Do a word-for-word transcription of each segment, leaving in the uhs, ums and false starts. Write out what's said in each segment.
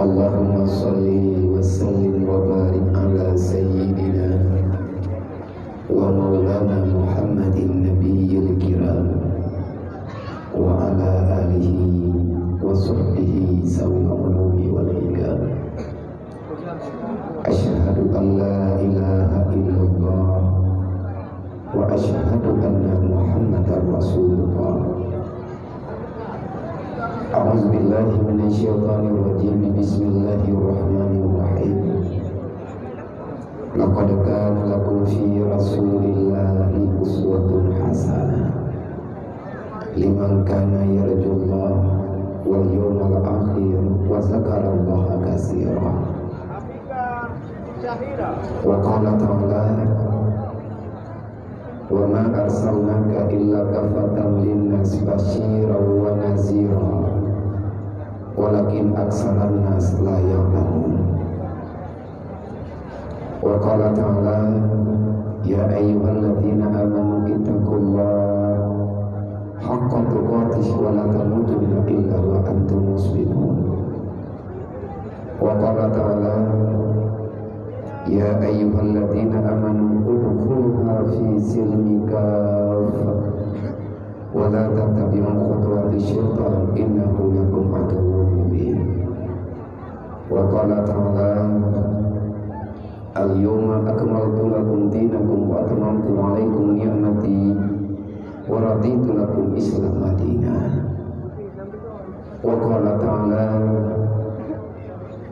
Allahumma shalli wa sallim wa barik ala sayyidina wa maulana Muhammadin nabiyil kiram wa ala alihi wa sahbihi sawil ulumi wal hikam. Asyhadu an la ilaha illallah wa asyhadu anna Muhammadar Rasulullah. A'udzubillahi minasyaitonirrajim. Bismillahirrahmanirrahim. Laqad kana lakum fi Rasulillahi uswatun hasanah liman kana yarjullaha wal yawmal akhir wa dzakarallaha katsira. Wa qala ta'ala, "Wa ma arsalnaka illa kaffatan lin-nas basyiran wa nazira, walakin aktsaran nas la ya'lamun." Wa qala ta'ala, "Ya ayyuhalladzina amanu ittaqullaha haqqa tuqatih wa la tamutunna illa wa antum muslimun." Wa qala ta'ala, "Ya ayyuhalladzina amanu udkhuluha fi silmi kaffah wa la tattabi'u khutuwati syaitan innahu lakum aduwwun mubin." Wa qala ta'ala, "Al-yawma akmaltu lakum dinakum wa atmamtu 'alaikum ni'mati wa raditu lakum Islam madina." Wa qala ta'ala,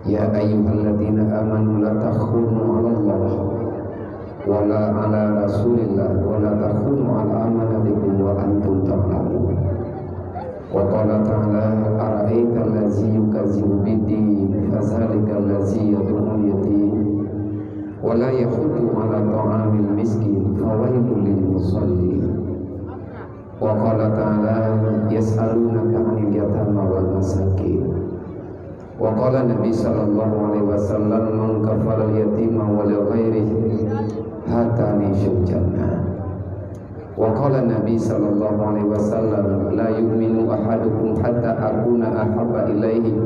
"Ya ayyuhalladzina amanu la takhunu 'alallahi wa la 'ala Rasulillah wa la takhunu amanatikum wa antum ta'lamun." Wa qala ta'ala, "Ara'aital ladzi yukazzibu biddin, fadzalikal ladzi yad'ul yatim, wa la yahuddu 'ala ta'amil miskin, fawailul lil musallin." Wa qala ta'ala, "Yas'alunaka 'anil yatama wal masakin." Wa qala Nabi sallallahu alaihi wasallam, "Man kafalal yatima wa li ghairihi hatani fil jannah." Wa qala Nabi sallallahu alaihi wasallam, "La yu'minu ahadukum hatta akuna ahabba ilaihi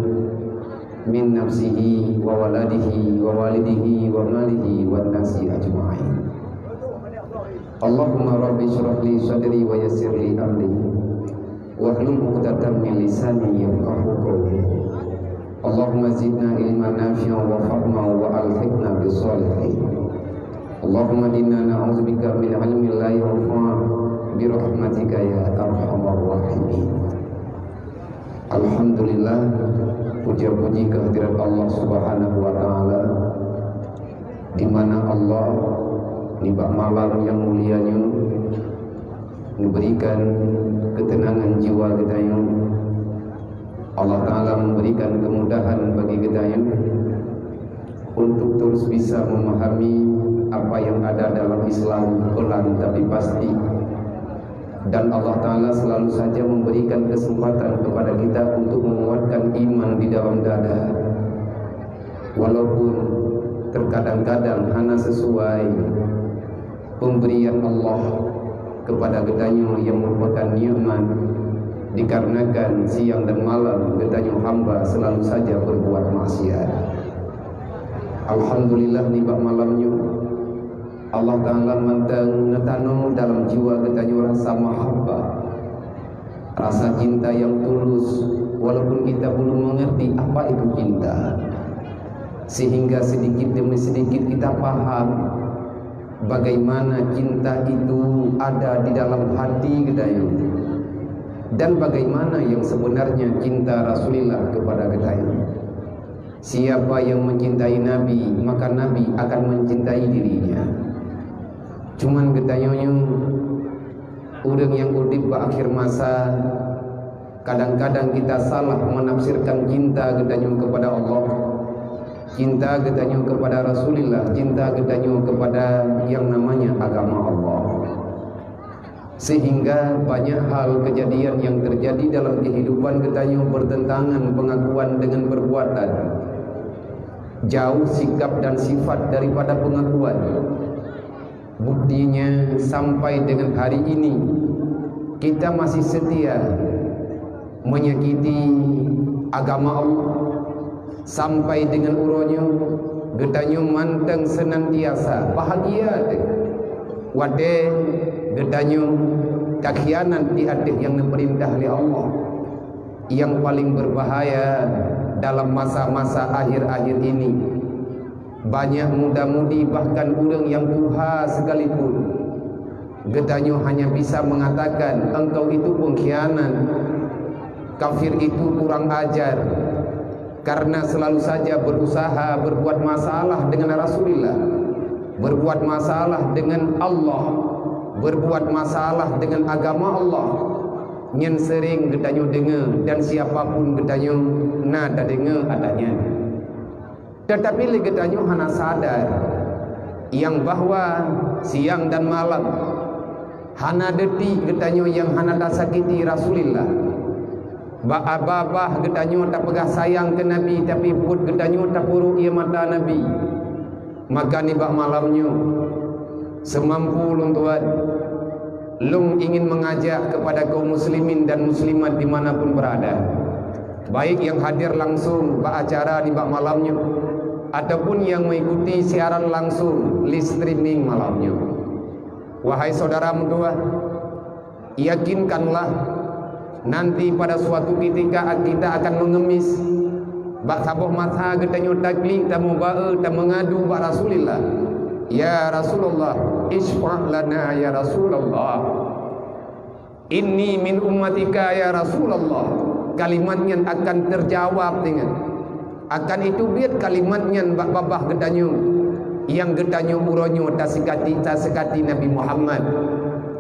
min nafsihi wa waladihi wa walidihi wa malihi wan nasi ajma'in." Allahumma rabbi shrah li sadri wa yassir li amri wahlul 'uqdatam min lisani yafqahu qawli. Allahumma zidna ilman nafi'an wa fahman wa alhiqna bis shalihin. Allahumma inna na'udzubika min ilmin la yanfa' bi rahmatika ya arhamar rahimin. Alhamdulillah, puja-puji kehadirat Allah Subhanahu wa Ta'ala, di mana Allah nibak malam nyang mulia nyoe neuberikan keuteunangan jiwa geutanyoe. Allah Ta'ala memberikan kemudahan bagi geutanyoe untuk terus bisa memahami apa yang ada dalam Islam pelan tapi pasti. Dan Allah Ta'ala selalu saja memberikan kesempatan kepada kita untuk menguatkan iman di dalam dada. Walaupun terkadang-kadang hana sesuai pemberian Allah kepada geutanyoe yang merupakan nikmat, dikarenakan siang dan malam geutanyoe hamba selalu saja berbuat maksiat. Alhamdulillah, nibak malam nyoe Allah Ta'ala mantong neutanom dalam jiwa geutanyoe rasa mahabbah, rasa cinta yang tulus, walaupun kita belum mengerti apa itu cinta. Sehingga sedikit demi sedikit kita paham bagaimana cinta itu ada di dalam hati geutanyoe, dan bagaimana yang sebenarnya cinta Rasulullah kepada geutanyoe. Siapa yang mencintai Nabi, maka Nabi akan mencintai dirinya. Cuman geutanyoe nyoe, ureuëng nyang udeb bak akhir masa, kadang-kadang kita salah menafsirkan cinta geutanyoe kepada Allah, cinta geutanyoe kepada Rasulullah, cinta geutanyoe kepada yang namanya agama Allah. Sehingga banyak hal kejadian yang terjadi dalam kehidupan geutanyoe bertentangan pengakuan dengan perbuatan. Jauh sikap dan sifat daripada pengakuan. Buktinya, sampai dengan hari ini, kita masih setia menyakiti agama Allah, Sampai deungon uroe nyoe, geutanyoe mantong seunantiasa bahagia teuh watée geutanyoe takhianat di ateueh nyang neupeurintah lé Allah. Nyang paleng beubahaya dalam masa-masa akhir-akhir ini, banyak muda-mudi bahkan ureuëng nyang tuha sekalipun, geutanyoe hanya bisa mengatakan, "Engkau itu pengkhianat, kafir itu kurang ajar," karena selalu saja berusaha berbuat masalah dengan Rasulullah, berbuat masalah dengan Allah, berbuat masalah dengan agama Allah. Nyan sering geutanyoe deungoe dan siapapun geutanyoe na tadeungoe adat nyan. Teutapi lé geutanyoe hana sadar nyang bahwa siang dan malam hana detik geutanyoe nyang hana tasakiti Rasulullah. Bak babah geutanyoe tapeugah sayang keu Nabi, tapi buet geutanyoe tapeuruek ie mata Nabi. Maka nibak malam nyoe, seumampu lôn tuan, lôn ingin mengajak kepada kaum muslimin dan muslimat di mana pun berada, baik yang hadir langsung bak acara nibak malam nyoe, ataupun yang mengikuti siaran langsung live streaming malam nyoe. Wahai saudara meutuah, yakinkanlah, nanti pada suatu ketika kita akan mengemis. Bak saboh masa geutanyoe taklik, tamubaeu, tamengadu bak Rasulullah, "Ya Rasulullah, isyfa' lana ya Rasulullah. Inni min ummatika ya Rasulullah." Kalimat nyan akan terjawab dengan akan itu biet kalimat nyan bak babah geutanyoe, nyang geutanyoe uroe nyoe tasikati, tasikati Nabi Muhammad,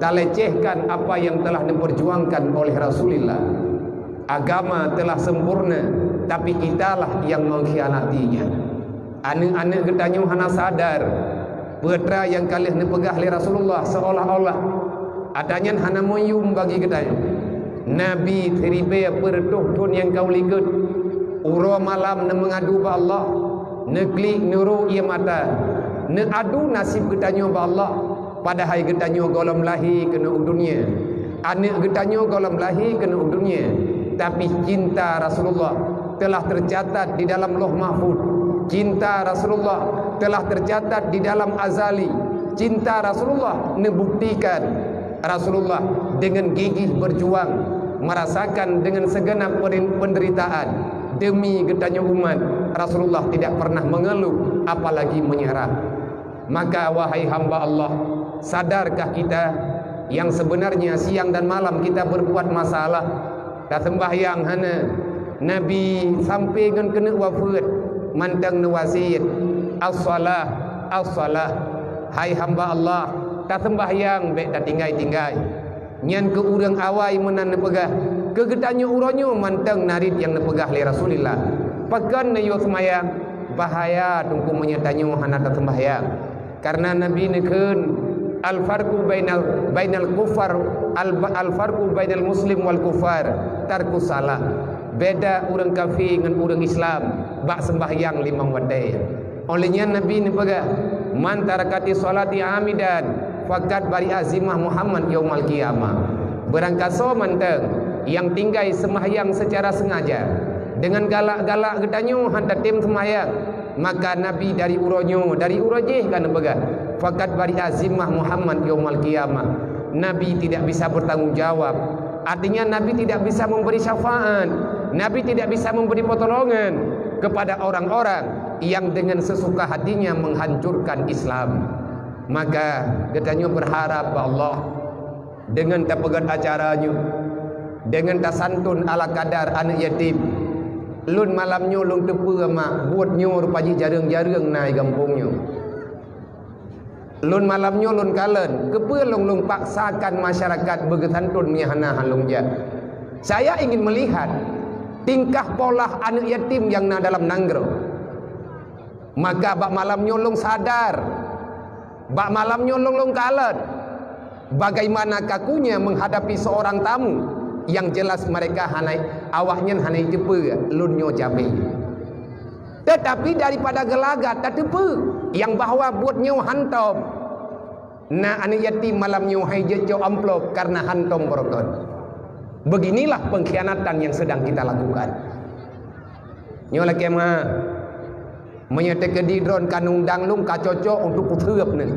talecehkan apa yang telah diperjuangkan oleh Rasulullah. Agama telah sempurna, tapi kitalah yang mengkhianatinya. Aneuk-aneuk geutanyoe hana sadar, peue atra nyang ka lheueh neupeugah lé Rasulullah, seolah-olah atra nyan hana meuyum bagi geutanyoe. Nabi siribée peureutôh thon nyang ka u likot, uroe malam neumeungadu bak Allah, neuklik, neuruek ie mata, neuadu naseb geutanyoe bak Allah, padahai geutanyoe gohlom lahé keuneuk u dunia. Aneuk geutanyoe gohlom lahé keuneuk u dunia, tapi cinta Rasulullah telah tercatat di dalam Lauh Mahfuz. Cinta Rasulullah telah tercatat di dalam azali. Cinta Rasulullah neubuktikan Rasulullah dengan gigih berjuang, merasakan dengan segenap perin-, penderitaan demi geutanyoe umat. Rasulullah tidak pernah mengeluh, apalagi menyerah. Maka, wahai hamba Allah, sadarkah kita yang sebenarnya siang dan malam kita berbuat masalah? Taseumbahyang hana. Nabi sampai ngon keuneuk wafeuet mantong neuwasiet, "As-shalah, as-shalah." Hai hamba Allah, taseumbahyang bék tatinggai-tinggai. Nyan keu ureuëng awai meunan neupeugah, keu geutanyoe uroe nyoe mantong narit nyang neupeugah lé Rasulullah. Pakon neuyue seumayang? Bahaya teungku meunyoe tanyoe hana taseumbahyang. Karena Nabi neukheun, "Al-farqu bainal, bainal kuffar, al-, al-farqu bainal muslim wal kuffar, tarkus shalah." Beda ureuëng kafé ngon ureuëng Islam bak seumbahyang limong watée. Óh lheueh nyan Nabi neupeugah, "Man tarakati sholati amidan, faqad bari'a zimmah Muhammad yaumal qiyamah." Beurangkasoe mantong nyang tinggai seumbahyang seucara seungaja, deungon galak-galak geutanyoe hana tatem seumbahyang, maka Nabi dari uroe nyoe, dari uroe jéh ka neupeugah, "Faqad bari'a zimmah Muhammad yaumal qiyamah." Nabi tidak bisa bertanggung jawab. Artinya, Nabi tidak bisa memberi syafaat. Nabi tidak bisa memberi pertolongan kepada orang-orang yang dengan sesuka hatinya menghancurkan Islam. Maka, geutanyoe berharap bak Allah, deungon tapeugét acara nyoe, deungon tasantun ala kadar aneuk yatim. Lôn malam nyoe lôn teupeue mak, buet nyoe rupa jih jareueng-jareueng na i gampông nyoe. Lôn malam nyoe lôn kalon, keupeue lôn, lôn paksakan masyarakat beugeusantun meunyo hana han lôn jak. Saya ingin melihat tingkah pola aneuk yatim nyang na dalam nanggroe. Maka bak malam nyoe lôn sadar, bak malam nyoe lôn, lôn kalon bagaimana kakunya menghadapi seorang tamu yang jelas mereka hana, awaknyan hana jiteupeue lôn nyoe jamé. Tetapi daripada geulagat tateupeue nyang bahwa buet nyoe hantom. Na aneuk yatim malam nyoe hai jeuet cok amplop karena hantom beureukat. Beginilah pengkhianatan yang sedang kita lakukan. Nyoe lakée meu'ah. Meunyoe teukeudi droeneuh ka nundang lôn ka cocok untuk kuseueb neuh.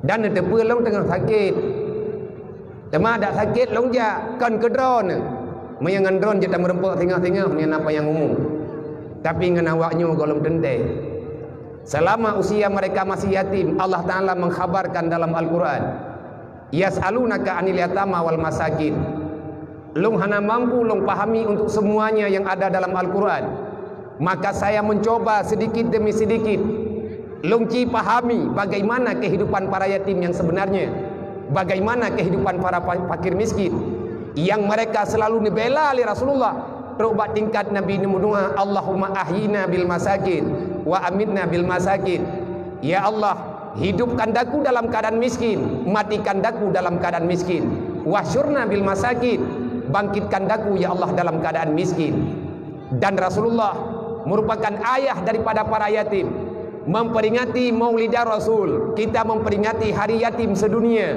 Dan neuteupeue lôn teungoh sakét. Teuma dak sakét lôn jak, kon keu droeneuh. Meunyoe ngon droeneuh jeuet tameureumpok singoh-singoh meunyoe na panyang umu. Tapi ngon awak nyoe gohlom teuntée. Selama usia mereka masih yatim, Allah Ta'ala mengkhabarkan dalam Al-Quran, "Yas'alunaka 'anil yatama wal masakin." Lôn hana mampu lôn pahami untuk semuanya yang ada dalam Al-Quran. Maka saya mencoba sedikit demi sedikit lôn ci pahami bagaimana kehidupan para yatim yang sebenarnya, bagaimana kehidupan para fa-, fakir miskin yang mereka selalu dibela oleh Rasulullah. Trok bak tingkat Nabi meudoa, "Allahumma ahyina bil masakin wa amitna bil masakin." Ya Allah, hidupkan daku dalam keadaan miskin, matikan daku dalam keadaan miskin. Wahsyurna bil masakin, bangkitkan daku ya Allah dalam keadaan miskin. Dan Rasulullah merupakan ayah daripada para yatim. Memperingati Maulidah Rasul, kita memperingati hari yatim sedunia.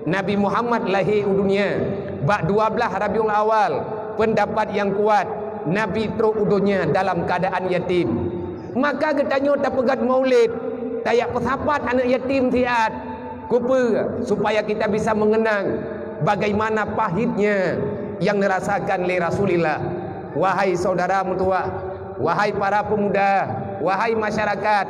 Nabi Muhammad lahé u dunia bak dua blaih Rabiul Awal. Pendapat yang kuat, Nabi trok u dunia dalam keadaan yatim. Maka geutanyoe tapeugét maulid, tajak peusapat aneuëk yatim siat. Keupeue? Supaya kita bisa mengenang bagaimana pahitnya yang dirasakan lé Rasulullah. Wahai saudara meutuwah, wahai para pemuda, wahai masyarakat,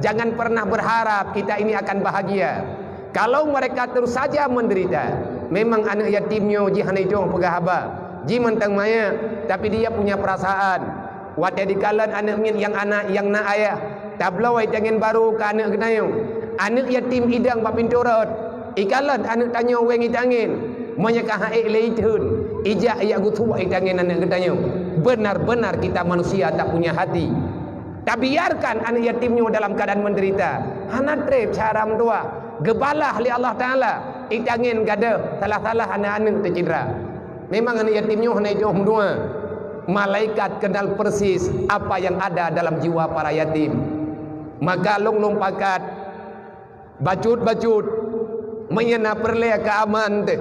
jangan pernah berharap kita ini akan bahagia. Kalau mereka terus saja menderita, memang aneuëk yatim nyoe jih hana jidong peugah haba, jih mantong manyét, tapi dia punya perasaan. Watée jikalon aneuëk miet nyang ana, nyang na ayah, tabloe itangen barô keu aneuëk geutanyoe. Aneuëk yatim idong bak pintoe rot, ikalon aneuëk tanyoe wéng itangen. Meunyoe ka han ék lé itheun, ijak ijak geusuwak itangen aneuëk geutanyoe. Benar-benar kita manusia tak punya hati. Tabiarkan aneuëk yatim nyoe dalam keadaan menderita. Hana treb cara meutuwah. Geubalah lé Allah Ta'ala. Itangen gadôh, salah-salah aneuëk-aneuëk teucidra. Memang aneuëk yatim nyoe hana jidong meudoa. Malaikat kenal persis apa yang ada dalam jiwa para yatim. Maka lôn-lôn pakat, bacut-bacut, meunyoe na peureulée keu aman teuh,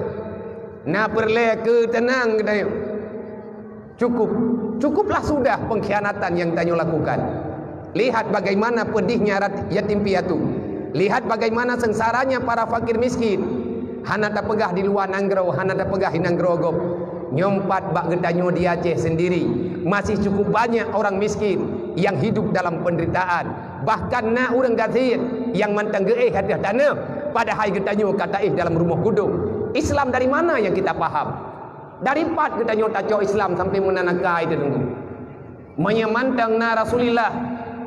na peureulée keu teunang geutanyoe. Cukup, cukuplah sudah pengkhianatan yang tanyoe lakukan. Lihat bagaimana pedihnya rat-, yatim piatu. Lihat bagaimana sengsaranya para fakir miskin. Hana tapeugah di luwa nanggroe, hana tapeugah di nanggroe gob. Nyoe pat bak geutanyoe di Aceh sendiri, masih cukup banyak orang miskin yang hidup dalam penderitaan. Bahkan na ureuëng gasien nyang mantong geuéh ateueh tanoh, padahai geutanyoe ka taéh dalam rumoh gudong. Islam dari mana yang kita paham? Dari pat geutanyoe tacok Islam sampai meunan akai teuh teungku? Meunyoe mantong na Rasulullah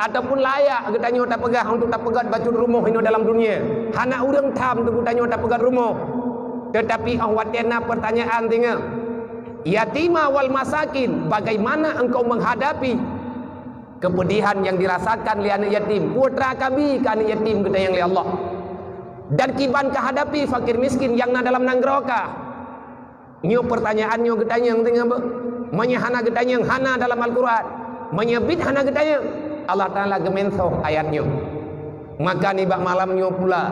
ataupun layak geutanyoe tapeugah untuk tapeugét bacut rumoh inoe dalam dunia, hana ureuëng tham untuk geutanyoe tapeugét rumoh. Tetapi óh watée na pertanyaan singoh, "Yatima wal masakin, bagaimana engkau menghadapi kepedihan yang dirasakan lé aneuëk yatim?" Putra kabi keu aneuëk yatim geutanyong lé Allah. Dan kiban kahadapi fakir miskin nyang na dalam nanggroe kah? Nyoe pertanyaan nyoe geutanyong teungoh beuh. Meunyoe hana geutanyong, hana dalam Al-Quran. Meunyoe bit hana geutanyong, Allah Ta'ala geumensoh ayat nyoe. Maka nibak malam nyoe pula,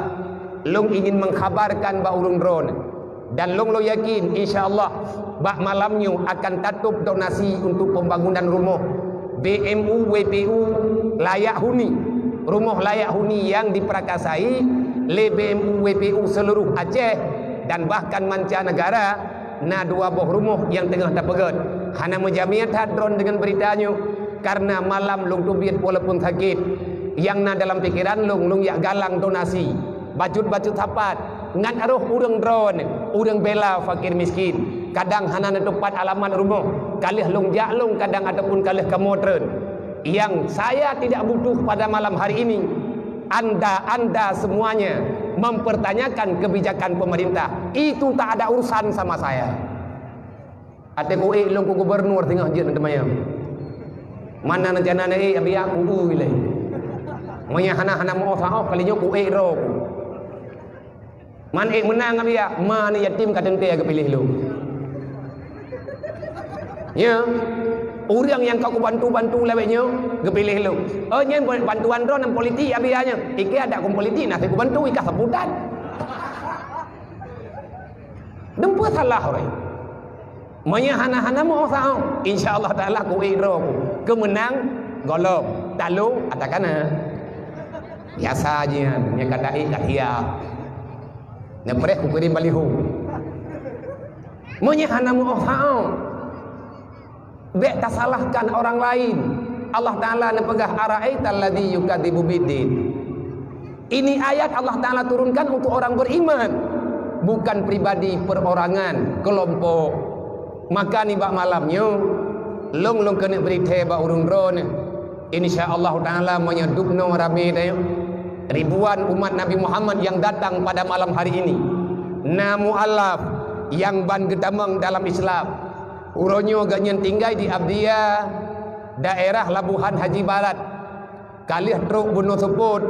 lôn ingin mengkhabarkan bak ureuëng droeneuh. Dan lôn, lôn yakin, insya Allah, bak malam nyoe akan tatôb donasi untuk pembangunan rumoh B M U W P U layak huni. Rumoh layak huni nyang diperakasai lé B M U W P U seluruh Aceh dan bahkan manca negara, na dua boh rumoh nyang teungoh tapeugét. Hana meujamiah that droeneuh deungon beurita nyoe, kareuna malam lôn teubiet walaupun sakét. Nyang na dalam pikeran lôn, lôn jak galang donasi. Bacut-bacut sapat, ngat roh ureuëng droeneuh, ureuëng bela fakir miskin. Kadang hana neuteupat alamat rumoh, ka lheueh lôn jak lôn kadang ataupun ka lheueh kamoe treun. Yang saya tidak butuh pada malam hari ini, anda-anda semuanya mempertanyakan kebijakan pemerintah. Itu tak ada urusan sama saya. Até kuék lôn keu gubernur singoh jeuet neuteumayang. Mana rencana na ék, abiak kuék lé. Meunyoe hana-hana meuoh saoh kali nyoe kuék droe ku. Man ék meunang, abiak, ma aneuëk yatim ka teuntée geupiléh lôn. Ya, ureuëng nyang ka kubantu-bantu lawét nyoe geupiléh lôn. Oh, nyan bantuan droe nan politik, abiak nyoe. Ikei adak kon politik, na kubantu, ikah sambutan. Dumpeue salah ureuëng. Meunyoe hana-hana meu saôh, insya Allah Taala kuék droe ku. Keumeunang golom, talo ata kana. Biasa jih nyan, nyang ka taék ka siap. Neupreh kukirém baliho. Meunyoe hana meu saôh, bék tasalahkan orang lain. Allah Taala neupeugah, "Ara'aital ladzi yukadzibu biddin." Ini ayat Allah Taala turunkan untuk orang beriman, bukan pribadi, perorangan, kelompok. Maka nibak malam nyoe, lôn, lôn keuneuk bri thèe bak ureuëng droeneuh. Insya Allah Taala meunyoe dubnoe ramé tanyoe, ribuan umat Nabi Muhammad yang datang pada malam hari ini, na mualaf nyang ban geutamong dalam Islam. Uroe nyoe geuhnyan tinggai di Abdya, daerah Labuhan Haji Barat. Ka lheueh trok bunoe seupôt,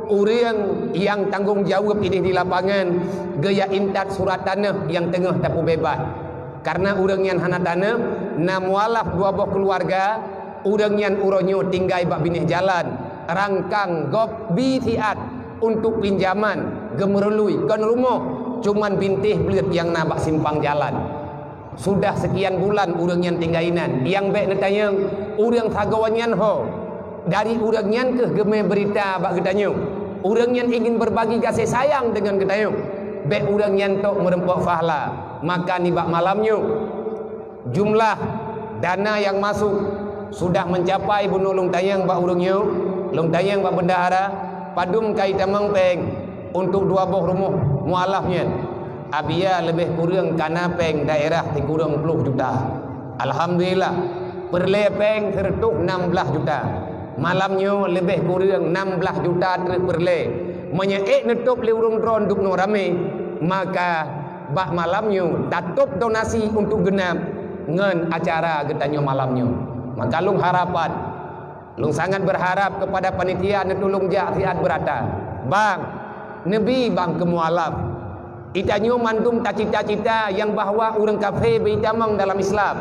ureuëng nyang tanggong jaweueb idéh di lapangan geujak intat surat taneuh nyang teungoh tapeubeubaih. Kareuna ureuëng nyan hana taneuh, na mualaf dua boh keuluwarga, ureuëng nyan uroe nyoe tinggai bak binéh jalan, rangkang gob bi siat untuk pinjaman, geumeurului kon rumoh, cuman bintéh bleuet nyang na bak simpang jalan. Sudah sekian bulan ureuëng nyan tinggai inan, nyang bék neutanyong, ureuëng sagoe nyan ho. Dari ureuëng nyan kheueh geumé beurita bak geutanyoe. Ureuëng nyan ingin berbagi gaséh sayang deungon geutanyoe. Bék ureuëng nyan tok meureumpok fahla. Maka nibak malam nyoe, jumlah dana nyang masuk sudah mencapai bunoe lôn tanyong bak ureuëng nyoe, lôn tanyong bak bendahara, padum ka itamong péng untuk dua boh rumoh mualaf nyan. Abdya leubeh kureueng ka na péng daerah sikureueng ploh juta. Alhamdulillah, peureulée péng sireutoh nam blaih juta. Malam nyoe leubeh kureueng nam blaih juta treuk peureulée. Meunyoe ék neutôb lé ureuëng droeneuh dubnoe ramé, maka bak malam nyoe tatôb donasi untuk geunab ngon acara geutanyoe malam nyoe. Maka lôn harapan, lôn sangat berharap kepada panitia neutulông jak siat beurata. Bang, neubi bang keu mualaf. Geutanyoe mandum tacita-cita nyang bahwa ureuëng kafé beu tamong dalam Islam.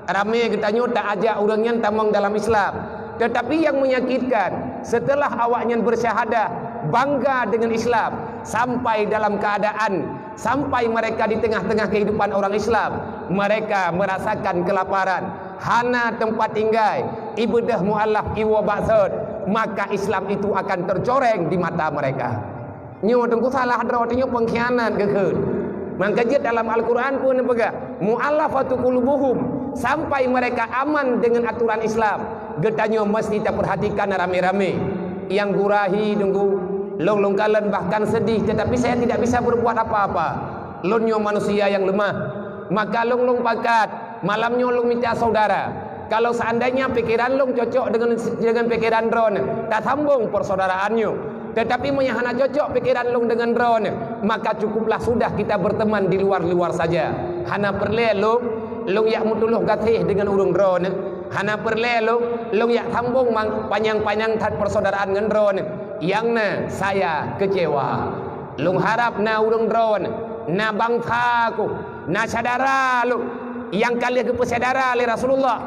Ramé geutanyoe taajak ureuëng nyan tamong dalam Islam. Tetapi yang menyakitkan, setelah awaknyan bersyahadah bangga dengan Islam, sampai dalam keadaan, sampai mereka di tengah-tengah kehidupan orang Islam, mereka merasakan kelaparan, hana teumpat tinggai, ibeudôh mualaf iwoe bak sot, maka Islam itu akan tercoreng di mata mereka. Nyoe teungku salah droe, tanyoe pengkhianat geukheun. Mangka jeuet dalam Al-Quran pun neupeugah, "Mu'allafatu qulubuhum," sampai mereka aman dengan aturan Islam. Geutanyoe mesti taperhatikan ramé-ramé. Nyang gurahi teungku, lôn, lôn kalon bahkan sedih, tetapi saya tidak bisa berbuat apa-apa. Lôn nyoe manusia yang lemah. Maka lôn, lôn pakat, malam nyoe lôn mita saudara. Kalau seandainya pikiran lôn cocok dengan, dengan pikiran droeneuh, tasambong persaudaraan nyoe. Tetapi meunyoe hana cocok pikiran lôn dengan droeneuh, maka cukuplah sudah kita berteman di luar-luar saja. Hana peureulée lôn, lôn jak meutuloh gaséh dengan ureuëng droeneuh. Hana peureulée lôn, lôn jak sambong mang-, panyang-panyang that persaudaraan ngon droeneuh. Nyang na saya kecewa. Lôn harap na ureuëng droeneuh, na bansa ku, na syedara lôn nyang ka lheueh geupeusyedara lé Rasulullah.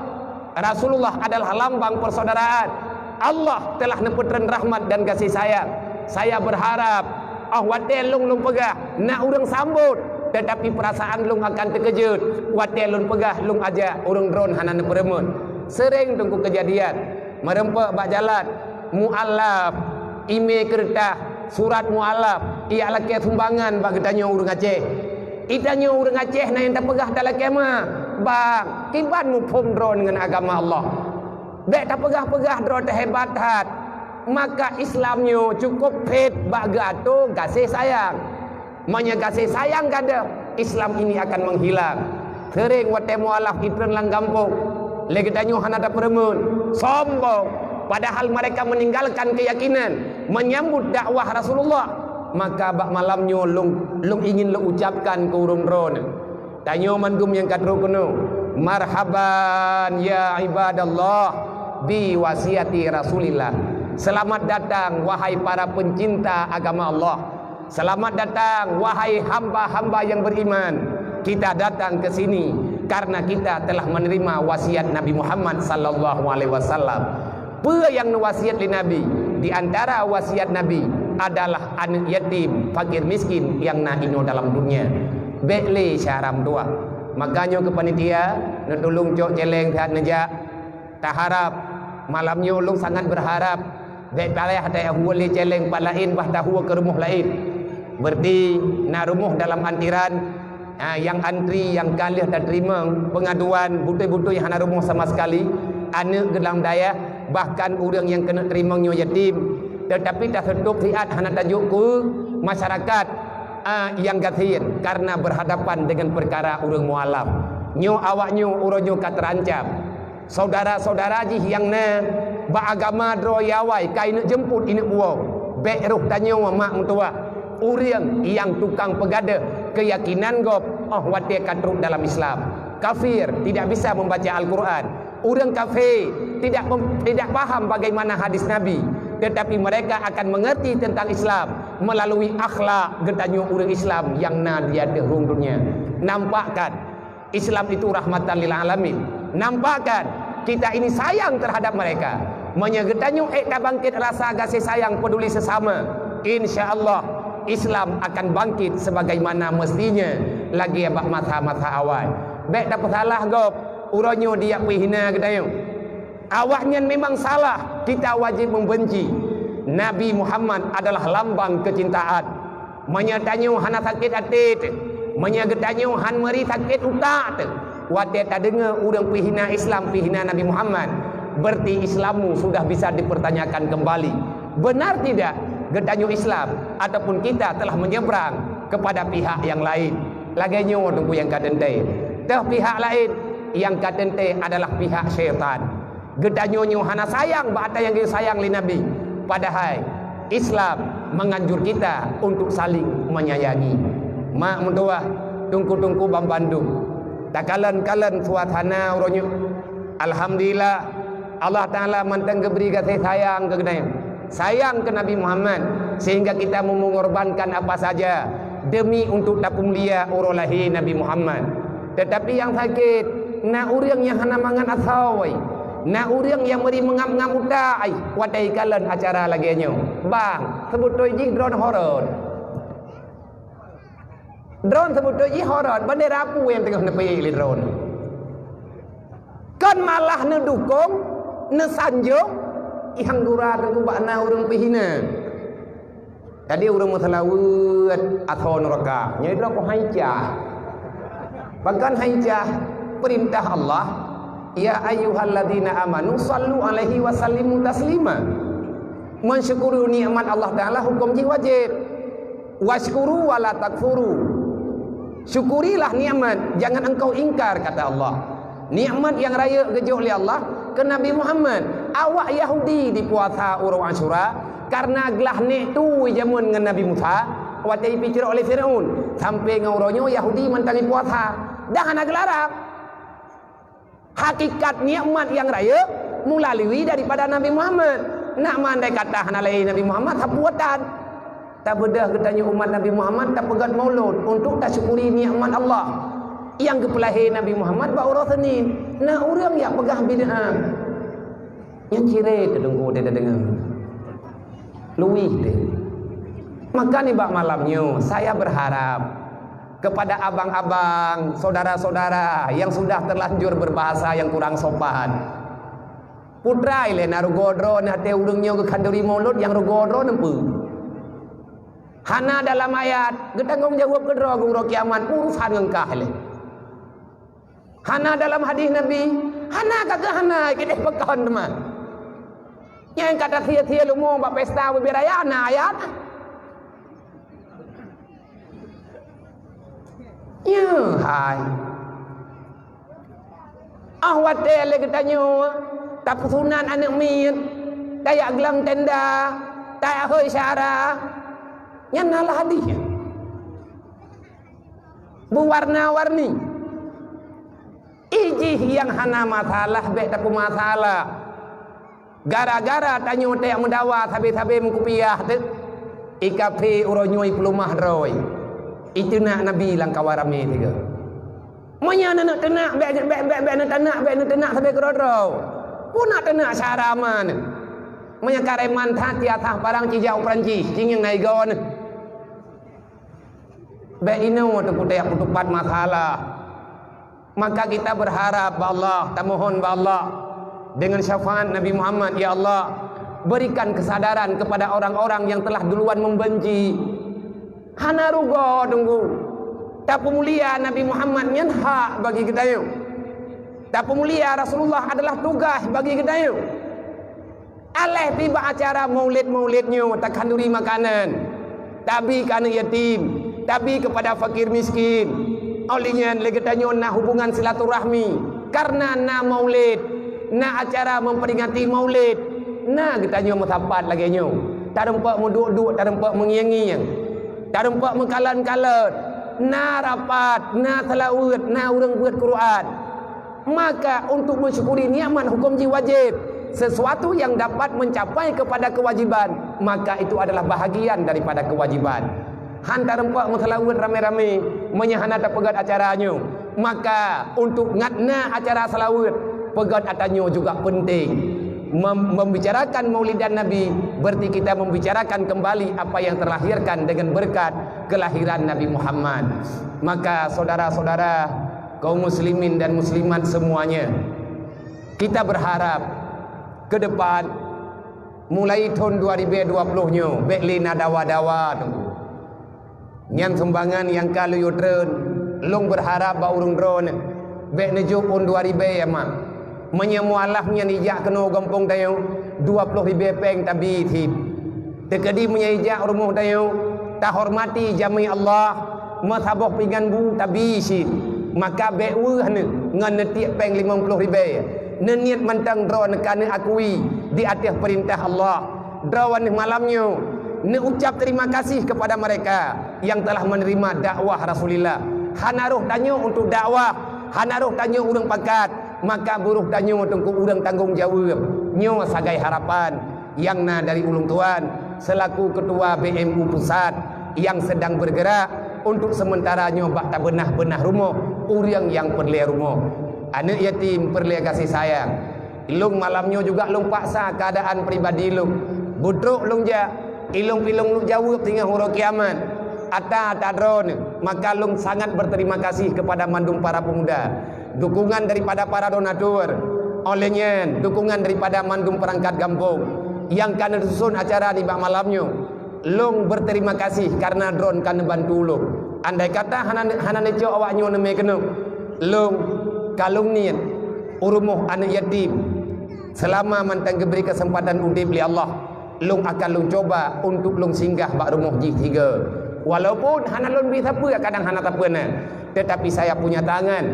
Rasulullah adalah lambang persaudaraan. Allah telah neupeutreun rahmat dan gaséh sayang. Saya berharap, ah, watée lôn, lôn peugah, na ureuëng sambot, tetapi perasaan lôn akan teukeujot. Watée lôn peugah, lôn ajak, ureuëng droeneuh hana neupeureumeun. Sering teungku kejadian, meureumpok bak jalan, mualaf, imé keureutah, surat mualaf, ijak lakée sumbangan bak geutanyoe ureuëng Aceh. Geutanyoe ureuëng Aceh na nyang tapeugah talakée ma, bang, kiban muphom droeneuh ngon agama Allah. Bék tapeugah-peugah droe teuhebat that. Maka Islam nyoe cukup phét bak geuatoe gaséh sayang. Meunyoe gaséh sayang gadôh, Islam ini akan menghilang. Sering watée mualaf itreun lam gampông, lé geutanyoe hana tapeureumeun, sombong, padahal mereka meninggalkan keyakinan menyambut dakwah Rasulullah. Maka bak malam nyoe lôn, lôn ingin lôn ucapkan keu ureuëng droeneuh. Tanyoe mandum nyang ka trok keunoe, marhaban ya ibadallah bi wasiati Rasulillah. Selamat datang wahai para pencinta agama Allah. Selamat datang wahai hamba-hamba yang beriman. Kita datang ke sini karena kita telah menerima wasiat Nabi Muhammad sallallahu alaihi wasallam. Peue nyang neuwasiat lé Nabi? Di antara wasiat Nabi adalah aneuëk yatim, fakir miskin nyang na inoe dalam dunia. Bék lé syaram dua. Maka nyoe keu panitia, neutulông cok céléng that neujak. Taharab, malam nyoe ulôn sangat beurharab, bék payah tayue lé céléng pat laén bah tahue keu rumoh laén. Beureuti na rumoh dalam antrian, ha, nyang antri nyang ka lheueh tateurimong peungaduan, beutôi-beutôi hana rumoh sama sekali, aneuëk geulam dayah, bahkan ureuëng nyang keuneuk teurimong nyoe yatim. Teutapi taseutôb siat hana tajok keu masyarakat, a, nyang gasien, karena berhadapan dengan perkara ureuëng mualaf. Nyoe awaknyoe uroe nyoe ka teurancam. Saudara-saudara jih nyang na bak agama droe awai ka ineuk jeumput ineuk puwoe. Bék roh tanyoe mak meutuwah. Ureuëng nyang tukang peugadeuh keuyakinan gob óh watée ka trok dalam Islam. Kafir tidak bisa membaca Al-Quran. Ureuëng kafé tidak mem-, tidak paham bagaimana hadis Nabi, tetapi mereka akan mengerti tentang Islam melalui akhlak geutanyoe ureuëng Islam nyang na di ateueh rhueng dunia. Nampakkan Islam itu rahmatan lil alamin. Nampakkan kita ini sayang terhadap mereka. Meunyoe geutanyoe ék tabangkit rasa gaséh sayang peduli sesama, insya Allah Islam akan bangkit sebagaimana mestinya lagi bak masa-masa awai. Bék tapeusalah gob. Uroe nyoe dijak peuhina geutanyoe. Awaknyan memang salah, kita wajib membenci. Nabi Muhammad adalah lambang kecintaan. Meunyoe tanyoe hana sakét até teuh, meunyoe geutanyoe han meuri sakét utak teuh, watée tadeungoe ureuëng peuhina Islam, peuhina Nabi Muhammad, berarti Islammu sudah bisa dipertanyakan kembali. Benar tidak geutanyoe Islam ataupun kita telah menyeberang kepada pihak yang lain? Lagée nyoe teungku nyang ka teuntée. Teuh pihak laén, nyang ka teuntée adalah pihak syaitan. Geutanyoe nyoe hana sayang bak ata nyang geusayang lé Nabi. Padahai Islam menganjur kita untuk saling menyayangi. Mak meutuwah, teungku-teungku banmandum. Takalon-kalon suasana uroe nyoe. Alhamdulillah, Allah Taala mantong geubri gaséh sayang keu geutanyoe. Sayang keu Nabi Muhammad, sehingga kita mengorbankan apa saja demi untuk tapeumulia uroe lahé Nabi Muhammad. Teutapi nyang sakét, na ureuëng nyang hana mangat asoe, na ureuëng nyang meuri meungab-ngab utak watée kalon acara lagée nyoe. Bang, seubeutôi jih droen horot. Droen seubeutôi jih horot, bandera peue nyang teungoh neupeuék lé droen. Kon malah neudukong, neusanjong, nyang gura teungku bak na ureuëng peuhina. Tadi ureuëng meuseulaweuet asoe nuraka, nyoe droe kok hai cah. Pakon hai cah? Peurintah Allah, "Ya ayyuhalladzina amanu sallu alaihi wa sallimu taslima." Mensyukuri nikmat Allah Taala huköm jih wajéb. "Wasykuru wa la takfuru." Syukurilah nikmat, jangan engkau ingkar, kata Allah. Nikmat nyang rayeuk geujok lé Allah keu Nabi Muhammad. Awak Yahudi dipuasa uroe Asyura karena glah nék tui jameun ngon Nabi Musa watée jipeucrok lé Firaun. Sampai ngon uroe nyoe Yahudi mantong jipuasa. Dah hana geularang. Hakikat nikmat nyang rayeuk meulalui daripada Nabi Muhammad. Nak mandai kata hana lahé Nabi Muhammad, sapeue tan. Tabeudôh geutanyoe umat Nabi Muhammad tapeugét maulud untuk tasyukuri nikmat Allah nyang geupeulahé Nabi Muhammad bak uroe Seunin. Na ureuëng nyang peugah bid'ah. Nyan ciré teudeungoe, tadeungoe. Luwih deh. Maka nibak malam nyoe, saya berharap kepada abang-abang, saudara-saudara yang sudah terlanjur berbahasa yang kurang sopan. Putrai lé na rugoe droe, na até ureuëng nyoe geukhanduri mulod nyang rugoe droe neumpeue. Hana dalam ayat, geutanggong jaweueb keudroe geuh uroe kiamat, urusan ngon kah lé. Hana dalam hadis Nabi, hana ka keuh hana, keudeh peukon teuma. Nyang ka tasie-sie lumoe bak pesta bubé raya na ayat. Nyoe hai. Ah watée lé geutanyoe tapeusunan aneuëk miet, tajak geulam tenda, tajak hôi syara. Nyan na lah hadis nyan. Beuwarna-warni. Ijih nyang hana masalah bék tapeumasalah. Gara-gara tanyoe tajak meudawa sabe-sabe meukupiah teuk, i kafé uroe nyoe ipeuleumah droe. Iteunak Nabi lam kawan ramé sigoe. Meunyoe neuneuk teunak bék, bék, bék, bék neuteunak, bék neuteunak sabe keudroe-droe. Peue nak teunak syara ma neuh? Meunyoe kareman that, tiatah parang cijak u Perancis, jingieng na igoe neuh. Bék inoe teupeu tajak peutupat masalah. Maka kita berharap bak Allah, tamohon bak Allah dengan syafaat Nabi Muhammad, "Ya Allah, berikan kesadaran kepada orang-orang yang telah duluan membenci." Hana rugoe teungku. Tapeumulia Nabi Muhammad nyan hak bagi geutanyoe. Tapeumulia Rasulullah adalah tugaih bagi geutanyoe. Aléh tieb acara maulid-maulid nyoe takhanduri makanan, tabi keu aneuk yatim, tabi keupada fakir miskin. Óh lheueh nyan lé geutanyoe na hubungan silaturahmi, kareuna na maulid, na acara memperingati maulid, na geutanyoe meusapat lagée nyoe. Tarumpok meuduek-duek, tarumpok meungieng-ngieng, tarumpok meukalon-kalon, na rapat, na seulaweuet, na ureuëng beuet Quran. Maka untuk mensyukuri nikmat hukum jih wajib. Sesuatu yang dapat mencapai kepada kewajiban, maka itu adalah bahagian daripada kewajiban. Han tarumpok meuseulaweuet ramé-ramé meunyoe hana tapeugét acara nyoe. Maka untuk ngat na acara seulaweuet, peugét atra nyoe juga penting. Mem-, membicarakan maulidan Nabi, berarti kita membicarakan kembali apa yang terlahirkan dengan berkat kelahiran Nabi Muhammad. Maka saudara-saudara, kaum muslimin dan muslimat semuanya, kita berharap ke depan, mulai thon dua ribu dua puluh nyoe, bék lé na dawa-dawa teungku. Nyan sumbangan nyang ka lheueh treun, lôn berharap bak ureuëng droeneuh, bék neujok phon dua ribu ya mak. Meunyoe mualaf nyan ijak keunoe gampông tanyoe, dua ploh ribée péng tabi cit. Teukeudi meunyoe ijak rumoh tanyoe, tahormati jamé Allah, meusaboh pingan bu tabi cit. Maka bék weueh neuh ngon neutiek péng limong ploh ribée. Neuniet mantong droeneuh ka neuakui di ateueh peurintah Allah. Droeneuh malam nyoe neuucap terima kasih kepada mereka yang telah menerima dakwah Rasulullah. Hana roh tanyoe untuk dakwah, hana roh tanyoe ureuëng pakat, maka beuroh tanyoe teungku ureuëng tanggong jaweueb. Nyoe sagai harapan nyang na dari ulôn tuan selaku ketua B M U pusat yang sedang bergerak untuk sementara nyoe bak tabeunah-beunah rumoh ureuëng nyang peureulée rumoh. Aneuk yatim peureulée gaséh sayang. Ilong malam nyoe juga lôn paksa keuadaan pribadi lôn. Beutrok lôn jak, ilong-ilong lôn jaweueb singoh uroe kiamat. Ata-ata droeneuh, maka lôn sangat berterima kasih kepada mandum para pemuda. Dukungan daripada para donatur, óh lheueh nyan dukungan daripada mandum peurangkat gampông nyang ka neususon acara nibak malam nyoe. Lôn berterima kasih karena droeneuh ka neubantu lôn. Andai kata hana, hana neucok awak nyoe neumé keunoe, lôn ka lôn niet u rumoh aneuk yatim. Selama mantong geubri keuseumpatan udeb lé Allah, lôn akan lôn cuba untuk lôn singgah bak rumoh jih tiga. Walaupun hana lôn bi sapeue, kadang hana sapeue na, tetapi saya punya tangan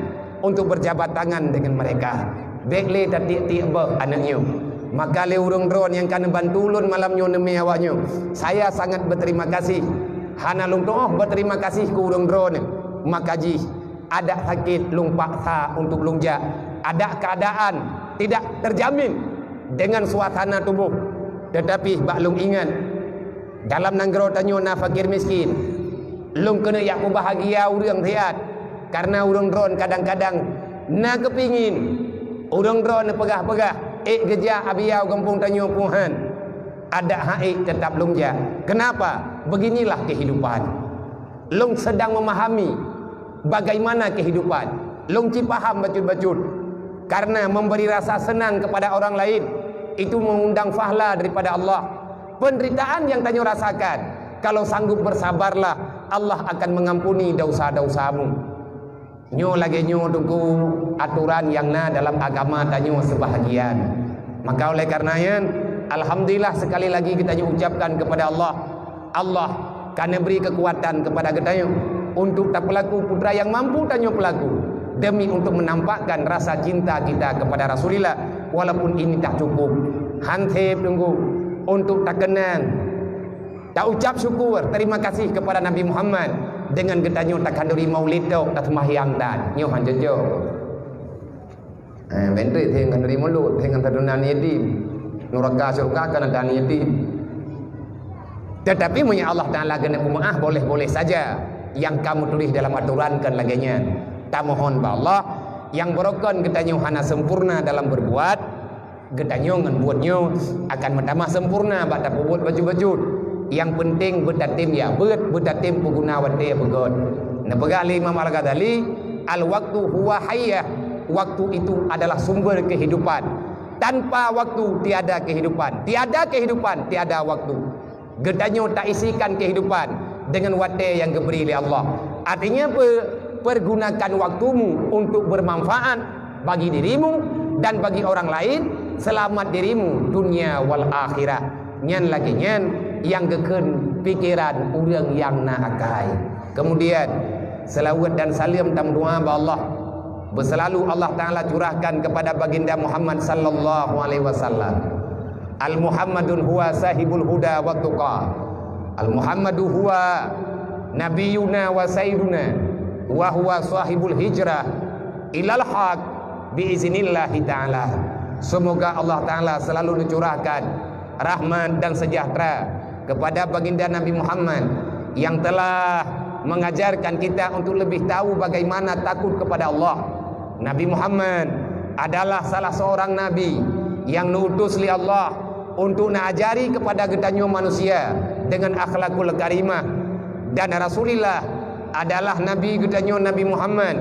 untuk berjabat tangan dengan mereka. Bék lé tatiek-tiek boh aneuk nyoe. Maka lé ureuëng droeneuh nyang ka neubantu lôn malam nyoe neumé awak nyoe, saya sangat berterima kasih. Hana lôn tuoh berterima kasih keu ureuëng droeneuh. Maka jih adak sakét lôn paksa untuk lôn jak. Adak keadaan tidak terjamin dengan suasana tuboh. Tetapi bak lôn ingat, dalam nanggroe tanyoe na fakir miskin. Lôn keuneuk jak peubahagia ureuëng siat, kareuna ureuëng droeneuh kadang-kadang na keupingin. Ureuëng droeneuh peugah-peugah, "Ék geujak abiya u gampông tanyoe puhan." Adak han ék, teutap lôn jak. Kenapa? Beginilah kehidupan. Lôn sedang memahami bagaimana kehidupan. Lôn cit paham bacut-bacut. Karena memberi rasa senang kepada orang lain, itu mengundang pahala daripada Allah. Penderitaan yang tanyoe rasakan, kalau sanggup bersabarlah, Allah akan mengampuni dosa-dosamu. Nyoe lagée nyoe teungku atoran nyang na dalam agama tanyoe seubahagian. Maka oleh karena nyan, alhamdulillah sekali lagi geutanyoe ucapkan kepada Allah. Allah ka neubri keukuatan kepada geutanyoe untuk tapeulaku peue nyang mampu tanyoe peulaku demi untuk menampakkan rasa cinta kita kepada Rasulullah, walaupun ini tak cukup. Han sép teungku untuk takeunang, taucap syukur terima kasih kepada Nabi Muhammad dengan geutanyoe takhanduri maulid tok, taseumahyang dan nyoe han cocok. Eh, bentrek teuh ngon ri mulut, teuh ngon saduna yatim. Nuraka syurga kana dan yatim. Tetapi meunyoe Allah Taala keuneuk peumeu'ah, boleh-boleh saja nyang ka meutuléh dalam atoran kon lagée nyan. Tamohon bak Allah, nyang beurokon geutanyoe hana sempurna dalam berbuat, geutanyoe ngon buet nyoe akan meutamah sempurna bak tapeubuet bacut-bacut. Nyang penting beutatem jak beuet, beutatem peuguna watée beugöt. Neupeugah lé Imam Al-Ghazali, Al-waktu huwa hayyah. Waktu itu adalah sumber kehidupan. Tanpa waktu tiada kehidupan. Tiada kehidupan, tiada waktu. Geutanyoe taisikan kehidupan dengan watée nyang geubri lé Allah. Artinya pe-, pergunakan waktumu untuk bermanfaat bagi dirimu dan bagi orang lain, selamat dirimu dunia wal akhirah. Nyan lagée nyan nyang geukheun pikeran ureuëng nyang na akai. Kemudian, selawat dan salam dan doa bak Allah, beuselalu Allah Taala curahkan kepada baginda Muhammad sallallahu alaihi wasallam. Al-Muhammadun huwa sahibul huda wa tuqa. Al-Muhammadu huwa nabiyuna wa sayyiduna, wa huwa sahibul hijrah ilal haq bi iznillahi ta'ala. Semoga Allah Taala selalu mencurahkan rahmat dan sejahtera kepada baginda Nabi Muhammad yang telah mengajarkan kita untuk lebih tahu bagaimana takut kepada Allah. Nabi Muhammad adalah salah seorang nabi yang diutus oleh Allah untuk mengajari kepada geutanyoe manusia dengan akhlakul karimah. Dan Rasulullah adalah nabi geutanyoe, Nabi Muhammad,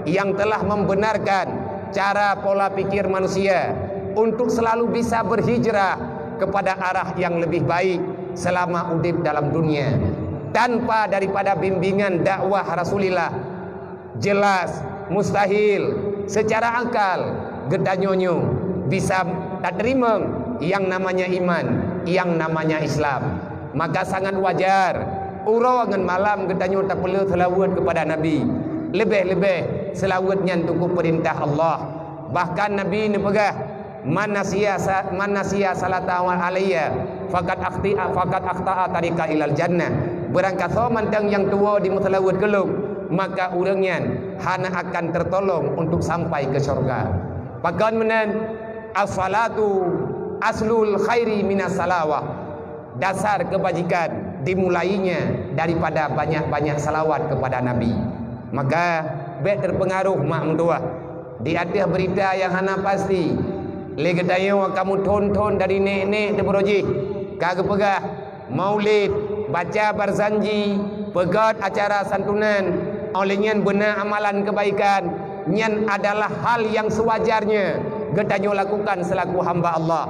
yang telah membenarkan cara pola pikir manusia untuk selalu bisa berhijrah kepada arah yang lebih baik selama udeb dalam dunia. Tanpa daripada bimbingan dakwah Rasulullah, jelas mustahil secara akal geutanyoe nyoe bisa tateurimong yang namanya iman, yang namanya Islam. Maka sangat wajar uroe ngon malam geutanyoe tapeuleueh seulaweuet keupada Nabi. Leubeh-leubeh seulaweuet nyan teungku peurintah Allah. Bahkan Nabi neupeugah, "Man nasiya sa-, man nasiya salata wa alayya faqad akhti'a, faqad akhta'a tariqa ilal jannah." Beurangkasoe mantong nyang tuwoe dimeuseulaweuet keu lôn, maka ureuëng nyan hana akan tertolong untuk sampai ke syurga. Pakon meunan, as-salatu aslul khairi minas salawah. Dasar kebajikan dimulainya daripada banyak-banyak salawat kepada Nabi. Maka, bék terpengaruh mak meutuah di ateueh beurita nyang hana pasti. Lé geutanyoe ka meuthon-thon dari nék-nék teupeurojih ka geupeugah, maulid, baca barzanji, peugét acara santunan, óh lheueh nyan beuna amalan keubaikan, nyan adalah hal nyang seuwajarnya geutanyoe lakukan seulaku hamba Allah.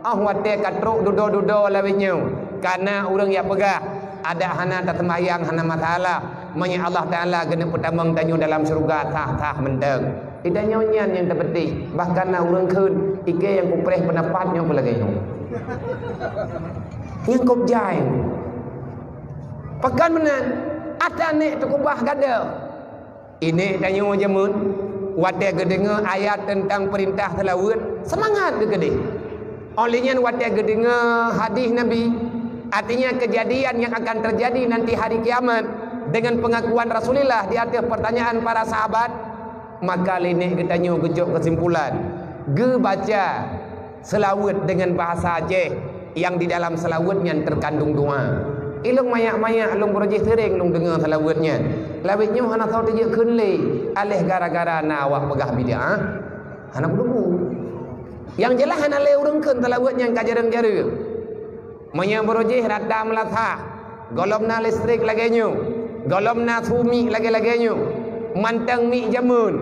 Óh watée ka trok dudoe-dudoe lawét nyoe, kana ureuëng nyang peugah, "Adak hana taseumbahyang hana masalah, meunyoe Allah Taala geuneuk peutamong tanyoe dalam syeuruga sah-sah mantong." Di tanyoe nyan nyang teupeunténg, bahkan na ureuëng kheun, "Ikée nyang kupreh peundapat nyoe peulagée nyoe." Nyang kop jai. Pakon meunan, ata nék teukeubah gadoh. Inék tanyoe jameun, watée geudeungoe ayat teuntang peurintah seulaweuet, seumangat geukeudeh. Óh lheueh nyan watée geudeungoe hadih Nabi, artinya keujadian nyang akan teujadi nanti hari kiamat deungon peungakuan Rasulullah di ateueh peurtanyaan para sahabat, maka lé nék geutanyoe geujok keusimpulan, geubaca seulaweuet deungon bahasa Aceh nyang di dalam seulaweuet nyan teukandong doa. Ilong manyak-manyak lôn beurojih seuréng lôn deungoe seulaweuet nyan. Lawét nyoe hana soe teujeuet kheun lé, aléh gara-gara na awak peugah bid'ah. Hana peudeubu. Nyang jeulaih hana lé ureuëng kheun seulaweuet nyan ka jareueng-jareueng. Meunyoe beurojih rata meulasah, gohlom na listrik lagée nyoe, gohlom na su miek lagée-lagée nyoe, mantong miek jameun,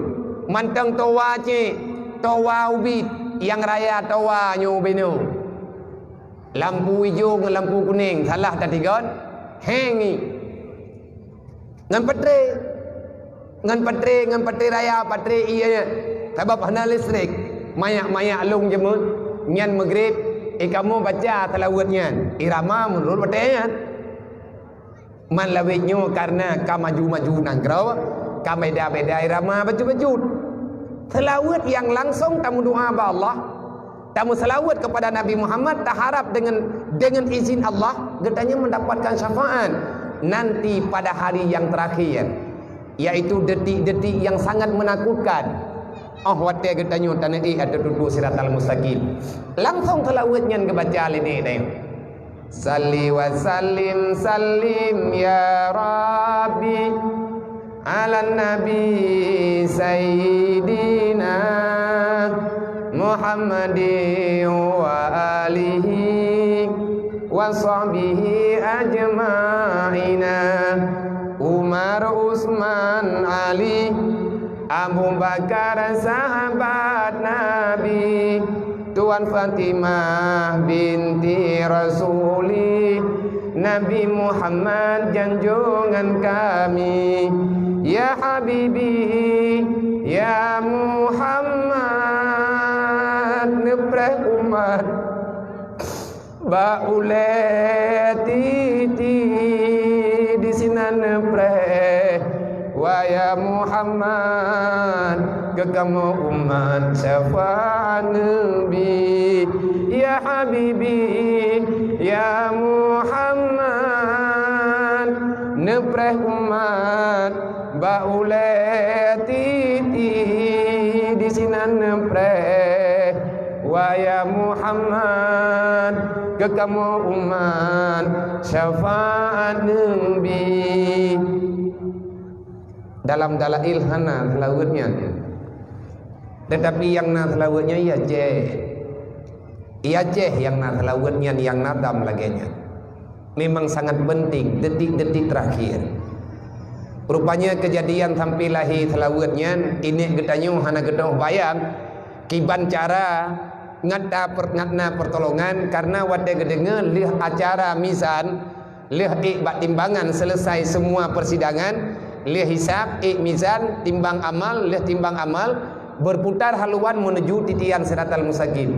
mantong towa cek, towa ubit, nyang raya towa nyoe ubenoe. Lampu ijo ngon lampu kunéng salah tatigon, heng ngieng. Ngon peutre, ngon peutre, ngon peutre raya, peutre ié nyan. Sabab hana listrik. Manyak-manyak lôn jameun nyan meugreb, i kamoe baca seulaweuet nyan. Irama meunurot watée nyan. Man lawét nyoe kareuna ka maju-maju nanggroe, ka beda-beda irama bacut-bacut. Seulaweuet nyang langsong tameudoa bak Allah, tameuseulaweuet keupada Nabi Muhammad, taharab deungon, deungon izin Allah, geutanyoe meundapatkan syafaat nanti pada hari nyang teurakhir, yaitu detik-detik nyang sangat meunakutkan. Óh watée geutanyoe taneuk ék ateueh dudoe siratal mustaqim, langsong seulaweuet nyan geubaca lé nék tanyoe. Salli wa sallim, sallim ya Rabbi, ala Nabi Sayyidina Muhammadin wa alihi wa sahbihi ajma'ina. Umar, Utsman, Ali, Abu Bakar sahabat Nabi, Tuan Fatimah binti Rasuli, Nabi Muhammad janjungan kami. Ya Habibi, ya Muhammad, neupreh umat bak ulée titi disinan neupreh. Wahai Muhammad, keu kamoe umat syafaat Nabi. Ya Habibi, ya Muhammad, neupreh umat bak ulée titi disinan neupreh. Wahai Muhammad, keu kamoe umat syafaat Nabi. Dalam dalail hana seulaweuet nyan. Teutapi nyang na seulaweuet nyan i Aceh. I Aceh nyang na seulaweuet nyan, nyang na dam lagée nyan. Memang sangat penting detik-detik terakhir. Rupanya keujadian sampai lahé seulaweuet nyan, inék geutanyoe hana geutanyoe bayang kiban cara ngat na per-, ngat na pertolongan, karena watée geudeungoe lheueh acara mizan, lheueh ék bak timbangan, selesai semua persidangan, lheueh hisab, ék mizan, timbang amal, lheueh timbang amal, berputar haluan menuju titian Siratal Mustaqim.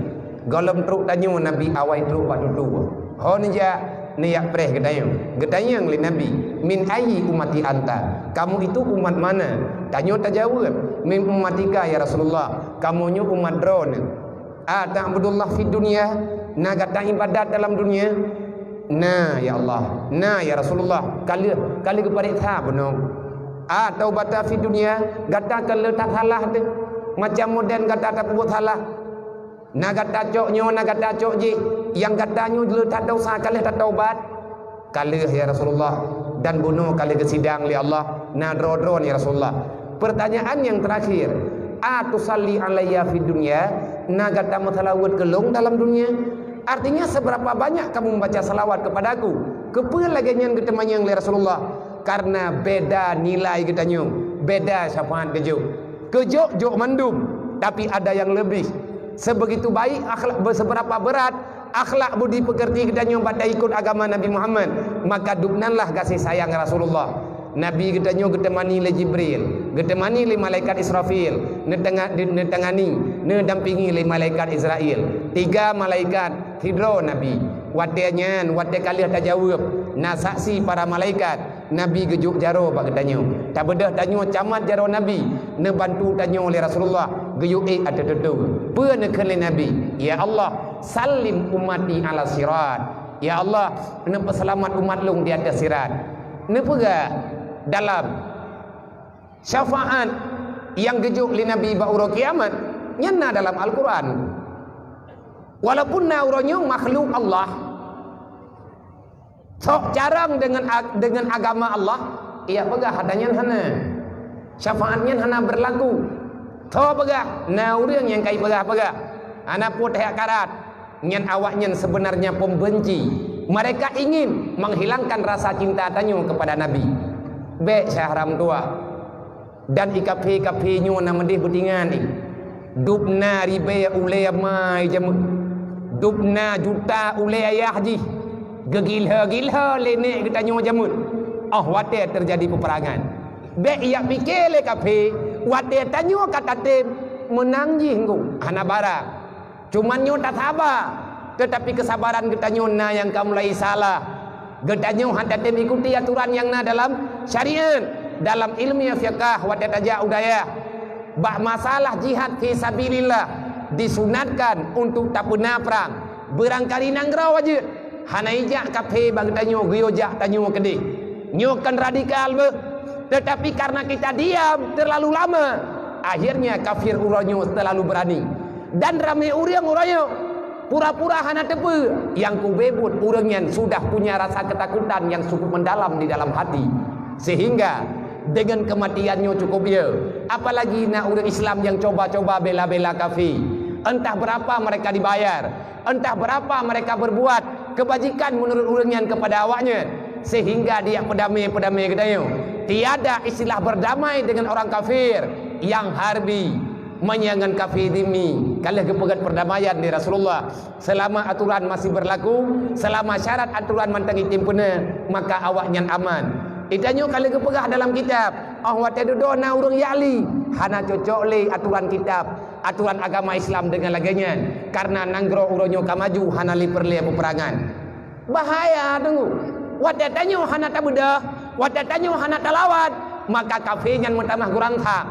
Gohlom trok tanyoe Nabi awai trok bak tutoe. Ho neujak, neujak preh geutanyong. Geutanyong lé Nabi, "Min ayyi ummati anta?" Kamu itu umat mana? Tanyoe tajaweueb, "Min ummatika ya Rasulullah." Kamoe nyoe umat droeneuh. "Ata'budullah fid dunya?" Na gata ibadat dalam dunia? Na, ya Allah. Na, ya Rasulullah. Ka lheueh, ka lheueh geupareksa bunoe. "Ataubata fid dunya?" Gata ka lheueh that salah teuh. Macam model gata tapeubuet salah. Na gata cok nyoe, na gata cok jih. Nyang gata nyoe le that desya, ka lheueh tataubat? Ka lheueh, ya Rasulullah. Dan bunoe ka lheueh geusidang lé Allah. Na droe-droe, ya Rasulullah. Pertanyaan yang terakhir, "Atusalli alayya fid dunya?" Na gata meusalawat keu lôn dalam dunia? Artinya, seberapa banyak kamu membaca salawat kepadaku? Keupeue lagée nyan geuteumanyong lé Rasulullah? Karena beda nilai geutanyoe, beda syafaat geujok. Geujok jok mandum, tapi ada yang lebih. Sebegitu baik akhlak, seberapa berat akhlak budi pekerti geutanyoe bak taikot agama Nabi Muhammad, maka dubnanlah gaséh sayang Rasulullah. Nabi geutanyoe geuteumani lé Jibril, geuteumani lé malaikat Israfil, neuteunga-, neutangani, neudampingi lé malaikat Izrail. Tiga malaikat sidroe Nabi. Watée nyan, watée ka lheueh tajaweueb, na saksi para malaikat. Nabi geujok jaroe bak geutanyoe. Tabeudôh tanyoe camat jaroe Nabi, neubantu tanyoe lé Rasulullah, geuyue ék ateueh tutong. Peue neukheun lé Nabi? "Ya Allah, sallim ummati ala sirat." Ya Allah, neupeuseulamat umat lôn di ateueh sirat. Neupeugah dalam syafaat nyang geujok lé Nabi bak uroe kiamat, nyan na dalam Al-Quran. Walaupun na uroe nyoe makhluk Allah, sok carông deungon ag-, deungon agama Allah, iya peugah hata nyan hana. Syafaat nyan hana beurlaku. Tho peugah, na ureuëng nyang kai peugah-peugah, hana pot hak karat. Nyan awaknyan sebenarnya pembenci. Mereka ingin menghilangkan rasa cinta tanyoe kepada Nabi. Bék syah haram tuha. Dan i kafé-kafé nyoe na meudeh beutingan i. Dub na ribée ulée mai jamén. Dub na juta ulée ayah jih. Geugilhö-gilhö lé nék geutanyoe jamén. Óh watée teujadi peuperangan. Bék ijak pike lé kafé, watée tanyoe ka tatem meunang jih ngon hana barang. Cuman nyoe tasaba, teutapi keusabaran geutanyoe na nyang ka mulai salah. Geutanyoe han tatem ikuti aturan nyang na dalam syariat, dalam ilmu fiqah watée tajak u dayah. Bak masalah jihad fi sabilillah disunatkan untuk tapeuna prang. Beurangkali nanggroe jeuet, hana ijak kafé bak geutanyoe geuyue jak tanyoe keudeh. Nyoe kon radikal beuh. Tetapi karena kita diam terlalu lama, akhirnya kafir uroe nyoe terlalu berani. Dan ramé ureuëng uroe nyoe pura-pura hana teupeue. Nyang kubeuet ureuëng nyan sudah punya rasa ketakutan yang cukup mendalam di dalam hati. Sehingga dengan kematian nyoe cukup ye. Apalagi na ureuëng Islam yang coba-coba bela-bela kafé. Entah berapa mereka dibayar, entah berapa mereka berbuat kebajikan menurut ureuëng nyan kepada awaknyan, sehingga dijak peudamé-peudamé geutanyoe. Tiada istilah berdamai dengan orang kafir. Nyang harbi, meunyoe ngon kafé zimmi, ka lheueh geupeugét peurdamaian lé Rasulullah. Seulama aturan masih beurlaku, seulama syarat aturan mantong item peuneuk, maka awaknyan aman. Itanyoe ka lheueh geupeugah dalam kitab, óh watée dudoe na ureuëng Ya'li, hana cocok lé aturan kitab, aturan agama Islam deungon lagée nyan, kareuna nanggroe uroe nyoe ka maju, hana lé peureulée peupeurangan. Bahaya teungku. Watée tanyoe hana tabeudôh, watée tanyoe hana talawan, maka kafé nyan meutamah gurang that.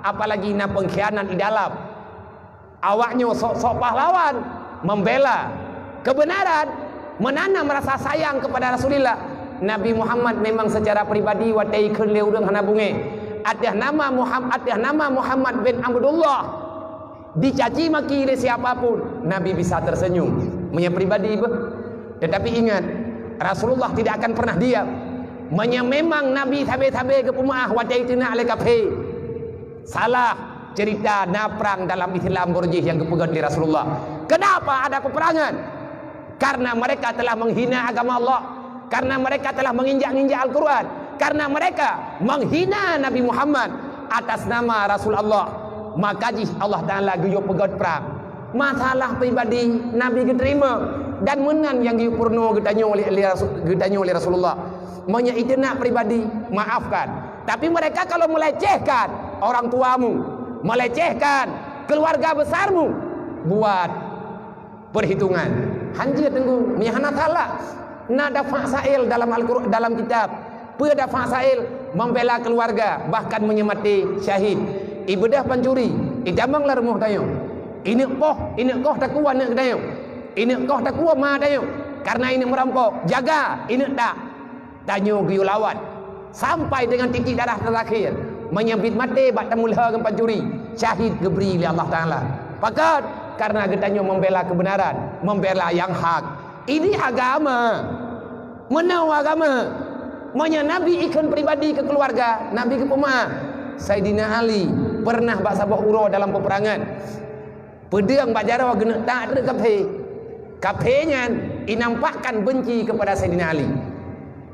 Apalagi na peungkhianat di dalam. Awaknyoe sok-sok pahlawan, membela kebenaran, menanam rasa sayang kepada Rasulullah. Nabi Muhammad memang secara pribadi watée ikheun lé ureuëng hana beungéh. Ateueh nama Muham-, ateueh nama Muhammad bin Abdullah, dicaci maki lé siapa pun, Nabi bisa tersenyum. Meunyoe pribadi beuh. Tetapi ingat, Rasulullah tidak akan pernah diam. Meunyoe memang Nabi sabe-sabe geupeumeuáh watée iteunak lé kafé, salah cerita na prang dalam Islam beurjih nyang geupeugét lé Rasulullah. Kenapa ada peperangan? Karena mereka telah menghina agama Allah, karena mereka telah menginjak-injak Al-Quran, karena mereka menghina Nabi Muhammad atas nama Rasul Allah, maka jih Allah Ta'ala geuyue peugét prang. Masalah pribadi Nabi geuteurimong, dan meunan nyang geuyue peurunoe geutanyoe lé, lé Rasul, geutanyoe lé Rasulullah. Meunyoe iteunak pribadi, maafkan. Tapi mereka kalau melecehkan orang tuamu, melecehkan keluarga besarmu, buat perhitungan. Hanjeuet teungku, meunyoe hana salah. Na dafa' sa'il dalam Al-Qur-, dalam kitab. Peue dafa' sa'il? Membela keluarga, bahkan meunyoe maté syahid. Ibeudôh pancuri, itamong lam rumoh tanyoe. Ineuk poh, ineuk koh takue aneuk tanyoe. Ineuk koh takue ma tanyoe. Karena ineuk meurampok, jaga ineuk tak. Tanyoe geuyue lawan sampai deungon titik darah teurakhir. Meunyoe bit maté bak tameulhô ngon pancuri, syahid geubri lé Allah Ta'ala. Pakon? Karena geutanyoe membela kebenaran, membela nyang hak. Ini agama. Meunoe agama. Meunyoe Nabi ikheun pribadi keu keuluwarga, Nabi geupeumeu'ah. Saidina Ali peureunah bak saboh uroe dalam peuperangan. Peudeueng bak jaroe geuneuk tak treuk kafé. Kafé nyan inampakkan beunci keupada Saidina Ali.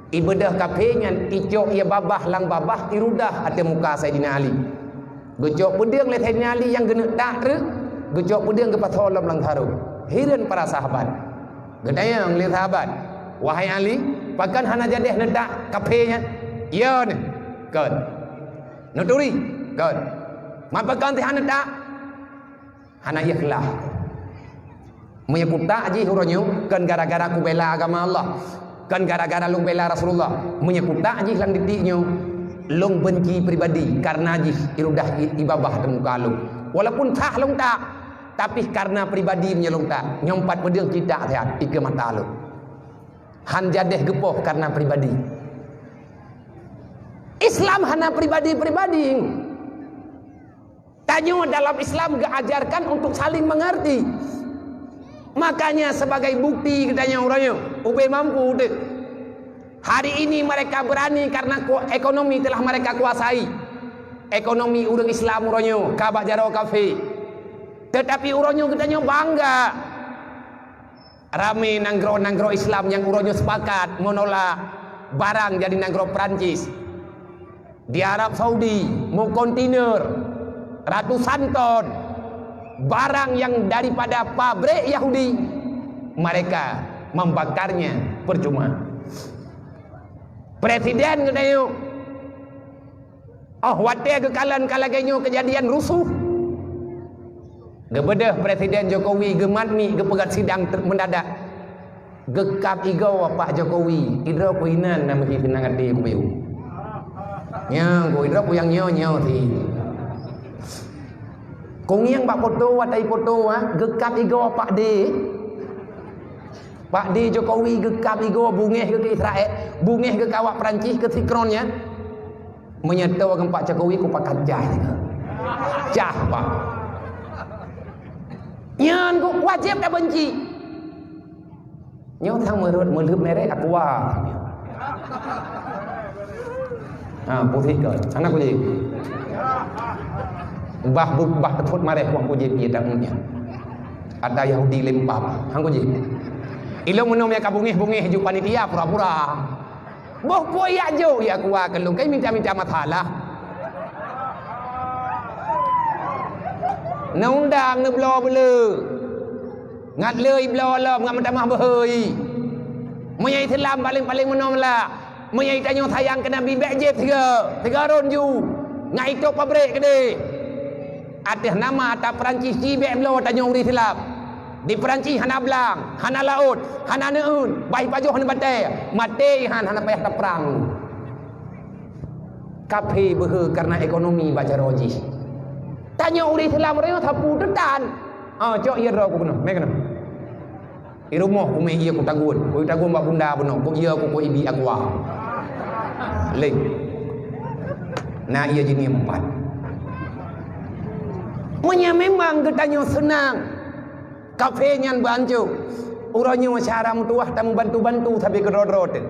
Ibeudôh kafé nyan icok ie babah lam babah irudah ateueh muka Saidina Ali. Geucok peudeueng lé Saidina Ali nyang geuneuk tak treuk, geucok peudeueng geupasoe lom lam sarong. Hireuen para sahabat. Geutanyong lé sahabat, "Wahai Ali, pakon hana jadeh neutak kafé nyan?" "Yo neh, kon." "Neuturi?" "Kon." "Ma pakon teuh hana neutak?" Hana ikhlas. Meunyoe kutak jih uroe nyoe, kon gara-gara kubela agama Allah, kon gara-gara lôn bela Rasulullah. Meunyoe kutak jih lam titik nyoe, lôn beunci pribadi karena jih irudah i-, ibabah teumuka lôn. Walaupun sah lôn tak, tapi karena pribadi meunyoe lôn tak, nyoe pat peudeueng citak siat ikeue mata lôn. Han jadeh geupoh karena pribadi. Islam hana pribadi-pribadi. Tanyoe dalam Islam geuajarkan untuk saling mengerti. Makanya sebagai bukti geutanyoe uroe nyoe, ubé mampu deuh. Hari ini mereka berani karena ku-, ekonomi telah mereka kuasai. Ekonomi ureuëng Islam uroe nyoe ka bak jaroe kafé. Tetapi uroe nyoe geutanyoe bangga. Ramé nanggroe-nanggroe Islam nyang uroe nyoe sepakat menolak barang dari nanggroe Perancis. Di Arab Saudi, meukontainer ratusan ton barang yang daripada pabrik Yahudi, mereka membakarnya percuma. Presiden geutanyoe, oh watée geukalon ka lagée nyoe keujadian rusuh, geubeudôh Presiden Jokowi geumat miek geupeugét sidang ter-, mendadak. Geukab igoe Pak Jokowi, idroe ku inan na meuhi seunang até kupiôh. Nyang ku idroe ku nyang nyoe-nyoe si. Kungieng bak poto, watée poto, ha, geukab igoe Pak D. Pak D Jokowi geukab igoe bungéh keu Israel, bungéh keu awak Perancis keu Sikron nyan. Meunyoe toe ngon Pak Jokowi kupakat cah. Cah, Pak. Nyan ku wajéb tabeunci. Nyoe sang meurot meulheueb merek Aqua. Ha, pusih keu. Hana kuji. Bah bu-, bah teuthot mareh kuang kuji pie tak munya. Ada Yahudi lempam. Hang kuji. Ilong meunong ya ka bungéh-bungéh ju panitia pura-pura. Boh pue yak jok yak Aqua keu lôn, kai minta-minta masalah. Neuundang neubloe beuleu. Ngat le ibloe lom ngat meutamah beuhôi. Meunyoe Islam paleng-paleng meunoe meulah. Meunyoe tanyoe sayang keu Nabi bèk jieb sigoe, sigoe rôn ju. Ngat itôp pabrék keudeh. Ateueh nama ata Perancis ci bèk bloe tanyoe ureueng Islam. Di Perancis hana blang, hana laôt, hana neueun, bah ipajoh neubatèe. Maté ihan hana payah taprang. Kaphé beuhe kareuna ekonomi bak jaroe jih. Tanyoe ureueng Islam roh nyoe sapeue teutan. Ah, cok ié droe ku keunoe, mé keunoe. Di rumoh ku mé ié ku tagun, ku tagun bak bunda bunoe, ku ié ku, ku ibi aqua. Lé. Na ié jinih empat. Meunyoe memang geutanyoe seunang, kaphé nyan beuancô. Uroe nyoe syara meutuwah tameubantu-bantu sabe keudroe-droe teuh.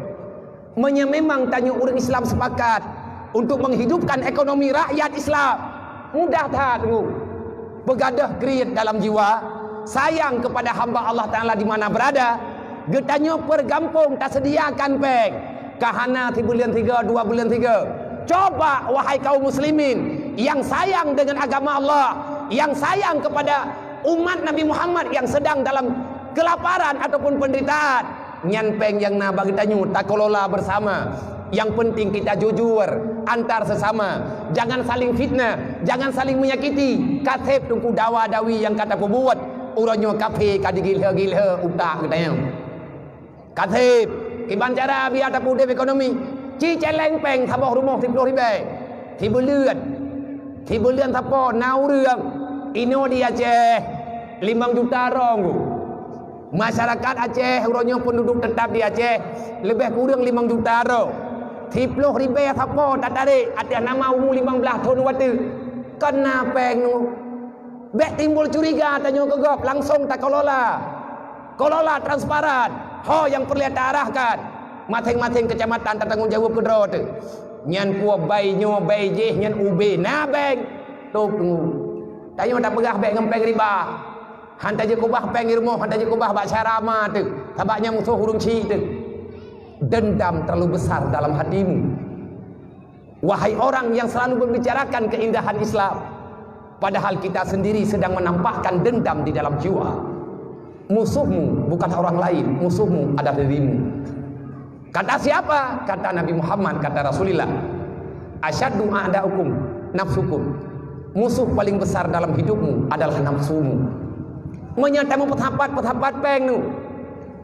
Meunyoe memang tanyoe ureueng Islam sepakat untuk menghidupkan ekonomi rakyat Islam, mudah that ngu. Peugadôh kriet dalam jiwa, sayang kepada hamba Allah Taala di mana berada, geutanyoe per gampông taseudiakan péng, ka hana sibuleuen sigoe, dua buleuen sigoe. Coba, wahai kaum muslimin yang sayang dengan agama Allah, yang sayang kepada umat Nabi Muhammad yang sedang dalam kelaparan ataupun penderitaan, nyan péng nyang na bak geutanyoe takeulola bersama. Yang penting kita jujur antar sesama. Jangan saling fitnah, jangan saling menyakiti. Ka sép teungku dawa-dawi nyang ka tapeubuet, uroe nyoe kaphé ka digilhé-gilhé utak geutanyoe. Ka sép, kiban cara biar tapeudeb ekonomi. Ci céléng péng saboh rumoh siploh ribèe. Sibuleuen. Sibuleuen sapo na ureueng inoe di Aceh limong juta rong. Masyarakat Aceh uroe nyoe penduduk tetap di Aceh leubeh kureueng limong juta droe. Siploh ribèe sapo tatarek ateueh nama umu limong blaih thon watèe. Kon na péng nyoe. Bèk timbul curiga tanyoe keu gob, langsong takeulola. Keulola transparan, ho nyang peureulèe taarahkan. Maséng-maséng keucamatan tatanggong jaweueb keu droe teuh. Nyan peue bai nyoe bai jéh nyan ubé na bank. Tôp teungku. Tanyoe tapeugah bèk ngon péng riba. Han tajeuet keubah péng di rumoh, han tajeuet keubah bak syara ma teuh. Sabab nyan musoh ureueng chik teuh. Dendam terlalu besar dalam hatimu. Wahai orang yang selalu membicarakan keindahan Islam, padahal kita sendiri sedang menampakkan dendam di dalam jiwa. Musuhmu bukan orang lain, musuhmu adalah dirimu. Kata siapa? Kata Nabi Muhammad, kata Rasulullah, "Asyaddu a'da'ukum nafsukum." Musuh paling besar dalam hidupmu adalah nafsumu. Meunyoe tameupeusapat-peusapat péng nyoe,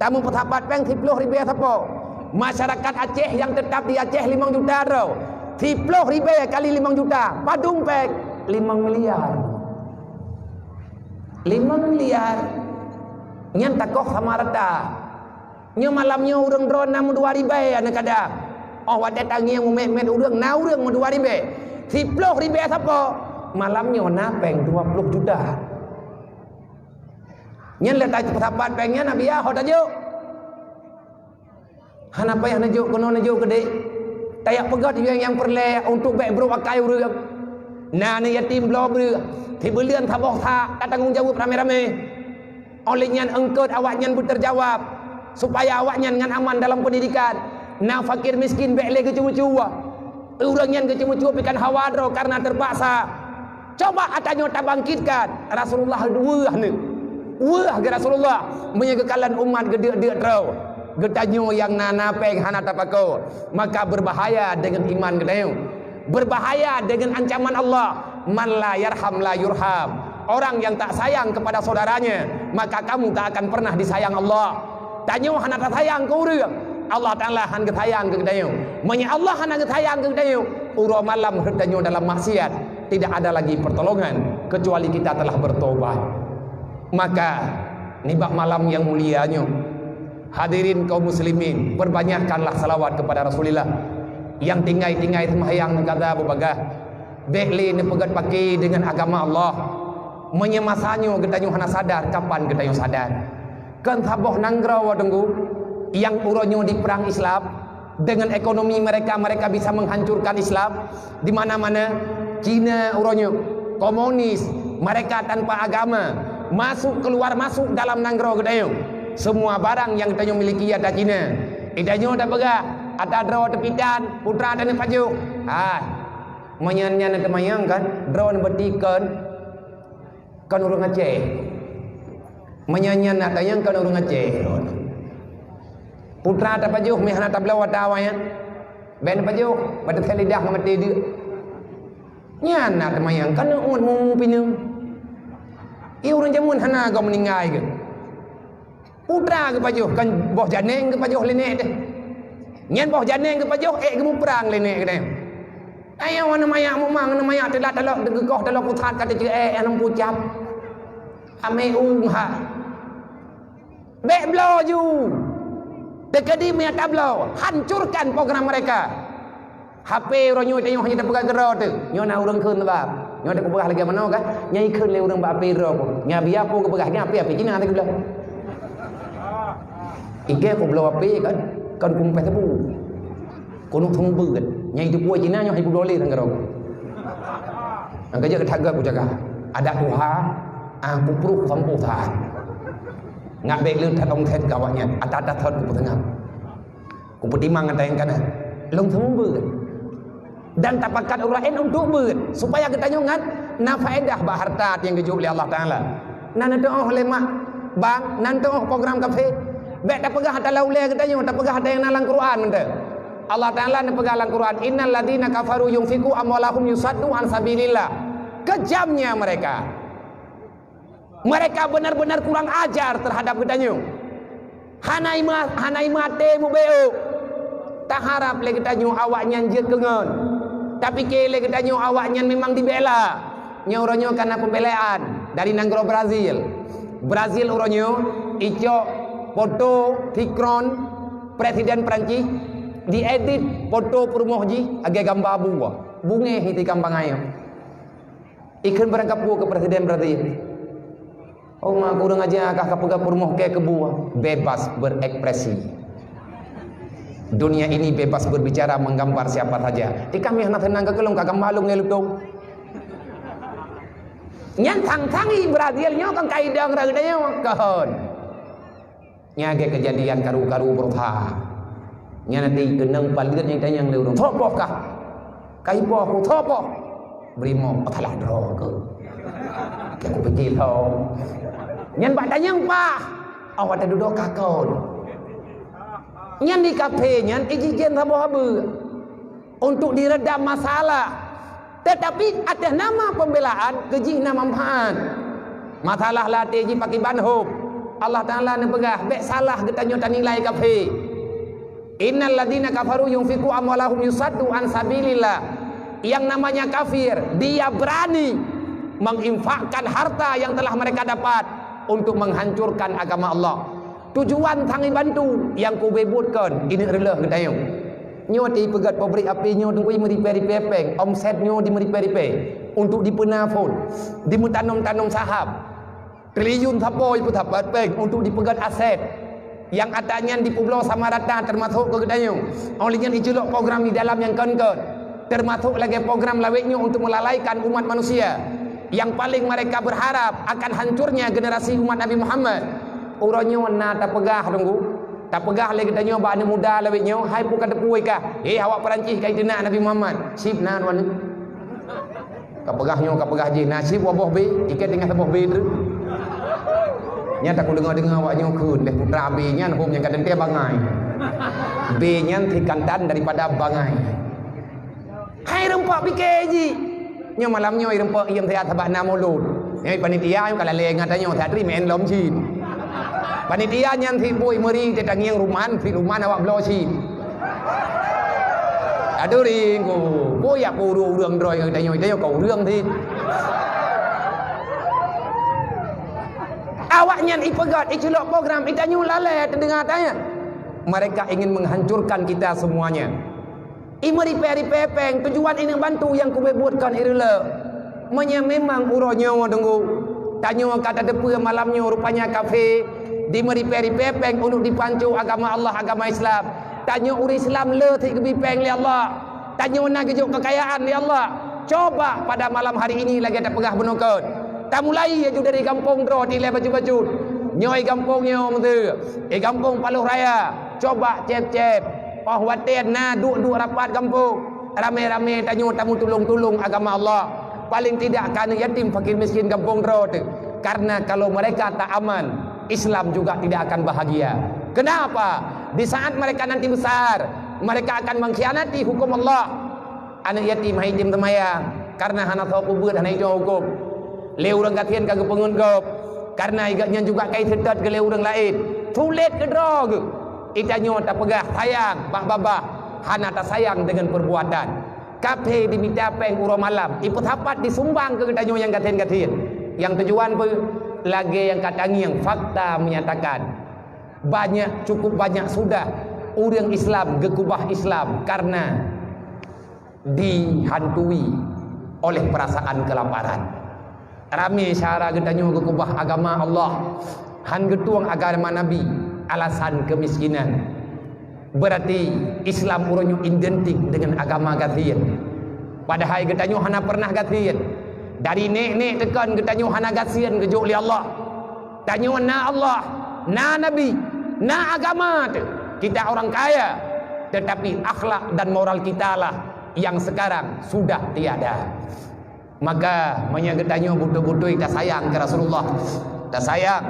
tameupeusapat péng siploh ribèe sapo. Masyarakat Aceh nyang teutap di Aceh limong juta droe. Siploh ribèe kali limong juta, padum péng? Limong miliar. Limong miliar. Nyan takoh sama rata. Nyoe malam nyoe ureueng droe na meudua ribèe aneuk kadang. Oh, watèe tangieng mumet-met ureueng, na ureueng meudua ribèe. Siploh ribèe sapo? Malam nyoe na péng dua ploh juta. Nyan lé tasapat péng nyan, Nabi, ya, ho tajok. Hana payah neujok keunoe neujok keudéh. Tajak peugöt nyang peureulèe untuk bèk brôk akai ureueng. Na aneuk yatim bloe breueh, sibuleuen saboh sak, tatanggong jaweueb ramé-ramé. Óh lheueh nyan eungkôt awaknyan beuteujawab, supaya awaknyan ngon aman dalam peundidikan. Na fakir miskin bèk lé geucue-cue. Ureueng nyan geucue-cue pih kon hawa droe kareuna teupaksa. Coba ata nyoe tabangkitkan. Rasulullah weueh nyoe. Weueh geu Rasulullah. Meunyoe geukalon umat geudeuk-deuk droe, geutanyoe nyang na, na péng hana tapakoe, maka berbahaya dengan iman geutanyoe. Berbahaya dengan ancaman Allah. "Man la yarham la yurham." Orang yang tak sayang kepada saudaranya, maka kamu tak akan pernah disayang Allah. Tanyoe hana tasayang keu ureueng, Allah Taala han geusayang keu geutanyoe. Meunyoe Allah hana geusayang keu geutanyoe, uroe malam rhot tanyoe dalam maksiat, tidak ada lagi pertolongan kecuali kita telah bertobat. Maka, nibak malam nyang mulia nyoe, hadirin kaum muslimin, perbanyakkanlah salawat kepada Rasulullah. Nyang tinggai-tinggai seumayang ngon kaza beubagaih, bèk lé neupeugöt paké deungon agama Allah. Meunyoe masa nyoe geutanyoe hana sadar, kapan geutanyoe sadar? Kon saboh nanggroe, Teungku, nyang uroe nyoe diperang Islam, dengan ekonomi mereka, mereka bisa menghancurkan Islam di mana-mana. Cina uroe nyoe, komunis, mereka tanpa agama, masuk keluar masuk dalam nanggroe geutanyoe. Semua barang nyang geutanyoe miliki ata Cina. Geutanyoe tapeugah, ata droe teupitan, putra taneuk pajoh. Ah, meunyan nyan teumanyong kan, droe beutikon. Kon ureuëng Aceh. Meunyoe nyan na tanyong kon ureuëng Aceh. Putra tapajoh meuhana tabloe ata awaknyan. Bèk tapajoh, bèk tasé lidah ngon maté deuk. Nyan na teumayang, kan umat mu pineung. Ie ureuëng jameun hana gob meuninggai geuh. Putra geupajoh, kan boh janeng geupajoh lé nèk teuh. Nyan boh janeng geupajoh, ék geumuprang lé nèk geuh. Ayo, aneuk manyak mumang, aneuk manyak teulat talok, teugeukoh talok pusat ka teuceuek, aneuk pucap. Amé ung ha. Bèk bloe ju. Teukeudi meunyo tabloe, hancurkan program mereka. H P uroe nyoe tanyoe hana tapeugah keudroe teuh. Nyoe na ureuëng kheun bak. Nyoe tapeugah lagèe manoe kan? Nyang ikheun lé ureuëng bak H P droe. Nyan biar peue geupeugah, nyan H P, H P Cina teuh geubloe. Ikheun peubloe H P kan? Kan kumpéh tebu. Keuneuk seumeubeuet. Nyang itu peue Cina nyoe hana peubloe lé sang keudroe. Nyang ka jeuet that geupeugah. Adak tuha, ah, kupruh sampôh that. Ngat bèk leuet that omset keu awaknyan. Ata-ata thon kupeuteungoh. Kupeutimang ata nyang kana. Lôn seumeubeuet. Dan tapakat ureuëng laén untuk beuet, supaya geutanyoe ngat na faedah bak hareuta nyang geujok lé Allah Taala. Na neuteuoh lé mak bank, na neuteuoh program kafé. Bèk tapeugah ata lam ulèe geutanyoe, tapeugah ata nyang na lam Quran mantong. Allah Taala neupeugah lam Quran, "Innal ladzina kafaru yunfiqu amwalahum yusaddu an sabilillah." Kejamnya mereka. Mereka benar-benar kurang ajar terhadap geutanyoe. Hana ima-, hana imaté mubeuet. Taharap lé geutanyoe awaknyan jeuet keu ngon. Tapiké lé geutanyoe awaknyan memang dibela. Nyoe uroe nyoe kana pembelaan dari nanggroe Brazil. Brazil uroe nyoe icok foto Macron, presiden Perancis, diedit foto peurumoh jih lagèe gamba buah. Bungéh itikam bangai. Ikheun barangkapeue keu presiden Brazil. Oh, ma ureuëng aja kah ka peugah peurumoh kèe keubuah, bebas berekspresi. Dunia ini bebas berbicara, menggambar siapa saja. Di kami hana seunang keu keulong ka gamba lôn lé lutong. Nyan sang-sang i Brazil nyoe kan ka idong rot nyoe kon. Nyan lagèe keujadian karu-karu beureusaha. Nyan nanti keunong paleuet nyang tanyong lé ureuëng, "Soe poh kah?" "Kai poh ku, soe poh?" "Brimob." "Oh, salah droe keuh. Keu kupike lom." Nyan bak tanyong paih. Awak teududoe kakon. Nyan di kafé nyan ijijen saboh abeuet. Untuk diredam masalah. Tetapi ateueh nama pembelaan, keu jih na manfaat. Masalah lam até jih pakriban hom. Allah Taala neupeugah, bèk salah geutanyoe tanilai kafé. Innal ladzina kafaru yunfiqu amwalahum yusaddu an sabilillah. Yang namanya kafir, dia berani menginfakkan harta yang telah mereka dapat untuk menghancurkan agama Allah. Tujuan sang ibantu nyang kubeuet kon, ineuk reuloh geutanyoe. Nyoe ti peugét pabrik api nyoe teungku imeuripée-ripée péng, omset nyoe dimeuripée-ripée untuk dipeuna phon, dimeutanom-tanom saham. Triliun sapo ipeusapat péng untuk dipeugét aset. Nyang ata nyan dipeubloe sama rata teumasok keu geutanyoe. Óh lheueh nyan iculok program di dalam nyang kon-kon. Teumasok lagée program lawét nyoe untuk meulalaikan umat manusia. Nyang paleng mereka berharap akan hancurnya generasi umat Nabi Muhammad. Uroe nyoe na tapeugah teungku, tapeugah lé geutanyoe bak aneuk muda lawét nyoe, hai peue ka teupeu kah? Hé, awak Peurancih ka iteunak Nabi Muhammad. Sib na droeneuh. Kapeugah nyoe, kapeugah jih, na sib dua boh bé, ikat teungoh saboh bé treuk. Nyan taku deungoe-deungoe awak nyoe kheun lé putra bé nyan, hom nyang ka teuntée bangai. Bé nyan sikantan daripada bangai. Hai reumpok pike jih. Nyoe malam nyoe reumpok iem siat sabak na mulod. Nyoe panitia nyoe ka lalée ngat tanyoe siat ri meu'en lom cit. Panitia nyan sit bui meuri teutangieng ruman, sit ruman awak bloe cit. Aduh ring ku. Bui yak ureuëng-ureuëng droe ngon tanyoe, tanyoe ka ureuëng sit. Awak nyan ipeugét, iculok program, itanyoe lalée teudeungoe tanyoe. Mereka ingin menghancurkan kita semuanya. Imeuripée-ripée péng, tujuan ineuk bantu nyang kubeuet kon ireuloh. Meunyoe memang uroe nyoe teungku, tanyoe ka tateupeue malam nyoe rupanya kafé, dimeuripée-ripée péng untuk dipanco agama Allah, agama Islam. Tanyoe ureuëng Islam le sit geubri péng lé Allah. Tanyoe na geujok keukayaan lé Allah. Coba pada malam hari ini lagée tapeugah bunoe kon. Tamulai laju dari gampông droe dilée bacut-bacut. Nyoe gampông nyoe meuseu, i gampông Paloh Raya. Coba cép-cép. Óh watée na duek-duek rapat gampông, ramé-ramé tanyoe tameutulông-tulông agama Allah. Paling tidak keu aneuk yatim, fakir miskin gampông droe teuh. Karena kalau mereka tak aman, Islam juga tidak akan bahagia. Kenapa? Di saat mereka nanti besar, mereka akan mengkhianati hukum Allah. Aneuk yatim han jitem seumayang karena hana soe peubeuet, hana jitem huköm. Lé ureuëng gasien ka geupeungeut gob karena gobnyan juga ka jiseutôt keu lé ureuëng laén. Sulet keudroe geuh. Geutanyoe tapeugah sayang bak babah, hana tasayang deungon peurbuatan. Kaphé jimita péng uroe malam, jipeusapat jisumbang keu geutanyoe nyang gasien-gasien. Nyang tujuan peue? Lagée nyang ka tangieng, fakta menyatakan, banyak, cukup banyak sudah ureuëng Islam geukubah Islam karena dihantui oleh perasaan kelaparan. Ramé syedara geutanyoe geukeubah agama Allah, han geutueng agama Nabi, alasan keumiskinan. Berarti Islam uroe nyoe identik dengan agama gasien. Padahai geutanyoe hana pernah gasien. Dari nék-nék teukon geutanyoe hana gasien geujok lé Allah. Tanyoe na Allah, na Nabi, na agama teuh. Kita orang kaya, tetapi akhlak dan moral kita lah yang sekarang sudah tiada. Maka, meunyoe geutanyoe beutôi-beutôi tasayang keu Rasulullah, tasayang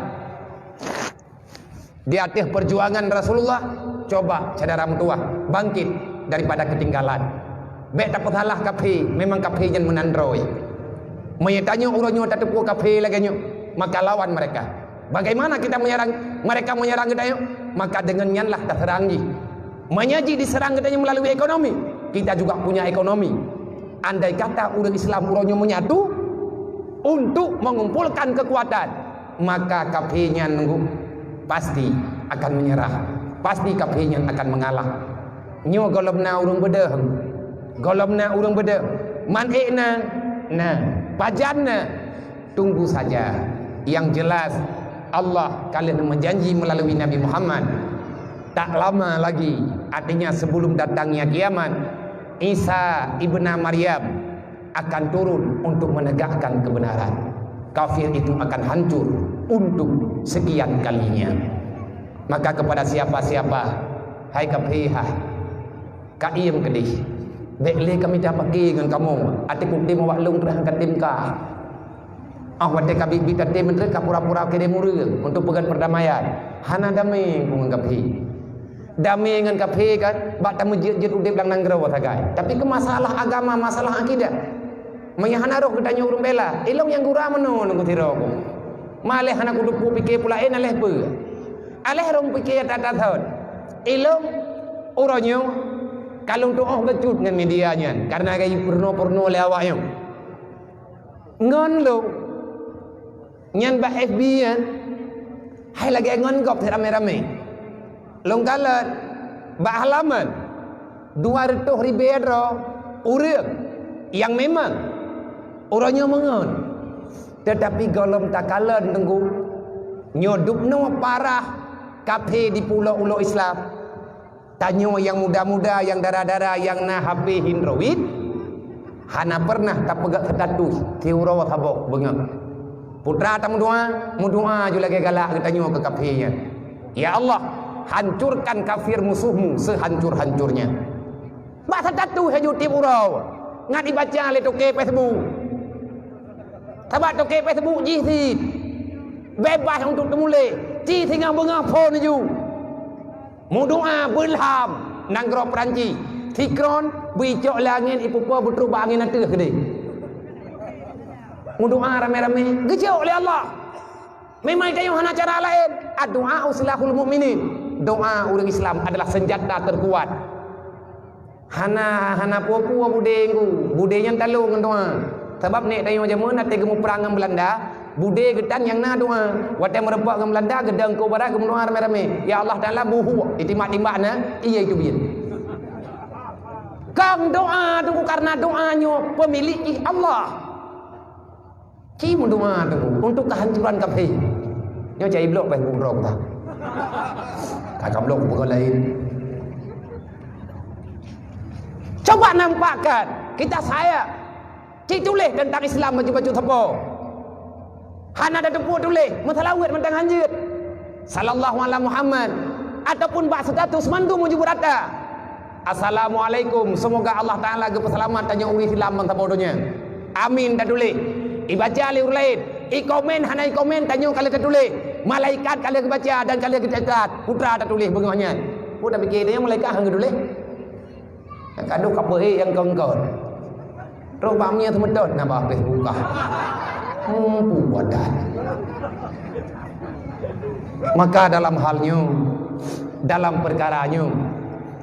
di ateueh peujuangan Rasulullah, coba syedara meutuwah bangkit daripada keutinggalan. Bék tapeusalah kaphé, memang kaphé nyan meunan droe. Meunyoe tanyoe uroe nyoe tateupeue kaphé lagée nyoe, maka lawan mereka. Bagaimana kita menyerang, mereka menyerang geutanyoe? Maka deungon nyan lah taseurang jih. Meunyoe jih diseurang geutanyoe meulalu ekonomi, kita juga punya ekonomi. Andai kata ureuëng Islam uroe nyoe menyatu untuk mengumpulkan kekuatan, maka kaphé nyan nunggu pasti akan menyerah. Pasti kaphé nyan akan mengalah. Nyoe gohlom na ureuëng beudeuh. Gohlom na ureuëng beudeuh. Man ék na, na. Pajan na. Tunggu saja. Yang jelas, Allah ka lheueh meujanji meulalu Nabi Muhammad, tak lama lagi, artinya sebelum datangnya kiamat, Isa ibna Maryam akan turun untuk menegakkan kebenaran. Kafir itu akan hancur untuk sekian kalinya. Maka kepada siapa-siapa, hai kaphé hai, ka iem keudeh. Bék lé ka mita paké ngon kamoe, até kutem awak lôn trah ka tem ka. Ah, watée ka biet-biet tatem treuk ka pura-pura kirém ureuëng untuk peugét perdamaian. Hana damé ngon kaphé. Damé ngon kaphé kan, bak tameujeuet-jeuet udeb lam nanggroe sagai. Tapi keu masalah agama, masalah akidah, meunyoe hana roh geutanyoe ureuëng bela, ilong nyang gura meunoe nunggu sidroe ku. Maléh hana kuteupeue pike pula, eh, na lheueh peue. Aléh rhom pike that-that thon. Ilong uroe nyoe ka lôn tuoh geucut ngon media nyan, karena gayue peurunoe-peurunoe lé awak nyoe. Ngon lôn nyan bak F B nyan, hai lagée ngon gob ramé-ramé. Lôn kalon bak halaman dua reutôh ribée droe ureuëng nyang memang uroe nyoe meungon. Teutapi gohlom takalon teungku, nyoe dubnoe parah kaphé di pulo ulo Islam. Tanyoe nyang muda-muda, nyang dara-dara, nyang na H P Android, hana pernah tapeugét status siuroe saboh beungoh. Putra tameudoa, meudoa ju lagée galak geutanyoe keu kaphé nyan. Ya Allah, hancurkan kafir musuhmu sehancur-hancurnya. Bak status laju tieb uroe, ngat ibaca lé toke Facebook. Sabab toke Facebook jih cit bebas untuk teumuléh, ci singoh beungoh phon laju. Meudoa beuilham nanggroe Perancis, siklon beuicok lé angén, ipupo beutrok bak angén ateueh keudeh. Meudoa ramé-ramé, geujok lé Allah. Memang tanyoe hana cara laén. Addu'a usilahul mukminin. Doa ureuëng Islam adalah senjata terkuat. Hana, hana peue-peue budé ngku. Budé nyan talô ngon doa. Sabab nék tanyoe jameun até geumuprang ngon Beulanda, budé geutan nyang na doa. Watée meurumpok ngon Beulanda, geudong keu barat geumeudoa ramé-ramé. Ya Allah Taala buhuk, itimbak-timbak na, iya itu biet. Kang doa tu karena doa nyoe pemilik jih Allah. Ci meudoa teungku untuk kehancuran kaphé. Nyoe cai blok paih bubroe bah. Ka ka blok bukan lain. Coba nampakkan kita saya ci tuléh tentang Islam baju-baju teupeu. Hana ada teupeue tuléh, meusalaweuet mantong hanjeuet. Sallallahu ala Muhammad ataupun bak status mandum uju berata. Assalamualaikum, semoga Allah Taala geupeuseulamat tanyoe ureuëng Islam ban saboh donya. Amin tatuléh. Ibaca lé ureuëng laén. Ikomen hana ikomen, tanyoe ka lheueh tatuléh. Malaikat ka lheueh geubaca dan ka lheueh geucatat. Putra tatuléh beungoh nyan. Peue tapike tanyoe malaikat han geutuléh? Kadôh ka peuék nyang kon-kon. Trok bak meunyoe seumeutôt na bak Facebook kah. Mupu wadah. Maka dalam hal nyoe, dalam perkara nyoe,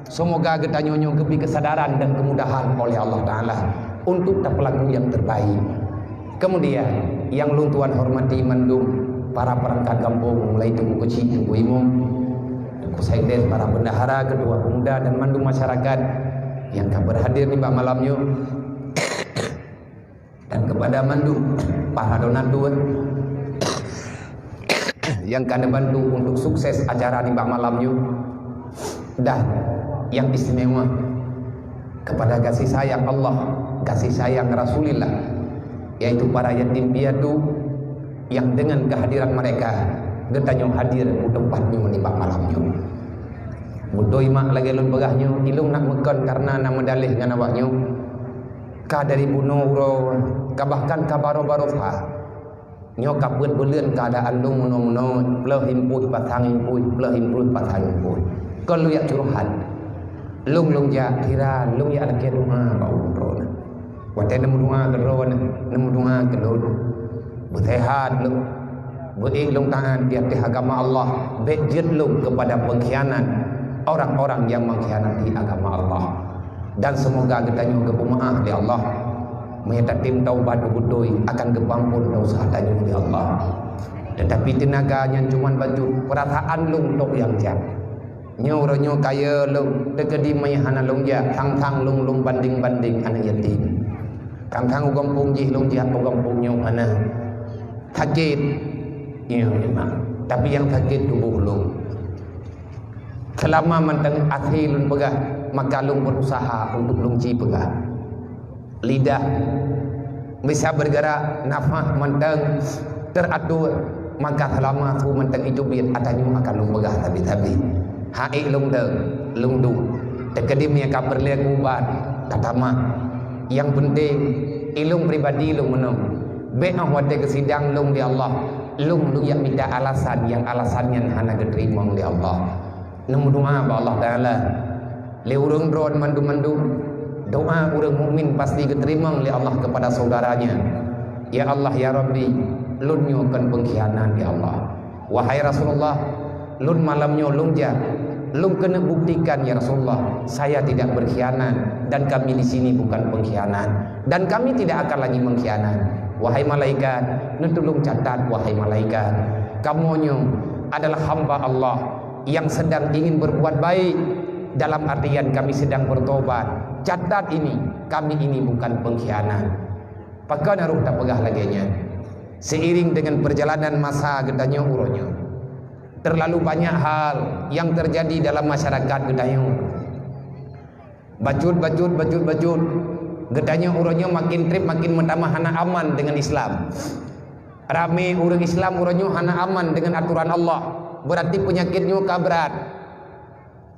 semoga geutanyoe nyoe geubri kesadaran dan kemudahan oleh Allah Taala untuk tapelaku yang terbaik. Kemudian, yang lôn tuan hormati mandum para perangkat gampông, mulai Teungku Keuchik, Teungku Imum, Teungku Sekdes, para bendahara, ketua pemuda dan mandum masyarakat yang ka berhadir nibak malam nyoe. Dan kepada mandum para donatur yang ka neubantu untuk sukses acara nibak malam nyoe. Dan yang istimewa kepada kasih sayang Allah, kasih sayang Rasulullah, yaitu para yatim piatu yang dengan kehadiran mereka geutanyoe hadir u teumpat nyoe nibak malam nyoe. Beutôi mak lagée lôn peugah nyoe, ilôn nak meukon karena na meudaléh ngon awak nyoe. Ka dari bunoe uroe, ka bahkan ka baroe-baroe that. Nyoe ka peuet buleuen keuadaan lôn meunoe-meunoe, pleuh impui pasang impui, pleuh impui pasang impui. Kon lôn jak curhat. Lôn, lôn jak kira, lôn jak lakée doa bak ulôn droeneuh. Watée neumeudoa keu droeneuh, neumeudoa keu lôn. Beuseuhat lôn. Beuék lôn taát di ateueh agama Allah, bék jeuet lôn keupada pengkhianat orang-orang nyang mengkhianati agama Allah. Dan seumoga geutanyoe geupeumeuáh lé Allah. Meunyoe tatem taubat beutôi, akan geupeuampon desya tanyoe lé Allah. Teutapi teunaga nyan cuma bacut, peurasaan lôn tok nyang jak. Nyoe uroe nyoe kayée lôn, teukeudi meunyoe hana lôn jak, sang-sang lôn, lôn bandeng-bandeng aneuëk yatim. Sang-sang u gampông jih lôn jak, u gampông nyoe hana. Sakét, ya memang. Tapi nyang sakét tuboh lôn. Seulama mantong até lôn peugah, maka lôn beurusaha untuk lôn ci peugah. Lidah bisa bergerak, nafah mantong teratur, maka seulama su mantong iteubiet, ata nyoe akan lôn peugah sabe-sabe. Hak ék lôn deuek, lôn duek. Teukeudi meunyoe ka peureulée ubat, tatamah. Nyang peunteng, ilôn pribadi lôn meunoe. Bék óh watée geusidang lôn lé Allah, lôn, lôn jak mita alasan nyang alasan nyan hana geuteurimong lé Allah. Neumeudoa bak Allah Taala. Lé ureuëng droe mandum-mandum, doa ureuëng mukmin pasti geuteurimong lé Allah kepada saudaranya. Ya Allah, ya Rabbi, lôn nyoe kon pengkhianat, ya Allah. Wahai Rasulullah, lôn malam nyoe lôn jak, lôn keuneuk buktikan, ya Rasulullah, saya tidak berkhianat dan kami di sini bukan pengkhianat dan kami tidak akan lagi mengkhianat. Wahai malaikat, neutulông catat, wahai malaikat, kamoe nyoe adalah hamba Allah yang sedang ingin berbuat baik, dalam artian kami sedang bertobat. Catat ini, kami ini bukan pengkhianat. Pakon harôh tapeugah lagée nyan? Seiring dengan perjalanan masa geutanyoe uroe nyoe, terlalu banyak hal yang terjadi dalam masyarakat geutanyoe. Bacut, bacut, bacut, bacut. Geutanyoe uroe nyoe makin treb makin meutamah hana aman dengan Islam. Ramé ureuëng Islam uroe nyoe hana aman dengan aturan Allah. Berarti peunyakét nyoe ka brat.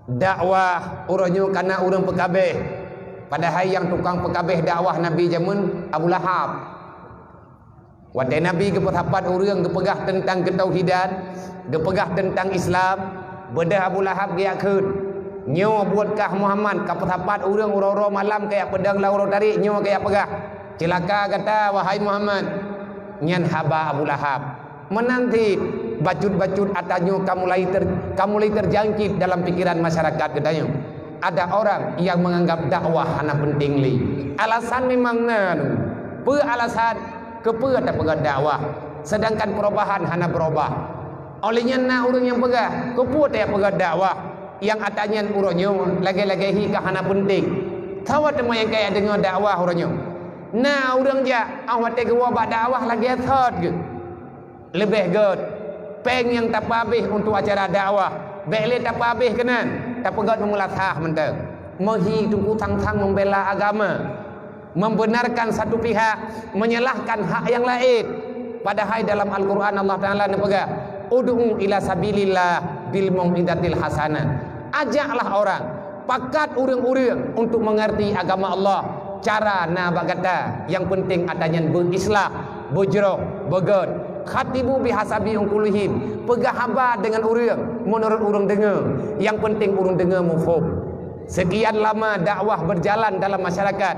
Dakwah uroe nyoe kana ureuëng peukabeh. Padahai nyang tukang peukabeh dakwah Nabi jameun Abu Lahab. Watée Nabi geupeusapat ureuëng geupeugah teuntang keutauhidan, geupeugah teuntang Islam, beudôh Abu Lahab geujak kheun, "Nyoe buet kah Muhammad, ka peusapat ureuëng uroe-uroe malam kajak peudong lam uroe tarek, nyoe kajak peugah, 'Ceulaka gata, wahai Muhammad!'" Nyan haba Abu Lahab. Meunan cit, bacut-bacut ata nyoe ka mulai ter-, ka mulai terjangkit dalam pikiran masyarakat geutanyoe. Ada orang yang menganggap dakwah hana penting lé. Alasan memang na. Peue alasan? Keupeue tapeugah dakwah, sedangkan perubahan hana berubah? Oleh nyan na ureuëng nyang peugah, keupeue tapeugah dakwah nyang ata nyan uroe nyoe lagée-lagée hi ka hana penting? Sawa teuma nyang kajak deungoe dakwah uroe nyoe? Na ureuëng jak, óh watée geuwoe bak dakwah lagée sot geuh. Leubeh gét, péng nyang tapeuhabéh untuk acara dakwah, bék lé tapeuhabéh keunan, tapeugét meumeulasah mantong. Meuhi teungku sang-sang membela agama, membenarkan satu pihak, menyalahkan hak yang lain. Padahai dalam Al-Quran Allah Taala neupeugah, "Ud'u ila sabilillah bil mau'izatil hasanah." Ajaklah orang, pakat ureuëng-ureuëng untuk mengerti agama Allah, Cara na bak gata, nyang penting ata nyan beu islah, beu jroh, beu göt. Khatibu bihasabi uqulihim, peugah haba deungon ureuëng meunurot ureuëng deungoe. Nyang penting ureuëng deungoe muphom. Sekian lama dakwah berjalan dalam masyarakat,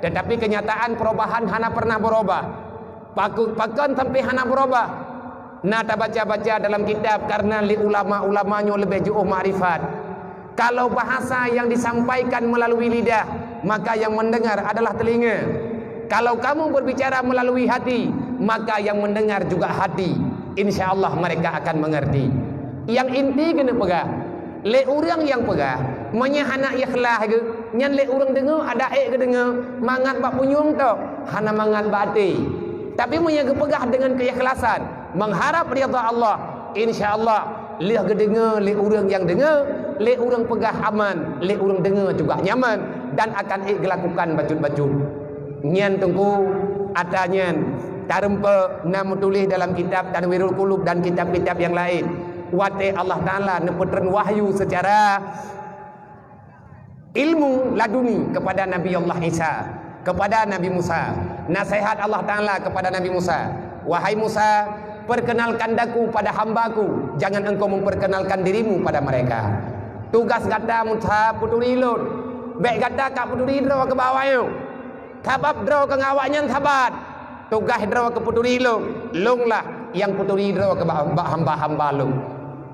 tetapi kenyataan perubahan hana pernah berubah. Paku-, pakon sampai hana berubah? Na tabaca-baca dalam kitab, karena lé ulama-ulama nyoe leubeh jiôh makrifat. Kalau bahasa yang disampaikan melalui lidah, maka yang mendengar adalah telinga. Kalau kamu berbicara melalui hati, maka yang mendengar juga hati. Insya Allah mereka akan mengerti. Yang inti keuneuk peugah, lé ureuëng nyang peugah, meunyoe hana ikhlas geuh, nyan lé ureuëng deungoe ada ék geudeungoe, mangat bak punyueng tok, hana mangat bak até. Tapi meunyoe geupeugah deungon keikhlasan, mengharap ridha Allah, insya Allah lheueh geudeungoe lé ureuëng nyang deungoe, lé ureuëng peugah aman, lé ureuëng deungoe juga nyaman, dan akan ék geulakukan bacut-bacut. Nyan Teungku, ata nyan tareumpok na meutuléh dalam kitab Tanwirul Qulub dan kitab-kitab nyang laén. Watée Allah Taala neupeutreun wahyu secara ilmu laduni kepada Nabi Allah Isa, kepada Nabi Musa. Nasihat Allah Taala kepada Nabi Musa, "Wahai Musa, perkenalkan daku pada hamba-Ku, jangan engkau memperkenalkan dirimu pada mereka." Tugas gata Musa peuturi lôn. Bék gata ka peuturi droe keu bak awaknyan. Sabab droe keu awaknyan sabat. Tugaih droe keu peuturi lôn, lôn lah nyang peuturi droe keu bak, bak hamba-hamba lôn.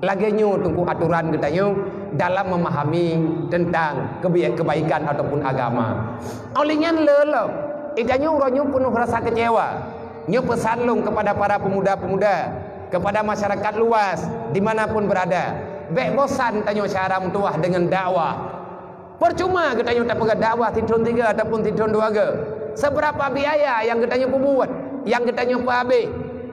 Lagée nyoe Teungku atoran geutanyoe dalam memahami tentang kebi-, kebaikan ataupun agama. Oleh nyan lé lom, geutanyoe uroe nyoe peunoh rasa kecewa. Nyoe pesan lôn kepada para pemuda-pemuda, kepada masyarakat luas di mana pun berada. Bék bosan tanyoe syedara meutuwah deungon dakwah. Percuma geutanyoe tapeugah dakwah sithon tiga ataupun sithon dua ga. Seberapa biaya nyang geutanyoe peubuet, nyang geutanyoe peuhabéh?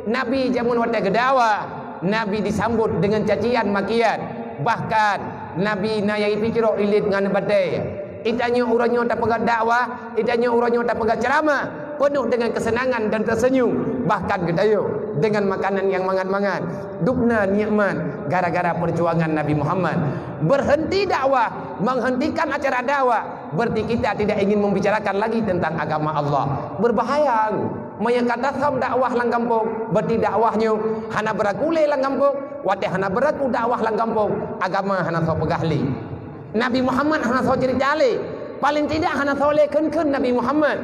Nabi jameun watée geudakwah, Nabi disambot deungon cacian makian. Bahkan Nabi na nyang jipicrok ilét ngon batée. Geutanyoe uroe nyoe tapeugah dakwah, geutanyoe uroe nyoe tapeugah ceuramah, peunoh deungon keuseunangan dan teusenyum. Bahkan geutanyoe deungon makanan nyang mangat-mangat. Dubna nikmat gara-gara perjuangan Nabi Muhammad. Berhenti dakwah, menghentikan acara dakwah, berarti kita tidak ingin membicarakan lagi tentang agama Allah. Berbahaya. Meunyoe ka tasöm dakwah lam gampông, berarti dakwah nyoe hana beuraku lé lam gampông. Watée hana beuraku dakwah lam gampông, agama hana soe peugah lé. Nabi Muhammad hana soe ceurita lé. Paling tidak hana soe lé kheun-kheun Nabi Muhammad.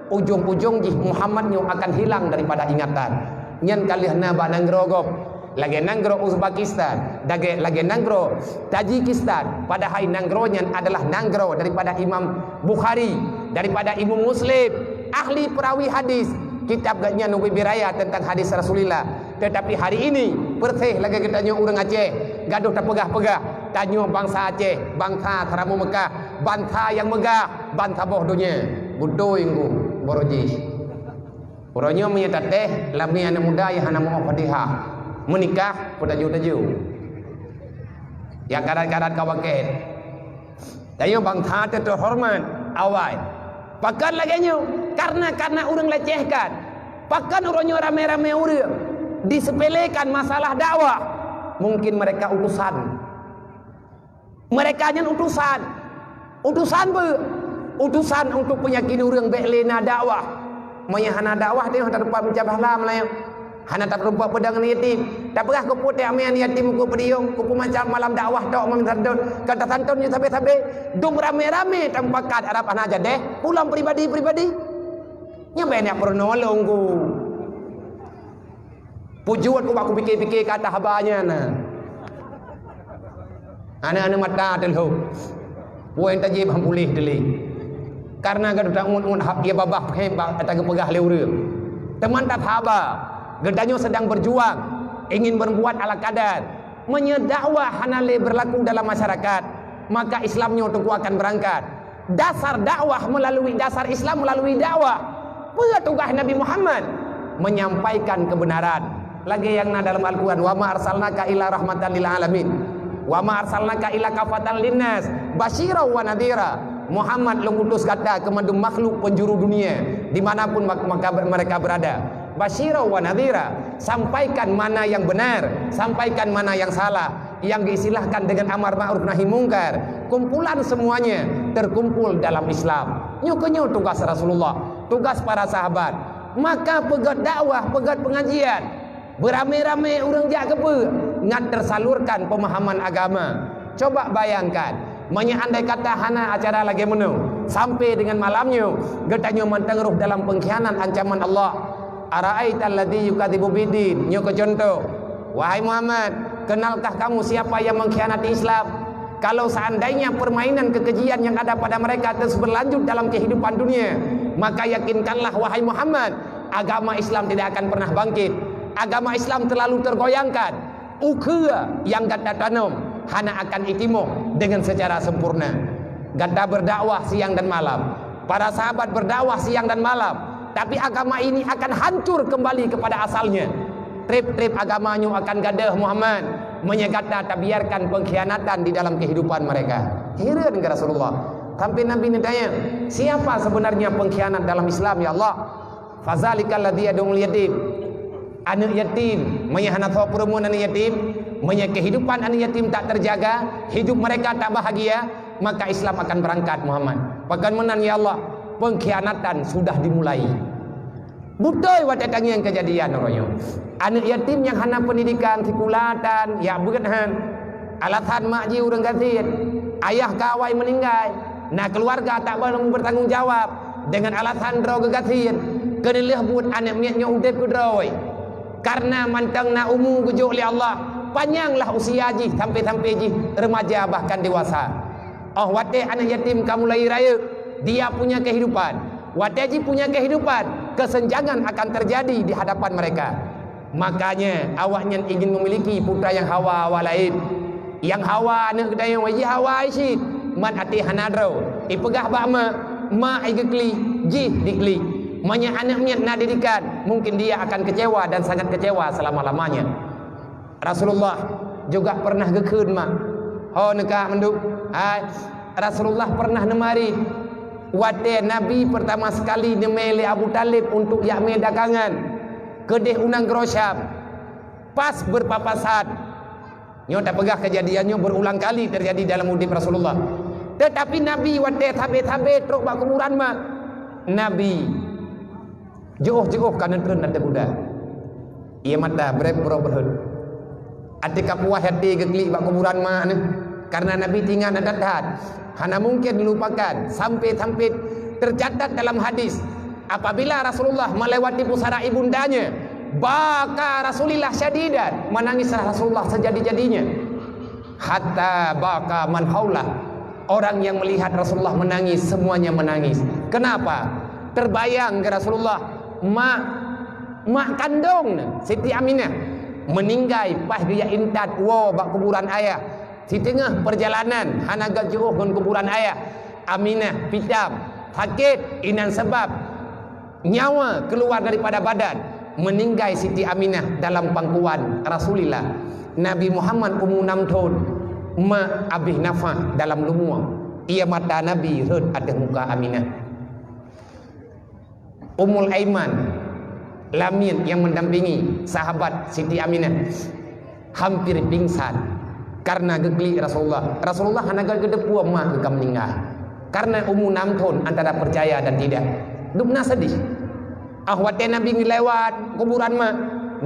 Ujong-ujong jih Muhammad nyoe akan hilang daripada ingatan. Nyan ka lheueh na bak nanggroe gob. Lagée nanggroe Uzbekistan, lagée, lagée nanggroe Tajikistan, padahai nanggroe nyan adalah nanggroe daripada Imam Bukhari, daripada Imam Muslim, ahli perawi hadis. Kitab geuhnyan ubit-ubit raya tentang hadis Rasulullah. Tetapi hari ini, persis lagée geutanyoe ureuëng Aceh, gadoh tapeugah-peugah, tanyoe bansa Aceh, bansa Seuramoe Meukah, bansa nyang meugah, bansa boh donya. Beutôi Teungku, barojih. Uroe nyoe meunyoe tatéh, lami aneuëk muda nyang hana meu'oh Fatihah, meunikah peutaju-taju. Nyang karat-karat ka wakét. Tanyoe bansa teuh teuhoreumat awai. Pakon lagée nyoe? Karena, karena ureuëng lecehkan. Pakon uroe nyoe ramé-ramé ureuëng disepelekan masalah dakwah? Mungkin mereka utusan. Mereka nyan utusan. Utusan beu? Utusan untuk peuyakin ureuëng bék lé na dakwah. Meunyoe hana dakwah, teuh hana teumpat meucabah lam laén. Hana tapeureumpok peudong aneuk yatim. Tapeugah keupeue teuh amé aneuk yatim keu peudiyong, keupeue macam malam dakwah tok meunan santôn. Ka tasantôn nyoe sabe-sabe, dum ramé-ramé tamupakat arab hana jadeh, pulang pribadi-pribadi. Nyan bèk neuk peurunoe lôn ku. Peue jeuet ubak kupike-pike kata haba nyan na. Aneuk-aneuk mata teulhok. Wéh tajib han puléh teulé. Karena gata taungut-ungut hab ie babah phém bak ata geupeugah lé ureuëng. Teuma that haba, geutanyoe sedang berjuang, ingin berbuat ala kadar. Meunyoe dakwah hana lé berlaku dalam masyarakat, maka Islam nyoe teungku akan berangkat. Dasar dakwah melalui, dasar Islam melalui dakwah. Peue tugaih Nabi Muhammad? Menyampaikan kebenaran. Lagée nyang na dalam Al-Quran, "Wa ma arsalnaka illa rahmatan lil alamin. Wa ma arsalnaka illa kafatan linnas, basyira wa nadhira." Muhammad, lôn utus gata keu mandum makhluk penjuru dunia, di mana pun mak-, maka ber-, mereka berada. Basyira wa nadhira, sampaikan mana yang benar, sampaikan mana yang salah. yang diistilahkan dengan amar ma'ruf nahi mungkar, kumpulan semuanya terkumpul dalam Islam. Nyoe keuh nyoe tugas Rasulullah, tugas para sahabat. Maka peugét dakwah, peugét pengajian, beramé-ramé ureuëng jak keupeue, ngat tersalurkan pemahaman agama. Coba bayangkan, meunyoe andai kata hana acara lagée meunoe, sampai dengan malam nyoe, geutanyoe mantong roh dalam pengkhianat ancaman Allah. Ara'aital ladzi yukadzibu biddin, nyoe keu contoh. Wahai Muhammad, kenalkah kamu siapa yang mengkhianati Islam? Kalau seandainya permainan kekejian yang ada pada mereka terus berlanjut dalam kehidupan dunia, maka yakinkanlah, wahai Muhammad, agama Islam tidak akan pernah bangkit. Agama Islam terlalu tergoyangkan. Ukeue nyang gata tanom hana akan itimoh dengan secara sempurna. Gata berdakwah siang dan malam, para sahabat berdakwah siang dan malam, tapi agama ini akan hancur kembali kepada asalnya. Treb-treb agama nyoe akan gadôh, Muhammad, meunyoe gata tabiarkan pengkhianatan di dalam kehidupan mereka. Hireuen keu Rasulullah. Sampai Nabi neutanya, "Siapa sebenarnya pengkhianat dalam Islam, ya Allah?" "Fadzalikal ladzi yad'ul yatim." Aneuëk yatim, meunyoe hana soe peureumeun aneuëk yatim, meunyoe kehidupan aneuëk yatim tak terjaga, hidup mereka tak bahagia, maka Islam akan berangkat, Muhammad. Pakon meunan, ya Allah, pengkhianatan sudah dimulai. Beutôi watée tangieng keujadian uroe nyoe. Aneuëk yatim nyang hana pendidikan sikula tan, ya beuet han. Alasan mak jih ureuëng gasien, ayah ka awai meuninggai, na keuluwarga tak ba bertanggung jawab. Deungon alasan droe geugasien, keuneulheueh buet aneuëk miet nyoe udeb keudroe. Kareuna mantong na umu geujok lé Allah, panyanglah usia jih sampai-sampai jih remaja bahkan dewasa. Óh watée aneuëk yatim ka mulai rayeuk, dia punya kehidupan. Watée jih punya kehidupan, kesenjangan akan terjadi di hadapan mereka. Makanya awaknyan ingin memiliki putra yang hawa-hawa laén. Nyang hawa aneuëk geutanyoe jih hawa cit, mat até hana droe. Ipeugah bak mak, mak igeuklik, jih diklik. Meunyoe aneuëk miet na didikan, mungkin dia akan kecewa dan sangat kecewa selama-lamanya. Rasulullah juga pernah geukheun mak, "Ho neuka mandum?" Hai, Rasulullah pernah neumari watée Nabi pertama sekali neumé lé Abu Talib untuk jak mé dagangan keudeh u nanggroe Syam. Pas berpapasan. Nyoe tapeugah keujadian nyoe berulang kali terjadi dalam udeb Rasulullah. Tetapi Nabi watée sabe-sabe trok bak kuburan mak, Nabi jiôh-jiôh ka neutreun ateueh kuda. Ie mata breb broe breuheut. Até ka puas até geuklik bak kuburan mak nyoe. Kareuna Nabi tingat na that-that. Hana mungken dilupakan sampai-sampai tercatat dalam hadis. Apabila Rasulullah melewati pusara ibundanya, baka Rasulillah syadidan, menangislah Rasulullah sejadi-jadinya. Hatta baka man haulah. Orang yang melihat Rasulullah menangis, semuanya menangis. Kenapa? Terbayang ke Rasulullah, mak, mak kandong Siti Aminah meninggai pas geujak intat woe bak kuburan ayah. Siteungoh peurjalanan hana geujiôh ngon kuburan ayah, Aminah pitam, sakét, inan sabab nyawa keuluwa daripada badan, meuninggai Siti Aminah dalam pangkuan Rasulillah. Nabi Muhammad umu nam thon, mak abéh nafah dalam lumueng. Ie mata Nabi rhot ateueh muka Aminah. Ummul Aiman, lamiet nyang mendampingi sahabat Siti Aminah, hampir pingsan karena geuklik Rasulullah. Rasulullah hana geuteupue mak geuh ka meuninggai karena umu nam thon antara percaya dan tidak. Dubna sedih. Ah watée Nabi ngeulewat kuburan mak,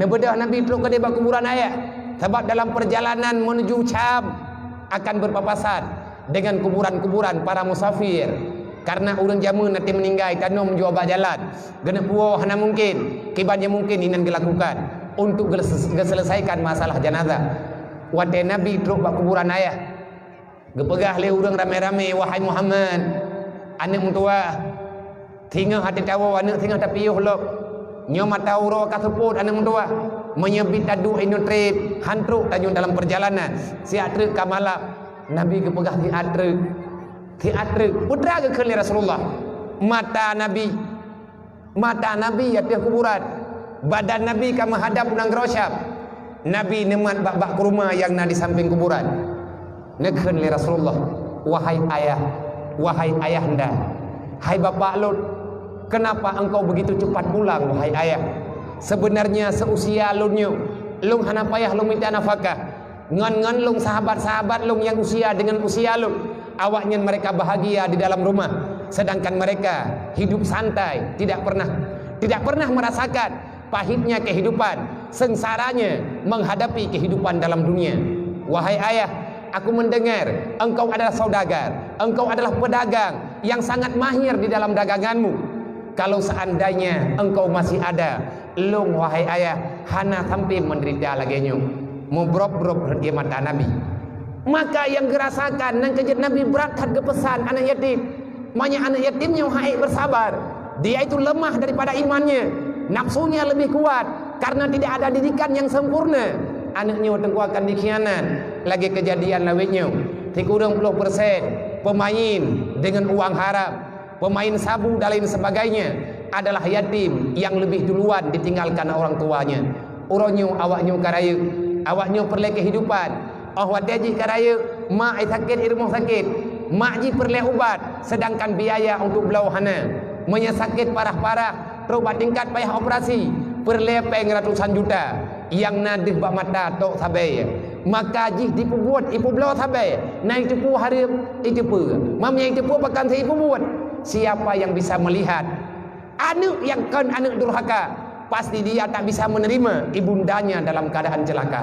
neubeudôh Nabi trok keudeh bak kuburan ayah, sabab dalam perjalanan menuju Syam akan berpapasan dengan kuburan-kuburan para musafir. Karena ureuëng jameun até meuninggai tanom jua bak jalan, geuneuk puwoe hana mungken, kiban nyang mungken inan geulakukan untuk geules-, geuselesaikan masalah janazah. Watée Nabi trok bak kuburan ayah, geupeugah lé ureuëng ramé-ramé, "Wahai Muhammad, aneuëk meutuwah, singoh até tawoe aneuëk singoh tapiôh lom. Nyoe mata uroe ka seupôt aneuëk meutuwah. Meunyoe bit taduek inoe treb, han trok tanyoe dalam perjalanan. Siat treuk ka malam." Nabi geupeugah siat treuk. Siat treuk, peue teuma geukheun lé Rasulullah. Mata Nabi, mata Nabi ateueh kuburan. Badan Nabi ka meuhadap u nanggroe Syam. Nabi neumat bak-bak kurma nyang na di sampéng kuburan. Neukheun lé Rasulullah, "Wahai ayah, wahai ayahanda, hai bapak lôn, kenapa engkau begitu cepat pulang, wahai ayah? Sebenarnya seusia lôn nyoe, lôn hana payah lôn mita nafakah. Ngon-ngon lôn sahabat-sahabat lôn nyang usia deungon usia lôn, awaknyan mereka bahagia di dalam rumah, sedangkan mereka hidup santai, tidak pernah tidak pernah merasakan pahitnya kehidupan, sengsaranya menghadapi kehidupan dalam dunia. Wahai ayah, aku mendengar engkau adalah saudagar, engkau adalah pedagang yang sangat mahir di dalam daganganmu. Kalau seandainya engkau masih ada, lôn, wahai ayah, hana sampai menderita lagée nyoe. Mubrok-brok rot di mata Nabi. Maka nyang geurasakan nan keujeuet Nabi brat that geupeusan aneuk yatim. Meunyoe aneuk yatim nyoe hana bersabar, dia itu lemah daripada imannya, nafsunya lebih kuat karena tidak ada didikan yang sempurna. Aneuk nyoe teungku akan dikhianat lagée kejadian lawét nyoe. Sikureueng ploh persen pemain dengan uang haram, pemain sabu dan lain sebagainya adalah yatim yang lebih duluan ditinggalkan orang tuanya. Uroe nyoe awak nyoe ka rayeuk, awak nyoe peureulée kehidupan. Óh watée jih ka rayeuk, mak sakét i rumoh sakét, mak jih peureulée ubat, sedangkan biaya untuk bloe hana. Meunyoe sakét parah-parah, trok bak tingkat payah operasi, peureulée péng ratusan juta, nyang na deuh bak mata tok sabe. Maka jih jipeubuet, jipeubloe sabe, na jiteupeu hareuem, jiteupeu. Meunyoe jiteupeu pakon sa jipeubuet, siapa yang bisa melihat? Aneuk nyang kon aneuk durhaka, pasti dia tak bisa menerima ibundanya dalam keadaan celaka.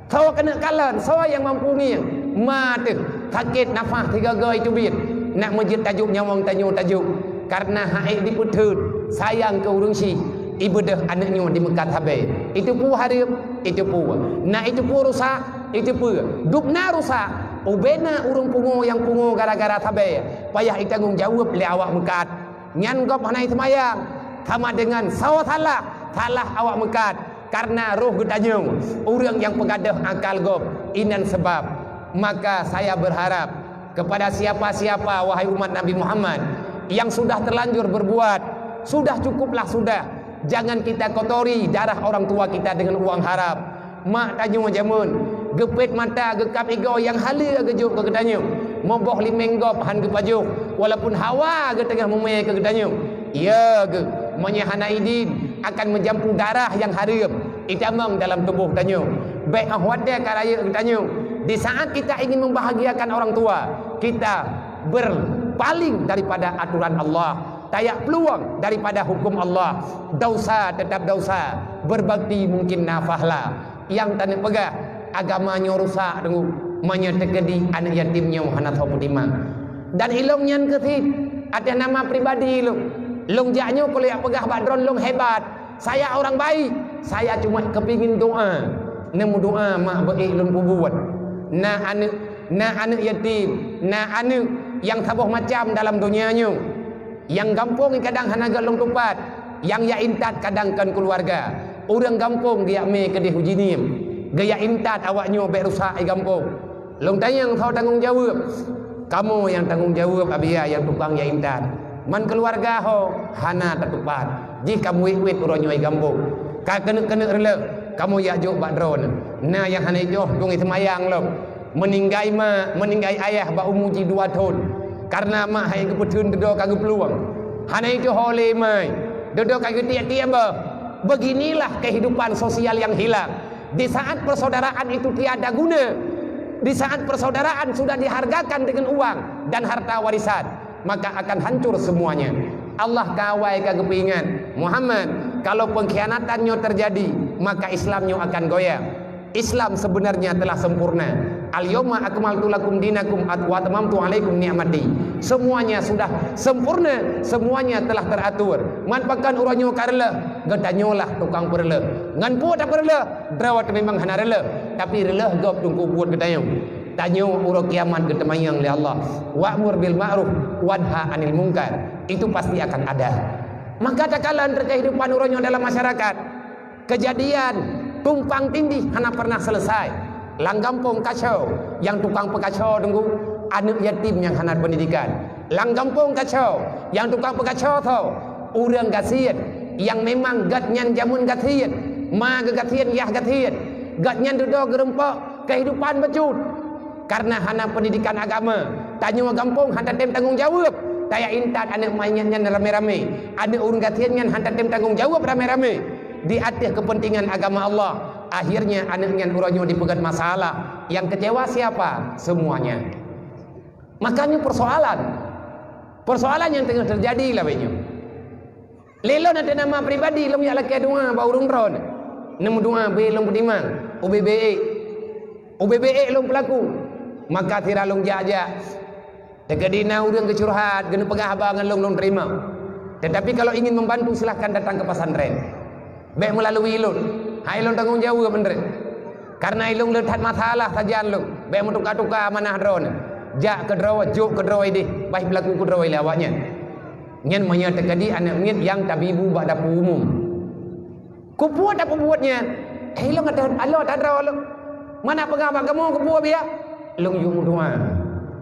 Soe keuneuk kalon, soe nyang mampu ngieng? Ma teuh, sakét nafah sigoe-goe jiteubiet, nak meujeuet tajok nyawöng tanyoe tajok. Kareuna hana jipeutheun sayang keu ureuëng syiek, jibeudôh aneuk nyoe dimeukat sabe. Jiteupeu hareuem, jiteupeu. Na jiteupeu rusak, jiteupeu. Dub na rusak, ubena ureuëng pungo nyang pungo gara-gara sabe, payah jitanggong jaweueb lé awak meukat. Nyan gob hana jiseumayang, sama deungon soe salah, salah awak meukat. Kareuna roh geutanyoe, ureuëng nyang peugadôh akal gob, inan sabab. Maka saya berharap kepada siapa-siapa, wahai umat Nabi Muhammad, yang sudah terlanjur berbuat, sudah cukuplah sudah. Jangan kita kotori darah orang tua kita dengan uang haram. Mak tanyoe jameun, geupét mata, geukab igoe nyang haleue geujok keu geutanyoe. Muboh limeng gob han geupajoh, walaupun hawa geuteungoh meumé keu geutanyoe. Ya geuh, meunyoe hana idin, akan meujampu darah nyang hareuem jitamong dalam tuboh tanyoe. Bék óh watée ka rayeuk geutanyoe. Di saat kita ingin membahagiakan orang tua, kita berpaling daripada aturan Allah, tajak peuluwang daripada huköm Allah. Desya tetap desya, beubakti mungkin na pahala. Nyang taneuk peugah, agama nyoe rusak teungku, meunyoe teukeudi aneuk yatim nyoe hana soe peutimang. Dan ilông nyan keuh cit, ateueh nama pribadi lông. Lông jak nyoe keu lôn jak peugah bak droe lông hebat. Saya orang baik, saya cuma keupingin doa. Neumeudoa mak beuék lôn peubuet. Na aneuk, na aneuk yatim, na aneuk nyang saboh macam dalam donya nyoe. Nyang gampông kadang hana gét lông tupat, nyang jak intat kadang kon keuluwarga. Ureuëng gampông geujak mé keudeh uji niem, geujak intat awak nyoe bék rusak di gampông. Lông tanyong soe tanggong jaweueb? Kamoe nyang tanggong jaweueb, Abiya nyang tukang jak intat. Man keuluwarga ho hana tatupat, jih ka meuwét-wét uroe nyoe di gampông. Ka keuneuk-keuneuk reuleueh, kamoe jak jok bak droeneuh. Na nyang hana jiôh dong jiseumayang lom. Meuninggai mak, meuninggai ayah bak umu jih dua thon. Kareuna mak hai geupeutheun dudoe ka geuplueng. Hana jiteuho lé mai, dudoe ka geutiek-tiek beuh. Beginilah kehidupan sosial yang hilang. Di saat persaudaraan itu tiada guna, di saat persaudaraan sudah dihargakan dengan uang dan harta warisan, maka akan hancur semuanya. Allah ka awai ka geupeuingat, Muhammad, kalau pengkhianatan nyoe terjadi, maka Islam nyoe akan goyang. Islam sebenarnya telah sempurna. Al-yauma akmaltu lakum dinakum at-, wa atmamtu alaikum ni'mati. Semuanya sudah sempurna, semuanya telah teratur. Man pakon uroe nyoe ka reuleueh, geutanyoe lah tukang peureuleueh. Ngon peue tapeureuleueh? Droe teuh memang hana reuleueh, tapi reuleueh gob teungku buet geutanyoe. Tanyoe uroe kiamat geuteumanyong lé Allah. Wa'mur bil ma'ruf wanha 'anil munkar. Itu pasti akan ada. Maka takalon kehidupan uroe nyoe dalam masyarakat. Keujadian tumpang tindih hana pernah selesai. Lam gampông kacau, nyang tukang peukaco teungku, aneuk yatim nyang hana pendidikan. Lam gampông kacau, nyang tukang peukaco tho, ureuëng gasien, nyang memang gét nyan jameun gasien, ma geugasien, yah gasien. Gét nyan dudoe geurumpok kehidupan bacut. Kareuna hana pendidikan agama, tanyoe gampông hana tem tanggong jaweueb. Tajak intat aneuk manyét nyan ramé-ramé, aneuk ureuëng gasien nyan hana tem tanggong jaweueb ramé-ramé di ateueh keupeuntengan agama Allah. Akhirnya aneuk nyan uroe nyoe dipeugét masalah. Yang kecewa siapa? Semuanya. Makanya persoalan. Persoalan yang tengah terjadi lah nyoe. Lé lôn ateueh nama pribadi lôn jak lakée doa bak ureuëng droe. Neumeudoa beu lôn peutimang, ubé-bé ék. Ubé-bé ék lôn peulaku. Maka sira lôn jak-jak. Teukeudi na ureuëng geucurhat, geuneuk peugah haba ngon lôn, lôn teurimong. Tetapi kalau ingin membantu, silahkan datang ke pesantren. Bék meulalui lôn. Hai lôn tanggong jaweueb meuntreuk. Karena ilôn le that masalah sajan lôn. Bék meutuka-tuka amanah droe. Jak keudroe, jok keudroe ideh, bah peulaku keudroe lé awaknyan. Nyan meunyoe teukeudi aneuk miet nyang tabibu bak dapu umum. Kupeue tapeubuet nyan? Hai lôn ata aloe ata droe lôn. Mana peugah bak kamoe kupeue biya? Lôn yue meudoa.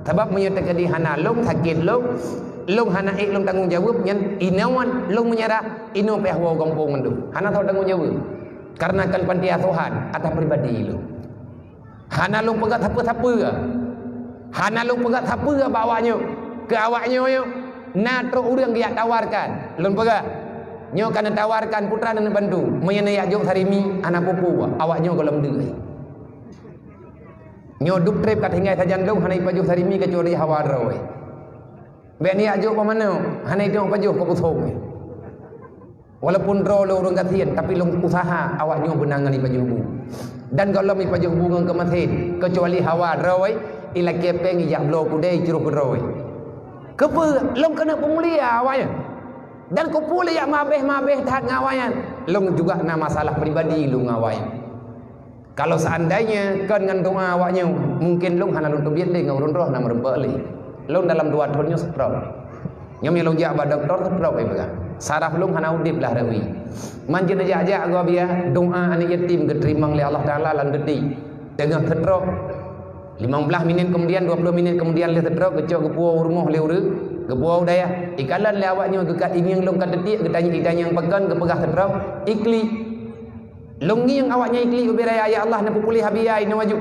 Sabab meunyoe teukeudi hana lôn sakét lôn, lôn hana ék lôn tanggong jaweueb nyan inoe lôn meunyeurah, inoe pih woe gampông mandum. Hana soe tanggong jaweueb. Karena kan panti asuhan atas pribadi lôn. Hana lôn peugah sapeue-sapeue. Hana lôn peugah sapeue bak awaknyoe. Keu awaknyoe nyoe na trok ureuëng geujak tawarkan. Lôn peugah, nyoe ka neutawarkan putra neubantu. Meunyoe neujak jok Sarimi hana peue-peue, awaknyoe gohlom deuh. Nyoe dup treb ka tinggai sajan lôn hana ipajoh Sarimi kecuali hawa droe. Bék neujak jok bak manoe hana idong pajoh keu busong. Walaupun droe lôn ureuëng gasien, tapi lôn usaha awaknyoe beuna ngon ipajoh bu. Dan gohlom ipajoh bu ngon keumasin, kecuali hawa droe, ilakée péng ijak bloe keudée icroh keudroe. Keupeue lôn keuneuk peumulia awaknyan? Dan keupeue lôn jak mabéh-mabéh that ngon awaknyan? Lôn juga na masalah pribadi lôn ngon awaknyan. Kalau seandainya kon ngon doa awaknyoe, mungkin lôn hana lôn teubiet lé ngon ureuëng droe na meurumpok lé. Lôn dalam dua thon nyoe stroke. Nyoe lôn jak bak dokto stroke ipeugah. Saraf lôn hana udeb lah rawi. Man jeuet jak-jak gobnyan doa aneuk yatim geuteurimong lé Allah Taala lam detik. Teungoh stroke, lima belas minit kemudian, dua puluh minit kemudian lé stroke geucok geupuwoe u rumoh lé ureuëng, geupuwoe u dayah. Ikalon lé awaknyoe geukat ingieng lôn ka teutiek geutanyong-tanyong pakon geupeugah stroke, iklik. Lôn ngieng awaknyan iklik ubé raya, "Ya Allah, neupeupuléh Abiya inoe aju."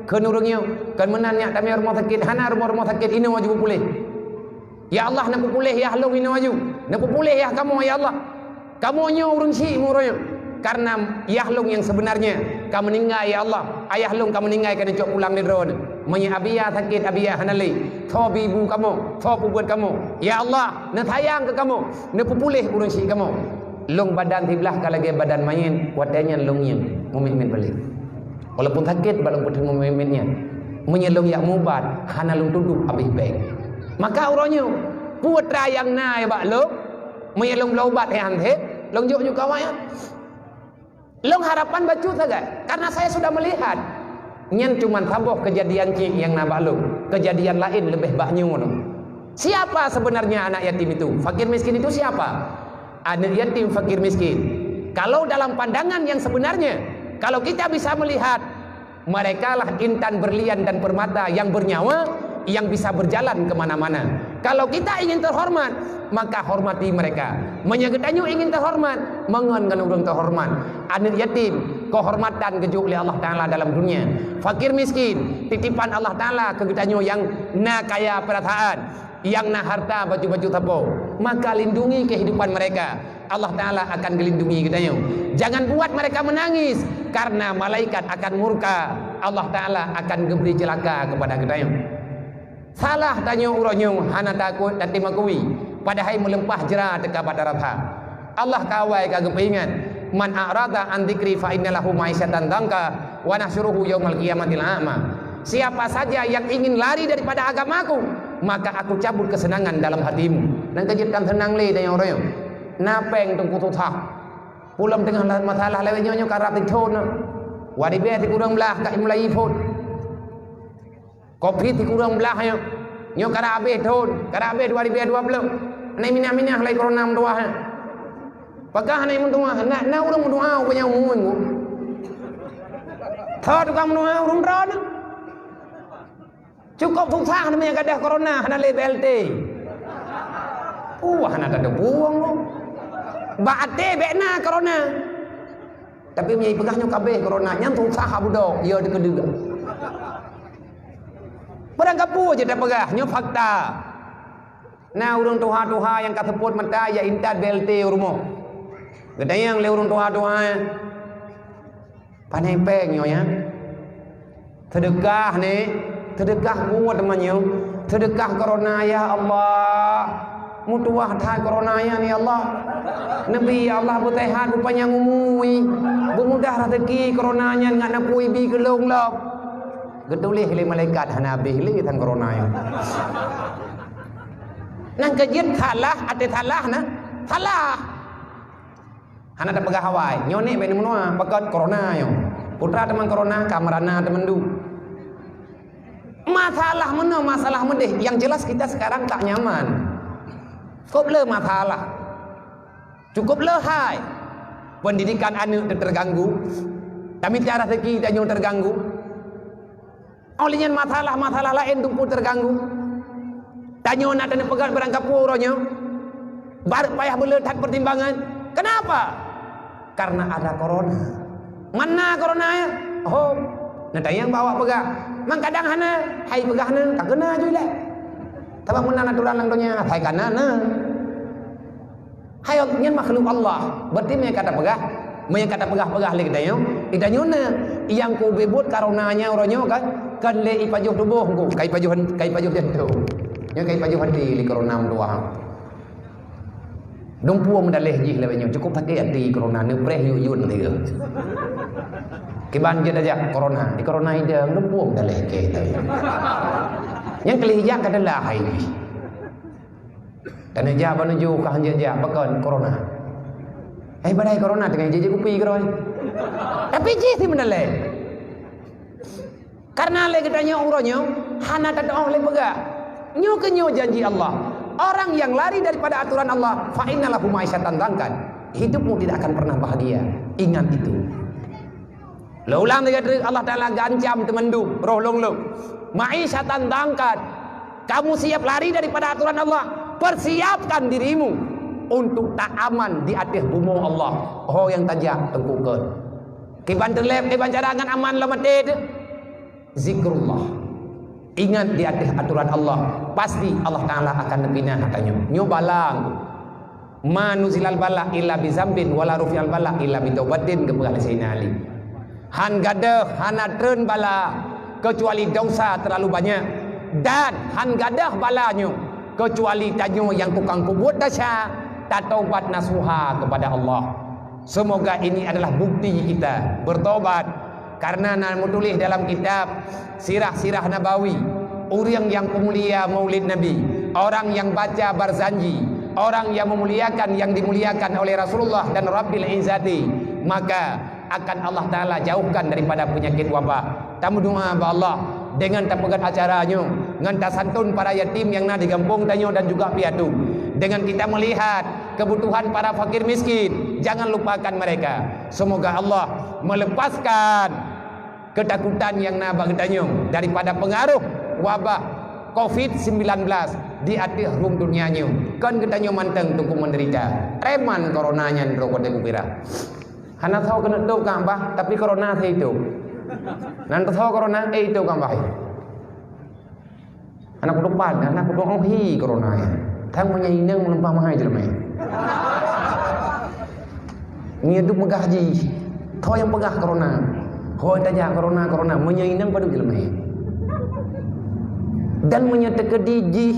Kheun ureuëng nyoe, "Kon meunan nyak tamé rumoh sakét, hana rumoh-rumoh sakét, inoe aju peupuléh. Ya Allah, neupeupuléh yah lôn inoe aju. Neupeupuléh yah kamoe, ya Allah. Kamoe nyoe ureuëng syik meureuëng. Karena yah lôn nyang sebenarnya ka meuninggai, ya Allah. Ayah lôn ka meuninggai ka neucok pulang lé droeneuh. Meunyoe Abiya sakét, Abiya hana lé. Soe bi bu kamoe, soe peubuet kamoe. Ya Allah, neusayang keu kamoe, neupeupuléh ureuëng syik kamoe." Lôn badan siblah ka lagée badan manyét, watée nyan lôn ngieng, mumiet-miet balék. Walaupun sakét, bak lôn peuteumé mumiet nyan. Meunyoe lôn jak mubat, hana lôn tudoh abéh bék. Maka uroe nyoe, peue atra nyang na bak lôn, meunyoe lôn bloe ubat hai han sép, lôn jok ju keu awaknyan. Lôn harapan bacut sagai, karena saya sudah melihat. Nyan cuman saboh keujadian cit nyang na bak lôn. Keujadian laén leubeh bak nyoe lom. Siapa sebenarnya anak yatim itu? Fakir miskin itu siapa? Anak yatim fakir miskin. Kalau dalam pandangan yang sebenarnya, kalau kita bisa melihat, merekalah intan berlian dan permata yang bernyawa, yang bisa berjalan kemana-mana. Kalau kita ingin terhormat, maka hormati mereka. Meunyoe geutanyoe ingin terhormat, meungon ngon ureuëng terhormat. Aneuk yatim, kehormatan geujok lé Allah Taala dalam dunia. Fakir miskin, titipan Allah Taala keu geutanyoe nyang na kaya peurasaan, nyang na harta bacut-bacut sapo. Maka lindungi kehidupan mereka. Allah Taala akan geulindungi geutanyoe. Jangan buat mereka menangis, karena malaikat akan murka. Allah Taala akan geubri ceulaka keupada geutanyoe. Salah tanyoe uroe nyoe hana takot dan teumakui, padahai meuleumpah jra teuka bak darat that. Allah ka awai ka geupeuingat, "Man a'rada an dzikri fa inna lahu ma'isyatan dhanka wa nahsyuruhu yaumal qiyamati a'ma." Siapa saja yang ingin lari daripada agamaku, maka aku cabut kesenangan dalam hatimu. Nang keujeuet kan seunang lé tanyoe uroe nyoe. Na péng teungku susah. Pulang teungoh masalah lawét nyoe nyoe karab tithon. Wari beh sikureueng blah ka imulai phon. Kopi sikureueng blah nyoe. Nyoe karab habéh thon, karab habéh dua ribèe dua ploh. Hana minah-minah lé corona meutuwah nyoe. Pakon hana meutuwah? Na, na ureueng meutuwah ubak nyang umui nyoe. Tho tukang meutuwah ureueng droeneuh. Cukôp susah namanya gadoh corona hana lé B L T. Wah, hana tateupueng. Bak até bèk na corona. Tapi meunyoe ipeugah nyoe ka abéh corona, nyan susah budok, ya dikeudeuh. Barang kapeue jeuet tapeugah, nyoe fakta. Na ureueng tuha-tuha nyang ka seupôt mata jak intat B L T u rumoh. Geutanyong lé ureueng tuha-tuha, Pane péng nyoe ya. Seudeukah ni, seudeukah buet teuma nyoe. Seudeukah corona ya Allah. Meutuwah that corona nyan ya Allah. Neubi ya Allah beuseuhat beupanyang umu, beumudah raseuki corona nyan ngat neupui bi keu lôn lom. Geutuléh lé malaikat hana habéh lé sang corona nyoe. Nang keujeuet salah, até salah na. Salah. Hana tapeugah awai, nyoe nek bèk neumeunoe, pakon corona nyoe. Putra teuma corona, ka meurana teuma du. Masalah meunoe, masalah meudeh, yang jelas kita sekarang tak nyaman. Cukup le masalah. Cukup le hai. Pendidikan aneuk teu-, terganggu. Tamita raseuki tanyoe terganggu. Óh lheueh nyan masalah-masalah laén teungku terganggu. Tanyoe na taneuk peugah barang kapeue uroe nyoe. Bareuek payah beuleuet that pertimbangan. Kenapa? Karena ada corona. Mana corona ya? Hom. Na tayang bawa peugah. Mang kadang hana, hai peugah na, ka keuna ju lé. Sabab meunan aturan lam donya, hai kana na. Hai nyan makhluk Allah. Berarti meunyo ka tapeugah, meunyo ka tapeugah-peugah lé geutanyoe, geutanyoe na nyang kubeubeuet corona nyan uroe nyoe kan, kan lé ipajoh tuboh engko, ka ipajoh, ka ipajoh jantong. Nyoe ka ipajoh até lé corona meutuwah. Dumpeue meudaleh jih lawét nyoe, cukup sakét até corona, neupreh yue-yue lé. Kiban jeuet tajak corona, di corona idang dumpeue meudaleh keu lawét. Nyang keu lhèe jak ka teulah hai jih. Taneuk jak bak nuju ka hanjeuet jak, pakon corona. Eh, padahai corona teungoh jijak kupi keudroe. Tapi jih si meudaleh. Karena lé geutanyoe uroe nyoe hana tatu'oh lé peugah. Nyoe keuh nyoe janji Allah. Orang yang lari daripada aturan Allah, fa inna lahu ma'isyatan dhankan. Hidupmu tidak akan pernah bahagia. Ingat itu. Lôn ulang lagi treuk, Allah Taala geuancam teumandum roh lôn-lôn. Ma'isyatan dhankan. Kamu siap lari daripada aturan Allah? Persiapkan dirimu untuk tak aman di ateueh bumoe Allah. Ho nyang tajak teungku kheun. Kiban teulép, kiban cara ngon aman lom até teuh? Zikrullah. Ingat di ateueh aturan Allah, pasti Allah Taala akan neupinah geutanyoe. Nyoe bala. Ma nuzilal bala illa bi zambin, wala rufi'al bala illa bi taubatin, geupeugah lé Saidina Ali. Han gadôh hana treun bala keucuali desya teulalu banyak, dan han gadôh bala nyoe keucuali tanyoe nyang tukang peubuet desya tataubat nasuha kepada Allah. Semoga ini adalah bukti kita bertobat. Karena na meutuléh dalam kitab Sirah-Sirah Nabawi, ureuëng nyang peumulia Maulid Nabi, orang yang baca Barzanji, orang yang memuliakan yang dimuliakan oleh Rasulullah dan Rabbil Izzati, maka akan Allah Taala jauhkan daripada penyakit wabah. Tameudoa bak Allah dengan tapeugét acara nyoe, ngon tasantun para yatim nyang na di gampông tanyoe dan juga piatu. Dengan kita melihat kebutuhan para fakir miskin, jangan lupakan mereka. Semoga Allah melepaskan ketakutan nyang na bak geutanyoe daripada pengaruh wabah covid sembilan belas di ateueh rhueng dunia nyoe. Kon geutanyoe mantong teungku menderita. Preman corona nyan droe kote kubira. Hana soe keuneuk tôp kah bah, tapi corona sei tôp. Nan teusoe corona, eh, itôp kah bah. Hana kutupat, hana kutu'oh hi corona nyan. Thang meunyoe inong meuleumpah meuhai jeuleumé. Ngieng duek meugah jih. Tho nyang peugah corona. Ho tajak corona, corona. Meunyoe inong padub jeuleumé. Dan meunyoe teukeudi jih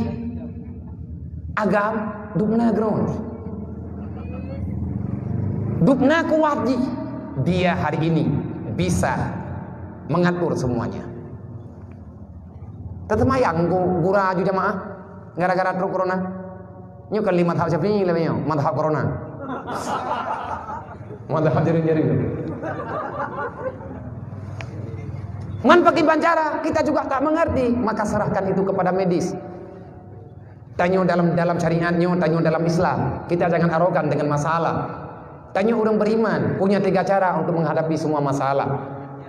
agam, dubna groe. Dubna kuat jih. Dia hari ini bisa mengatur semuanya. Teuseumayang gu-, gura aju jamaah gara-gara trok corona. Nyoe kan lé mazhab Syafi'i lé nyoe, mazhab corona. Mazhab jaring-jaring. Man pakriban cara, kita juga tak mengerti, maka serahkan itu kepada medis. Tanyoe dalam, dalam syariat nyoe, tanyoe dalam Islam, kita jangan arogan dengan masalah. Tanyoe ureuëng beriman, punya tiga cara untuk menghadapi semua masalah.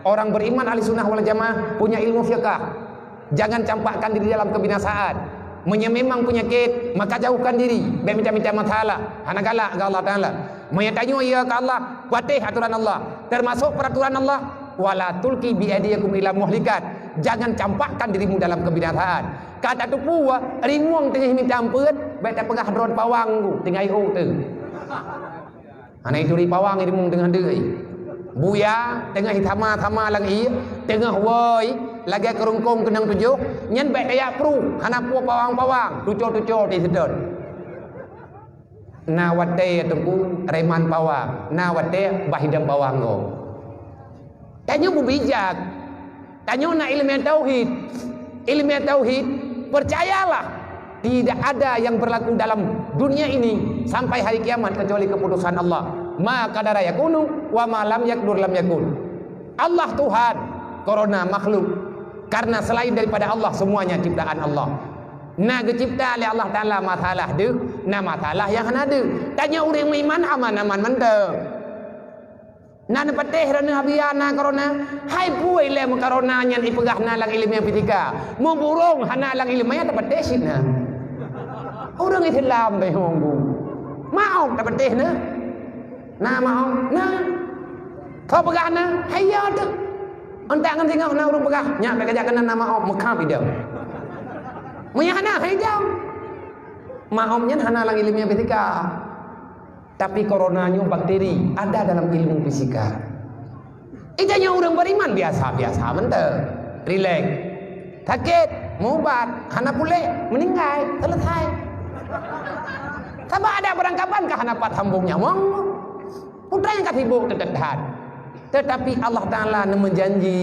Orang beriman ahli sunnah wal jamaah punya ilmu fiqah. Jangan campakkan diri dalam kebinasaan. Meunyoe memang penyakit, maka jauhkan diri. Bèk minta-minta masalah. Hana galak keu Allah Taala. Meunyoe tanyoe ya keu Allah, patéh aturan Allah, termasuk peraturan Allah, "Wala tulqi bi aidikum ila muhlikat." Jangan campakkan dirimu dalam kebinasaan. Ka tateupeue rimueng teungoh minta ampeuen, bèk tapeugah droe pawang tu, tinggai ôk tu. Hana ituri pawang rimueng teungoh deuk. Buya teungoh sama-sama lam ié, teungoh woe lagée keurungkong keunong tujoh, nyan bék tajak pruh, hana peue pawang-pawang, tucol-tucol teuseudot. Na watée teungku reman pawang, na watée bah idam pawang gob. Tanyoe beubijak. Tanyoe na ileumé tauhid. Ileumé tauhid, percayalah, tidak ada yang berlaku dalam dunia ini sampai hari kiamat kecuali keputusan Allah. Ma qadara yakunu wa ma lam yaqdur lam yakun. Allah Tuhan, corona makhluk. Karena selain daripada Allah, semuanya ciptaan Allah. Na geucipta lé Allah Taala masalah deuh, na masalah nyang hana deuh. Tanyoe ureuëng meuiman aman-aman mantong. Na neupatéh droeneuh Abiya na corona? Hai peue ilée meukorona nyan ipeugah na lam ileumé fisika. Meuburông hana lam ileumé tapatéh cit na. Ureuëng Islam teuh honggu. Maob tapatéh na. Na maob? Na. Soe peugah na? Hai ya teuh. Euntak ngon singoh na ureuëng peugah, nyak bék kajak keunan na maob, meukhab idong. Meunyo hana, hai idong. Maob nyan hana lam ileumé fisika. Tapi corona nyoe bakteri, ada dalam ilmu fisika. Ita nyoe ureuëng beriman biasa-biasa mantong. Rilek. Sakét, meuubat, hana puléh, meuninggai, selesai. Sabab ada barangkapan ka hana pat hambong nyawong. Putra nyang ka sibuk teutet that. Tetapi Allah Taala neumeujanji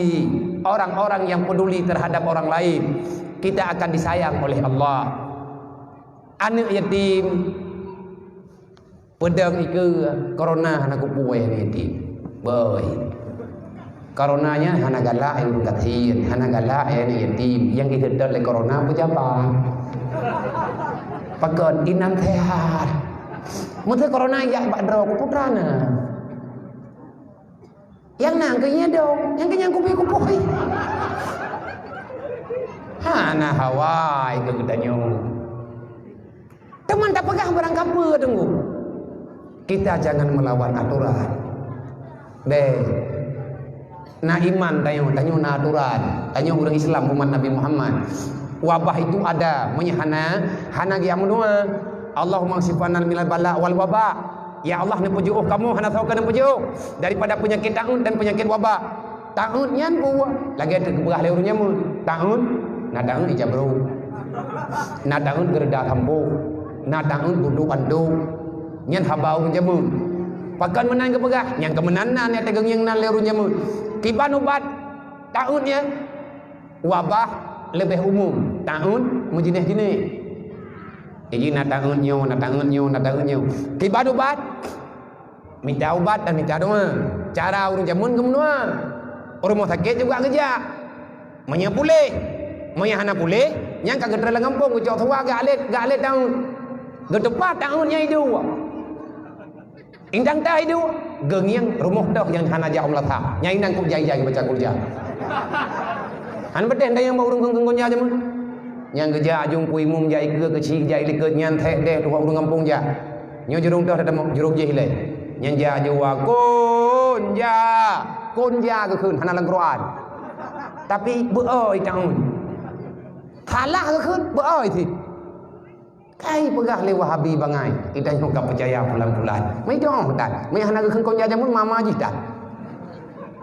orang-orang yang peduli terhadap orang lain, kita akan disayang oleh Allah. Aneuëk yatim, peudong ikeue, corona hana kupuwoe aneuëk yatim. Boi. Corona nyan hana galak ureuëng gasien, hana galak aneuëk yatim. Nyang jiseutôt lé corona pejabat. Pakon inan sehat. Meusé corona jak bak droe ku putra na. Nyang na keu nyan dong, nyang keu nyan kupi kupoh. Hana hawa ikeue geutanyoe. Teuma tapeugah barang kapeue teungku. Kita jangan melawan aturan. Bék. Na iman tanyoe, tanyoe na aturan. Tanyoe ureuëng Islam umat Nabi Muhammad. Wabah itu ada, meunyo hana, hana geujak meudoa. Allahumma kshif 'anna minal bala wal waba. Ya Allah, neupeujeuôh kamoe hana soe keuneuk peujeuôh daripada peunyakét taun dan peunyakét waba. Taun nyan peue? Lagée teupeugah lé ureuëng jameun. Taun, na taun ija brôk. Na taun geureuda sampôh. Na taun budôk andôk. Nyan haba ureuëng jameun. Pakon meunan geupeugah? Nyang keu meunan na nyang teugeungieng nan lé ureuëng jameun. Kiban ubat taun nyan? Wabah leubeh umum, taun meujinéh-jinéh. Jadi na taun nyoe, na taun nyoe, na taun nyoe. Kiban ubat? Mita ubat dan mita doa. Cara ureuëng jameun geumeudoa. Ureuëng sakét juga geujak. Meunyo puléh, meunyo hana puléh, nyang ka geutrön lam gampông geucok suwa geualét, geualét taun. Geuteupat taun nyang idua. Indang ta idua, geungieng rumoh toh nyang hana jak u meulasa. Nyang inang kok jai-jai baca kuljah. Han beudeh ndai nyang bak ureuëng kheun-kheun kuljah jameun. Nyang geujak aju ku imum jak ikeue keuci jak ilikot nyan thek deh tuha ureuëng gampông jak. Nyoe jurông toh tatamok jurông jih ilée. Nyan jak aju wa kunja, kunja geukheun hana lam Quran. Tapi beu-oi taun. Salah geukheun beu-oi cit. Kai peugah lé Wahabi bangai, geutanyoe ka peucaya pulan-pulan. Meudoh that, meuhana geukheun kon jajamun mama jih that.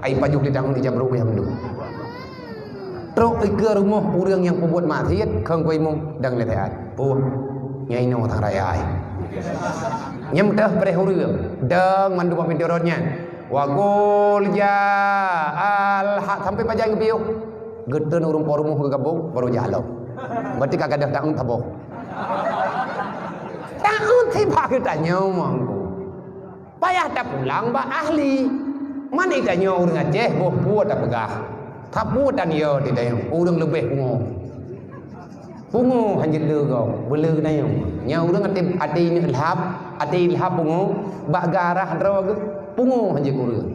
Ai pajoh lé tangon ija brok nyang mandum. Trok ikeue rumoh ureuëng nyang peubuet maksiet, kheun keu imum dang lé that. Puh, nyang inoe tang raya ai. Nyang teuh preh ureuëng, dang mandum bak pintoe rot nyan. Wa qul ja'al haq, sampai pajan geupiôh. Geutreun ureuëng po rumoh geugabong, baru jak lom. Berarti ka gadôh taun saboh. Taun sibak geutanyoe mangko. Payah tapulang bak ahli. Man geutanyoe ureuëng Aceh boh peue tapeugah. Sapeue tan yo di dayong ureuëng leubeh pungo. Pungo hanjeuet le gob, beule geutanyoe. Nyang ureuëng até, até ineuk lhab, até ilhab pungo, bak garah droe geuh, pungo hanjeuet ureuëng.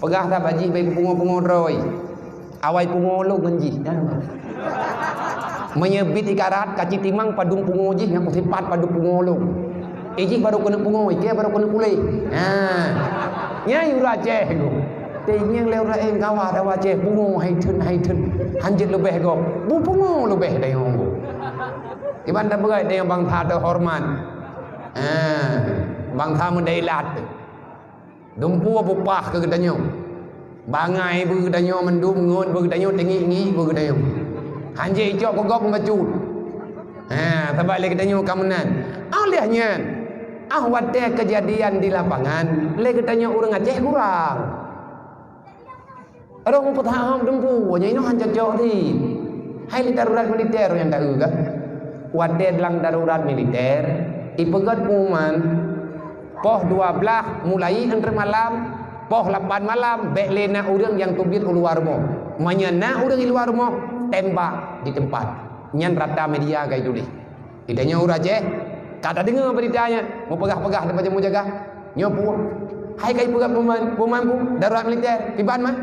Peugah that bak jih bèk pungo-pungo droe. Awai pungo lôn ngon jih. Meunyoe bit ikarat, ka cit timang padum pungo jih ngon sipat padum pungo lôn. Eh, jih barô keuneuk pungo, ikei barô keuneuk puléh. Ha. Nyan ureuëng Aceh tu. Teuingieng lé ureuëng laén kawa dawa Aceh pungo hai theun, hai theun. Hanjeuet leubeh gob. Bu pungo leubeh dayong gob. Iban tabeugai dayong bansa teuhoreumat. Ha. Bansa meudailat. Dumpeue beupah keu geutanyoe. Bangai beu geutanyoe mandum, ngon beu geutanyoe, teungiek-ngiek beu geutanyoe. Hanjeuet icok keu gob meubacut. Ha, sabab lé geutanyoe ka meunan. Óh lheueh nyan, óh watée keujadian di lapangan, lé geutanyoe ureuëng Aceh kurang. Rhong peuthahom dumpeue, nyan inoe han cocok di. Hai lé darurat militer nyang taeu kah? Watée lam darurat militer, ipeugét pengumuman, poh dua blaih mulai enteuk malam, poh lapan malam bék lé na ureuëng nyang teubiet u luwa rumoh. Meunyoe na ureuëng i luwa rumoh, tembak di teumpat. Nyan rata media ka ituléh. Geutanyoe ureuëng Aceh, ka tadeungoe beurita nyan, meupeugah-peugah teumpat jamu jaga. Nyoe peue? Hai ka ipeugah pengumuman, pengumuman peue? Darurat militer, kiban mah?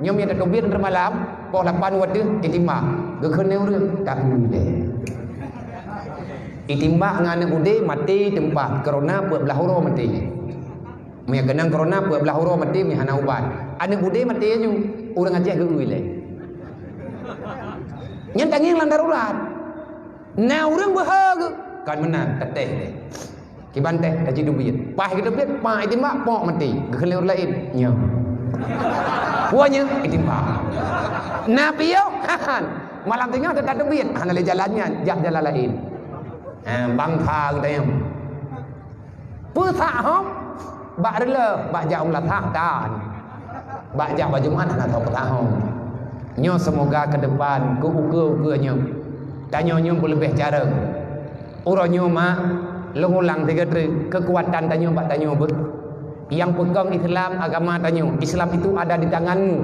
Nyoe meuiya tateubiet enteuk malam, poh lapan watée, itimbak. Geukheun lé ureuëng, ka militer. Itimbak ngon aneuk udé maté teumpat, corona peuet blaih uroe maté. Meunyoe keunong corona peuet blaih uroe maté, meunyoe hana ubat. Aneuk udé maté laju, ureuëng Aceh geu-ui lé. Nyan tangieng lam darurat. Na ureuëng beuhe geuh, kon meunan, tatéh lé. Kiban téh, tacit teubiet. Paih geuteubiet, pak itimbak, pok maté. Geukheun lé ureuëng laén, nyoe. Peue nyoe? Itimbak. Na piôh, han. Malam teungoh teutap teubiet, hana lé jalan nyan, jak jalan laén. Ha, bangsa geutanyoe. Peuthahom bak reuloh, bak jak u meulasah tan. Bak jak bak Jumat hana soe peuthahom. Nyoe seumoga keu depan, keu ukeue-ukeue nyoe, tanyoe nyoe beuleubeh carông. Uroe nyoe mak, lôn ulang sigoe treuk, keukuatan tanyoe bak tanyoe beuh. Nyang peukong Islam agama tanyoe, Islam itu ada di tanganmu.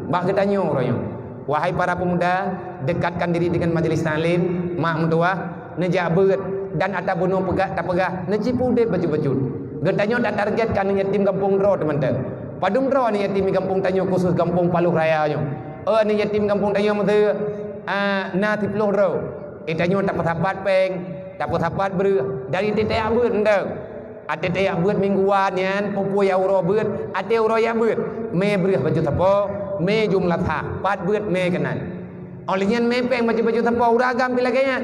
Bak geutanyoe uroe nyoe. Wahai para pemuda, dekatkan diri dengan majelis taklim, mak meutuwah, neujak beuet dan ata bunoe peugah tapeugah neucipu udeb bacut-bacut. Geutanyoe tatarget keu aneuk yatim gampông droe teumantong. Padum droe aneuk yatim di gampông tanyoe khusus gampông Paloh Raya nyoe. Oh aneuk yatim gampông tanyoe meuseu, ah, na siploh droe. Eh, tanyoe tapeusapat péng, tapeusapat breueh dari teutek beuet ndeueng. Até teuyak beuet mingguan nyan, peue-peue nyang uroe beuet, até uroe yak beuet, mé breueh bacut sapo, mé jumlah that, pat beuet mé keunan. Óh lheueh nyan mé péng bacut-bacut sapo ureueng agam pih lagée nyan.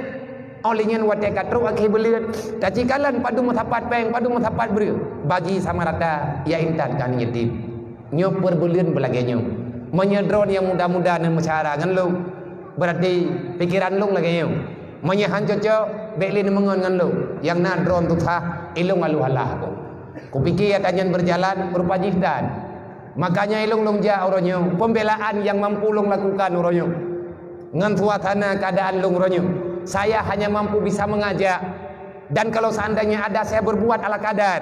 Óh lheueh nyan watée ka trok akhé buleuen, tacikalon padum meusapat péng, padum meusapat breueh, bagi sama rata, ya intat keu aneuk yatim. Nyoe peureubeuleuen beulagée nyoe. Meunyoe droeneuh nyang muda-muda na meusyara ngon lôn, beurati pikeran lôn lagée nyoe. Meunyoe han cocok, bék lé neumeungon ngon lôn, nyang na droeneuh tutoe ilôn aloh alah kok. Kupike ata nyan beurjalan rupa jih that. Makanya ilôn lôn jak uroe nyoe, peumbelaan nyang mampu lôn lakukan uroe nyoe. Ngon suasana keuadaan lôn uroe nyoe, saya hanya mampu bisa mengajak. Dan kalau seandainya ada saya berbuat ala kadar,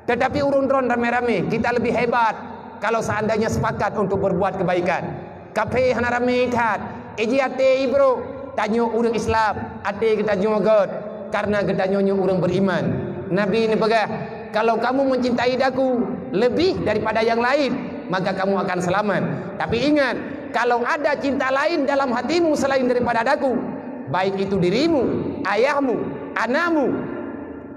tetapi ureueng droeneuh ramé-ramé, kita lebih hebat kalau seandainya sepakat untuk berbuat kebaikan. Kaphé hana ramé that, iji até ibrôk, tanyoe ureueng Islam, até geutanyoe göt, karena geutanyoe nyoe ureueng beriman. Nabi neupeugah, "Kalau kamu mencintai daku lebih daripada yang lain, maka kamu akan selamat. Tapi ingat, kalau ada cinta lain dalam hatimu selain daripada daku, baik itu dirimu, ayahmu, anakmu,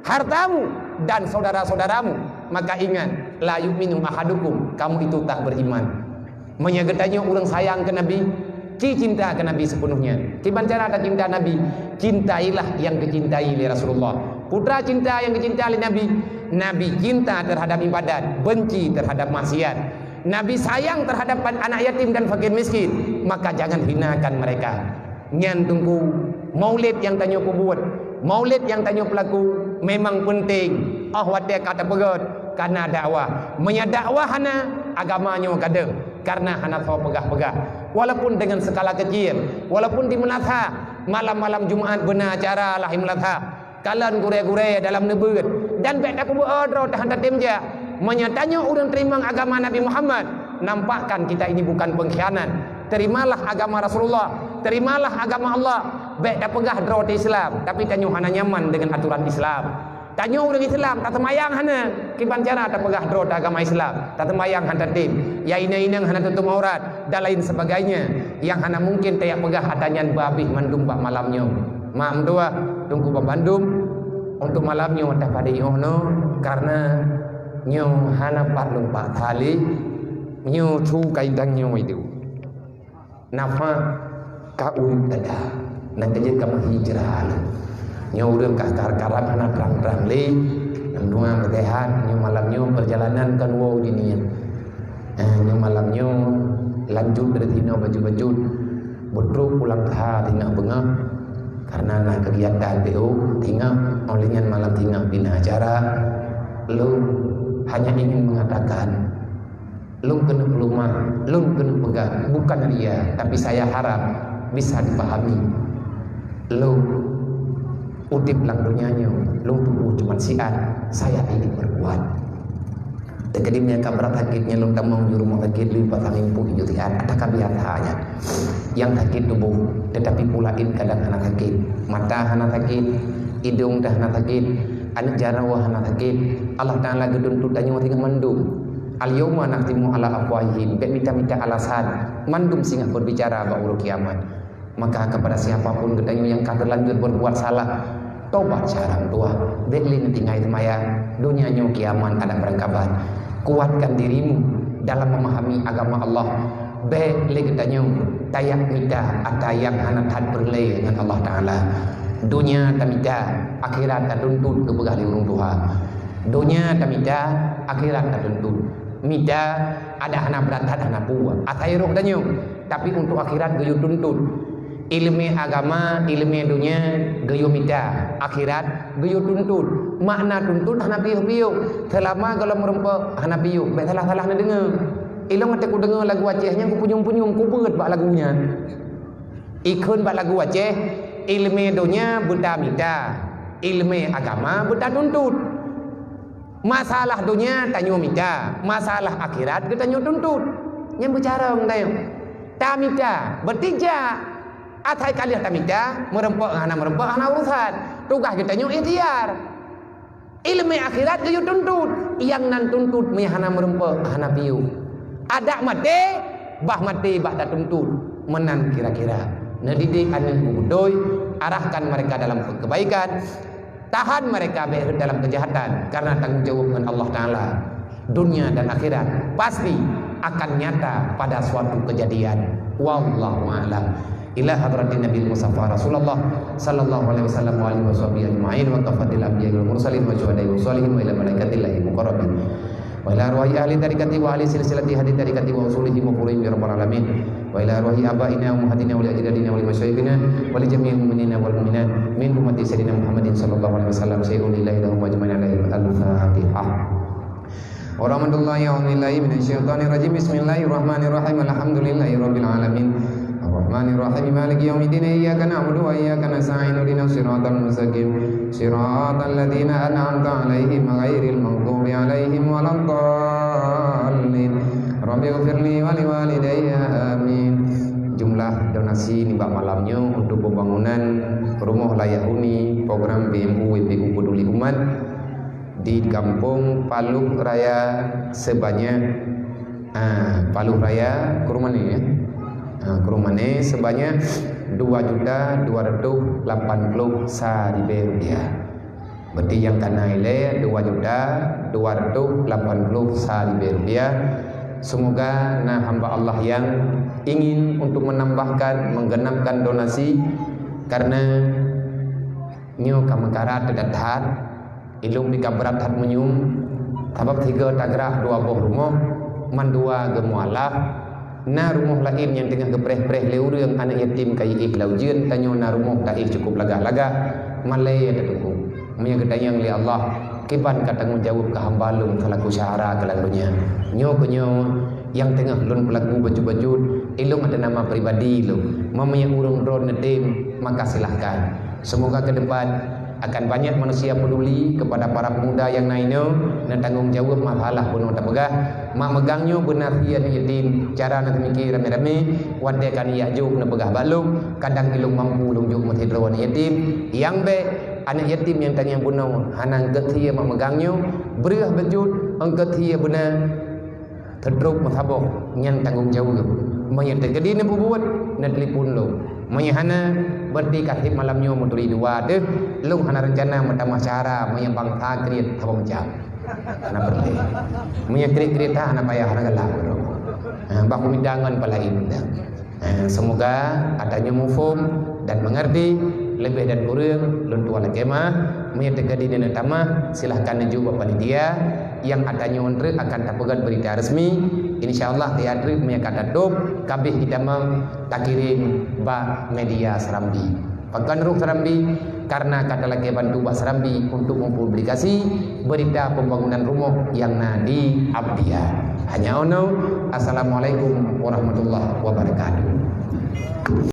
hartamu dan saudara-saudaramu, maka ingat, la yu'minu ahadukum, kamu itu tak beriman." Meunyoe geutanyoe ureueng sayang keu Nabi, ci cinta keu Nabi sepenuhnya. Kiban cara tacinta Nabi, cintailah nyang geucintai lé Rasulullah. Peue treuk cinta nyang geucinta lé Nabi? Nabi cinta terhadap ibadat, benci terhadap maksiat. Nabi sayang terhadap anak yatim dan fakir miskin, maka jangan hinakan mereka. Nyan teungku, maulid nyang tanyoe peubuet, maulid nyang tanyoe peulaku memang peunteng. Óh watée ka tapeugét, kana dakwah. Meunyoe dakwah hana, agama nyoe gadeuh, karena hana soe peugah-peugah. Walaupun dengan skala kecil, walaupun di meulasah, malam-malam Jumat beuna acara lah di meulasah. Kalon gurée-gurée dalam neubeuet, dan bék tapeubuet droe tahan tatem jak. Meunyoe tanyoe ureueng teurimong agama Nabi Muhammad, nampakkan kita ini bukan pengkhianat. Terimalah agama Rasulullah, terimalah agama Allah. Bék tapeugah droe teu Islam, tapi tanyoe hana nyaman dengan aturan Islam. Tanyoe ureueng Islam, taseumayang hana, kiban cara tapeugah droe teu agama Islam, taseumayang hana tatem, ya inong-inong hana tutup aurat, dan lain sebagainya, nyang hana mungkin tajak peugah ata nyan beuhabéh mandum bak malam nyoe. Mak meutuwah, teungku banmandum, untuk malam nyoe watée padé nyoe, karena nyoe hana pat lôn paksa lé, nyoe su kaidang nyoe itu. Nafah ka ureueng tada, nyang keujeuet ka meuhijrah lé. Nyoe ureueng ka karab hana trang-trang lé. Dua meusehat, nyoe malam nyoe perjalanan kon woe di nia. Eh, nyoe malam nyoe lanjut dari sinoe bacut-bacut. Beutrok pulang teuha singoh beungoh. Karena na kegiatan B O singoh, oleh nyan malam singoh bina acara. Lôn hanya ingin mengatakan, lôn keuneuk peulumah, lôn keuneuk peugah, bukan ria, tapi saya harap bisa dipahami. Lôn udeb lam donya nyoe, lôn tuboh cuma siat, saya ingin berbuat. Teukeudi meunyoe ka brat sakét nyan lôn tamong di rumoh sakét, lôn pasang impôh di siat, ata ka biasa nyan. Nyang sakét tuboh, tetapi peue laén kadang hana sakét. Mata hana sakét, idong dah hana sakét, aneuk jaroe hana sakét. Allah Taala geutuntut tanyoe singoh mandum. "Al-yauma nakhtimu ala afwahihim," bék mita-mita alasan, mandum singoh berbicara bak uroe kiamat. Maka kepada siapa pun geutanyoe nyang ka terlanjur berbuat salah, tobat syedara meutuah, bék lé neutinggai seumayang, donya nyoe kiamat adak beurangkaban. Kuatkan dirimu dalam memahami agama Allah, bék lé geutanyoe tayak mita ata nyang hana that peureulée ngon Allah Taala. Donya tamita, akhirat tatuntut, geupeugah lé ureuëng tuha. Donya tamita, akhirat tatuntut. Mita, adak hana brat that hana peue, asai roh tanyoe, tapi untuk akhirat geuyue tuntut. Iéleumé agama, iéleumé donya geuyue mita, akhirat geuyue tuntut. Makna tuntut hana piôh-piôh, seulama gohlom meurumpok hana piôh, bék salah-salah neudeungoe. Ilôn watée kudeungoe lagu Aceh nyan kupunyueng-punyueng, kubeuet bak lagu nyan. Ikheun bak lagu Aceh, iéleumé donya beutamita, iéleumé agama beutatuntut. Masalah donya tanyoe mita, masalah akhirat geutanyoe tuntut. Nyan beucarông tanyoe. Tamita, beutijak. Asai ka lheueh tamita, meurumpok hana meurumpok hana urusan. Tugaih geutanyoe ikhtiar. Iéleumé akhirat geuyue tuntut, nyang nan tuntut meuhana meurumpok hana piôh. Adak maté, bah maté bah tatuntut. Meunan kira-kira. Neudidik aneuëk beubeutôi, arahkan mereka dalam kebaikan, tahan mereka bék rhot dalam kejahatan, karena tanggong jaweueb ngon Allah Taala. Dunia dan akhirat pasti akan nyata pada suatu kejadian. Wallahu a'lam. Ila hadratin Nabi Mustafa Rasulullah sallallahu alaihi wasallam wa alihi washabihi ajma'in wa kafatil anbiya wal mursalin wa syuhada wa shalihin wa ila malaikatillahi muqarrabin. Wa ila arwahi ahli tariqati wa ahli silsilati ahli tariqati wa usulihim wa furu'ihim ya rabbal alamin. Wa ila arwahi abaina wa ummahatina wa li ajdadina wa li masyayikhina wa li jami'il mu'minina wal mu'minat min ummati sayyidina Muhammadin sallallahu alaihi wasallam syai'un lillahi lahum ajma'in alaihi al-Fatihah. Warahmatullahi, a'udzubillahi minasyaitonirrajim. Bismillahirrahmanirrahim. Alhamdulillahirabbil alamin. Arrahmanirrahim. Maliki yaumiddin. Iyyaka na'budu wa iyyaka nasta'in. Ihdinas siratal mustaqim. Siratal ladzina an'amta 'alaihim ghairil maghdubi 'alaihim waladdallin. Rabbighfirli wa liwalidayya. Amin. Jumlah donasi nibak malam nyoe untuk pembangunan Rumoh Layak Huni program B M U W P U Peduli Umat di Gampông Paloh Raya sebanyak, ah, Paloh Raya Krueng Mané, ya. Ah, Krueng Mané sebanyak dua juta dua ratus lapan puluh siribèe rupiah. Berarti nyang ka na ilèe dua juta dua ratus lapan puluh siribèe rupiah. Semoga na hamba Allah yang ingin untuk menambahkan, menggenapkan donasi, karena nyoe ka meukarat that-that, ilôn pih ka brat that manyum, sabab sigoe tagrah dua boh rumoh, mandua geumualaf. Na rumoh laén nyang teungoh geupreh-preh lé ureuëng, aneuk yatim ka jiéh lam ujeuen, tanyoe na rumoh taéh cukup lagak-lagak, malèe tateupeue. Meunyoe geutanyong lé Allah, kiban ka tanggong jaweueb keu hamba lôn seulaku syedara keu lam donya. Nyoe keuh nyoe nyang teungoh lôn peulaku bacut-bacut, ilôn ateueh nama pribadi lôn. Meunyoe ureuëng droe neutem, maka silahkan. Semoga ke depan akan banyak manusia peduli kepada para pemuda nyang na inoe, neutanggong jaweueb masalah bunoe tapeugah. Mak meugang nyoe beuna sie aneuk yatim, cara neuteumiki ramé-ramé, watèe ka neujak jok neupeugah bak lôn, kadang ilôn mampu lôn jok meusidroe aneuk yatim, nyang bèk aneuk yatim nyang tanyoe bunoe hana eungkot sie mak meugang nyoe, breueh bacut eungkot sie beuna. Teutrok meusaboh, nyan tanggong jaweueb. Meunyoe teukeudi neupeubuet, neutelepon lôn. Meunyoe hana, berarti ka seb malam nyoe meuturi dua teuh, lôn hana reuncana meutamah syedara meunyoe bansa kriet saboh macam. Hana peureulèe. Meunyoe kriet-kriet that hana payah, hana galak. Ha, bah kumita ngon palaén. Eh, semoga ata nyoe muphom dan mengerti. Leubeh dan kureueng lôn tuan lakée meu'ah. Meunyoe teuka di neuneuek tamah, silahkan neujok bak panitia. Nyang ata nyoe treuk akan tapeugét beurita resmi. Insya Allah, ya treuk meunyoe ka tatôb, ka abéh itamong takirém bak media Serambi. Pakon rôh Serambi? Karena ka talakée bantu bak Serambi untuk mempublikasi berita pembangunan rumoh nyang na di Abdia. Hanya ono. Assalamualaikum warahmatullahi wabarakatuh.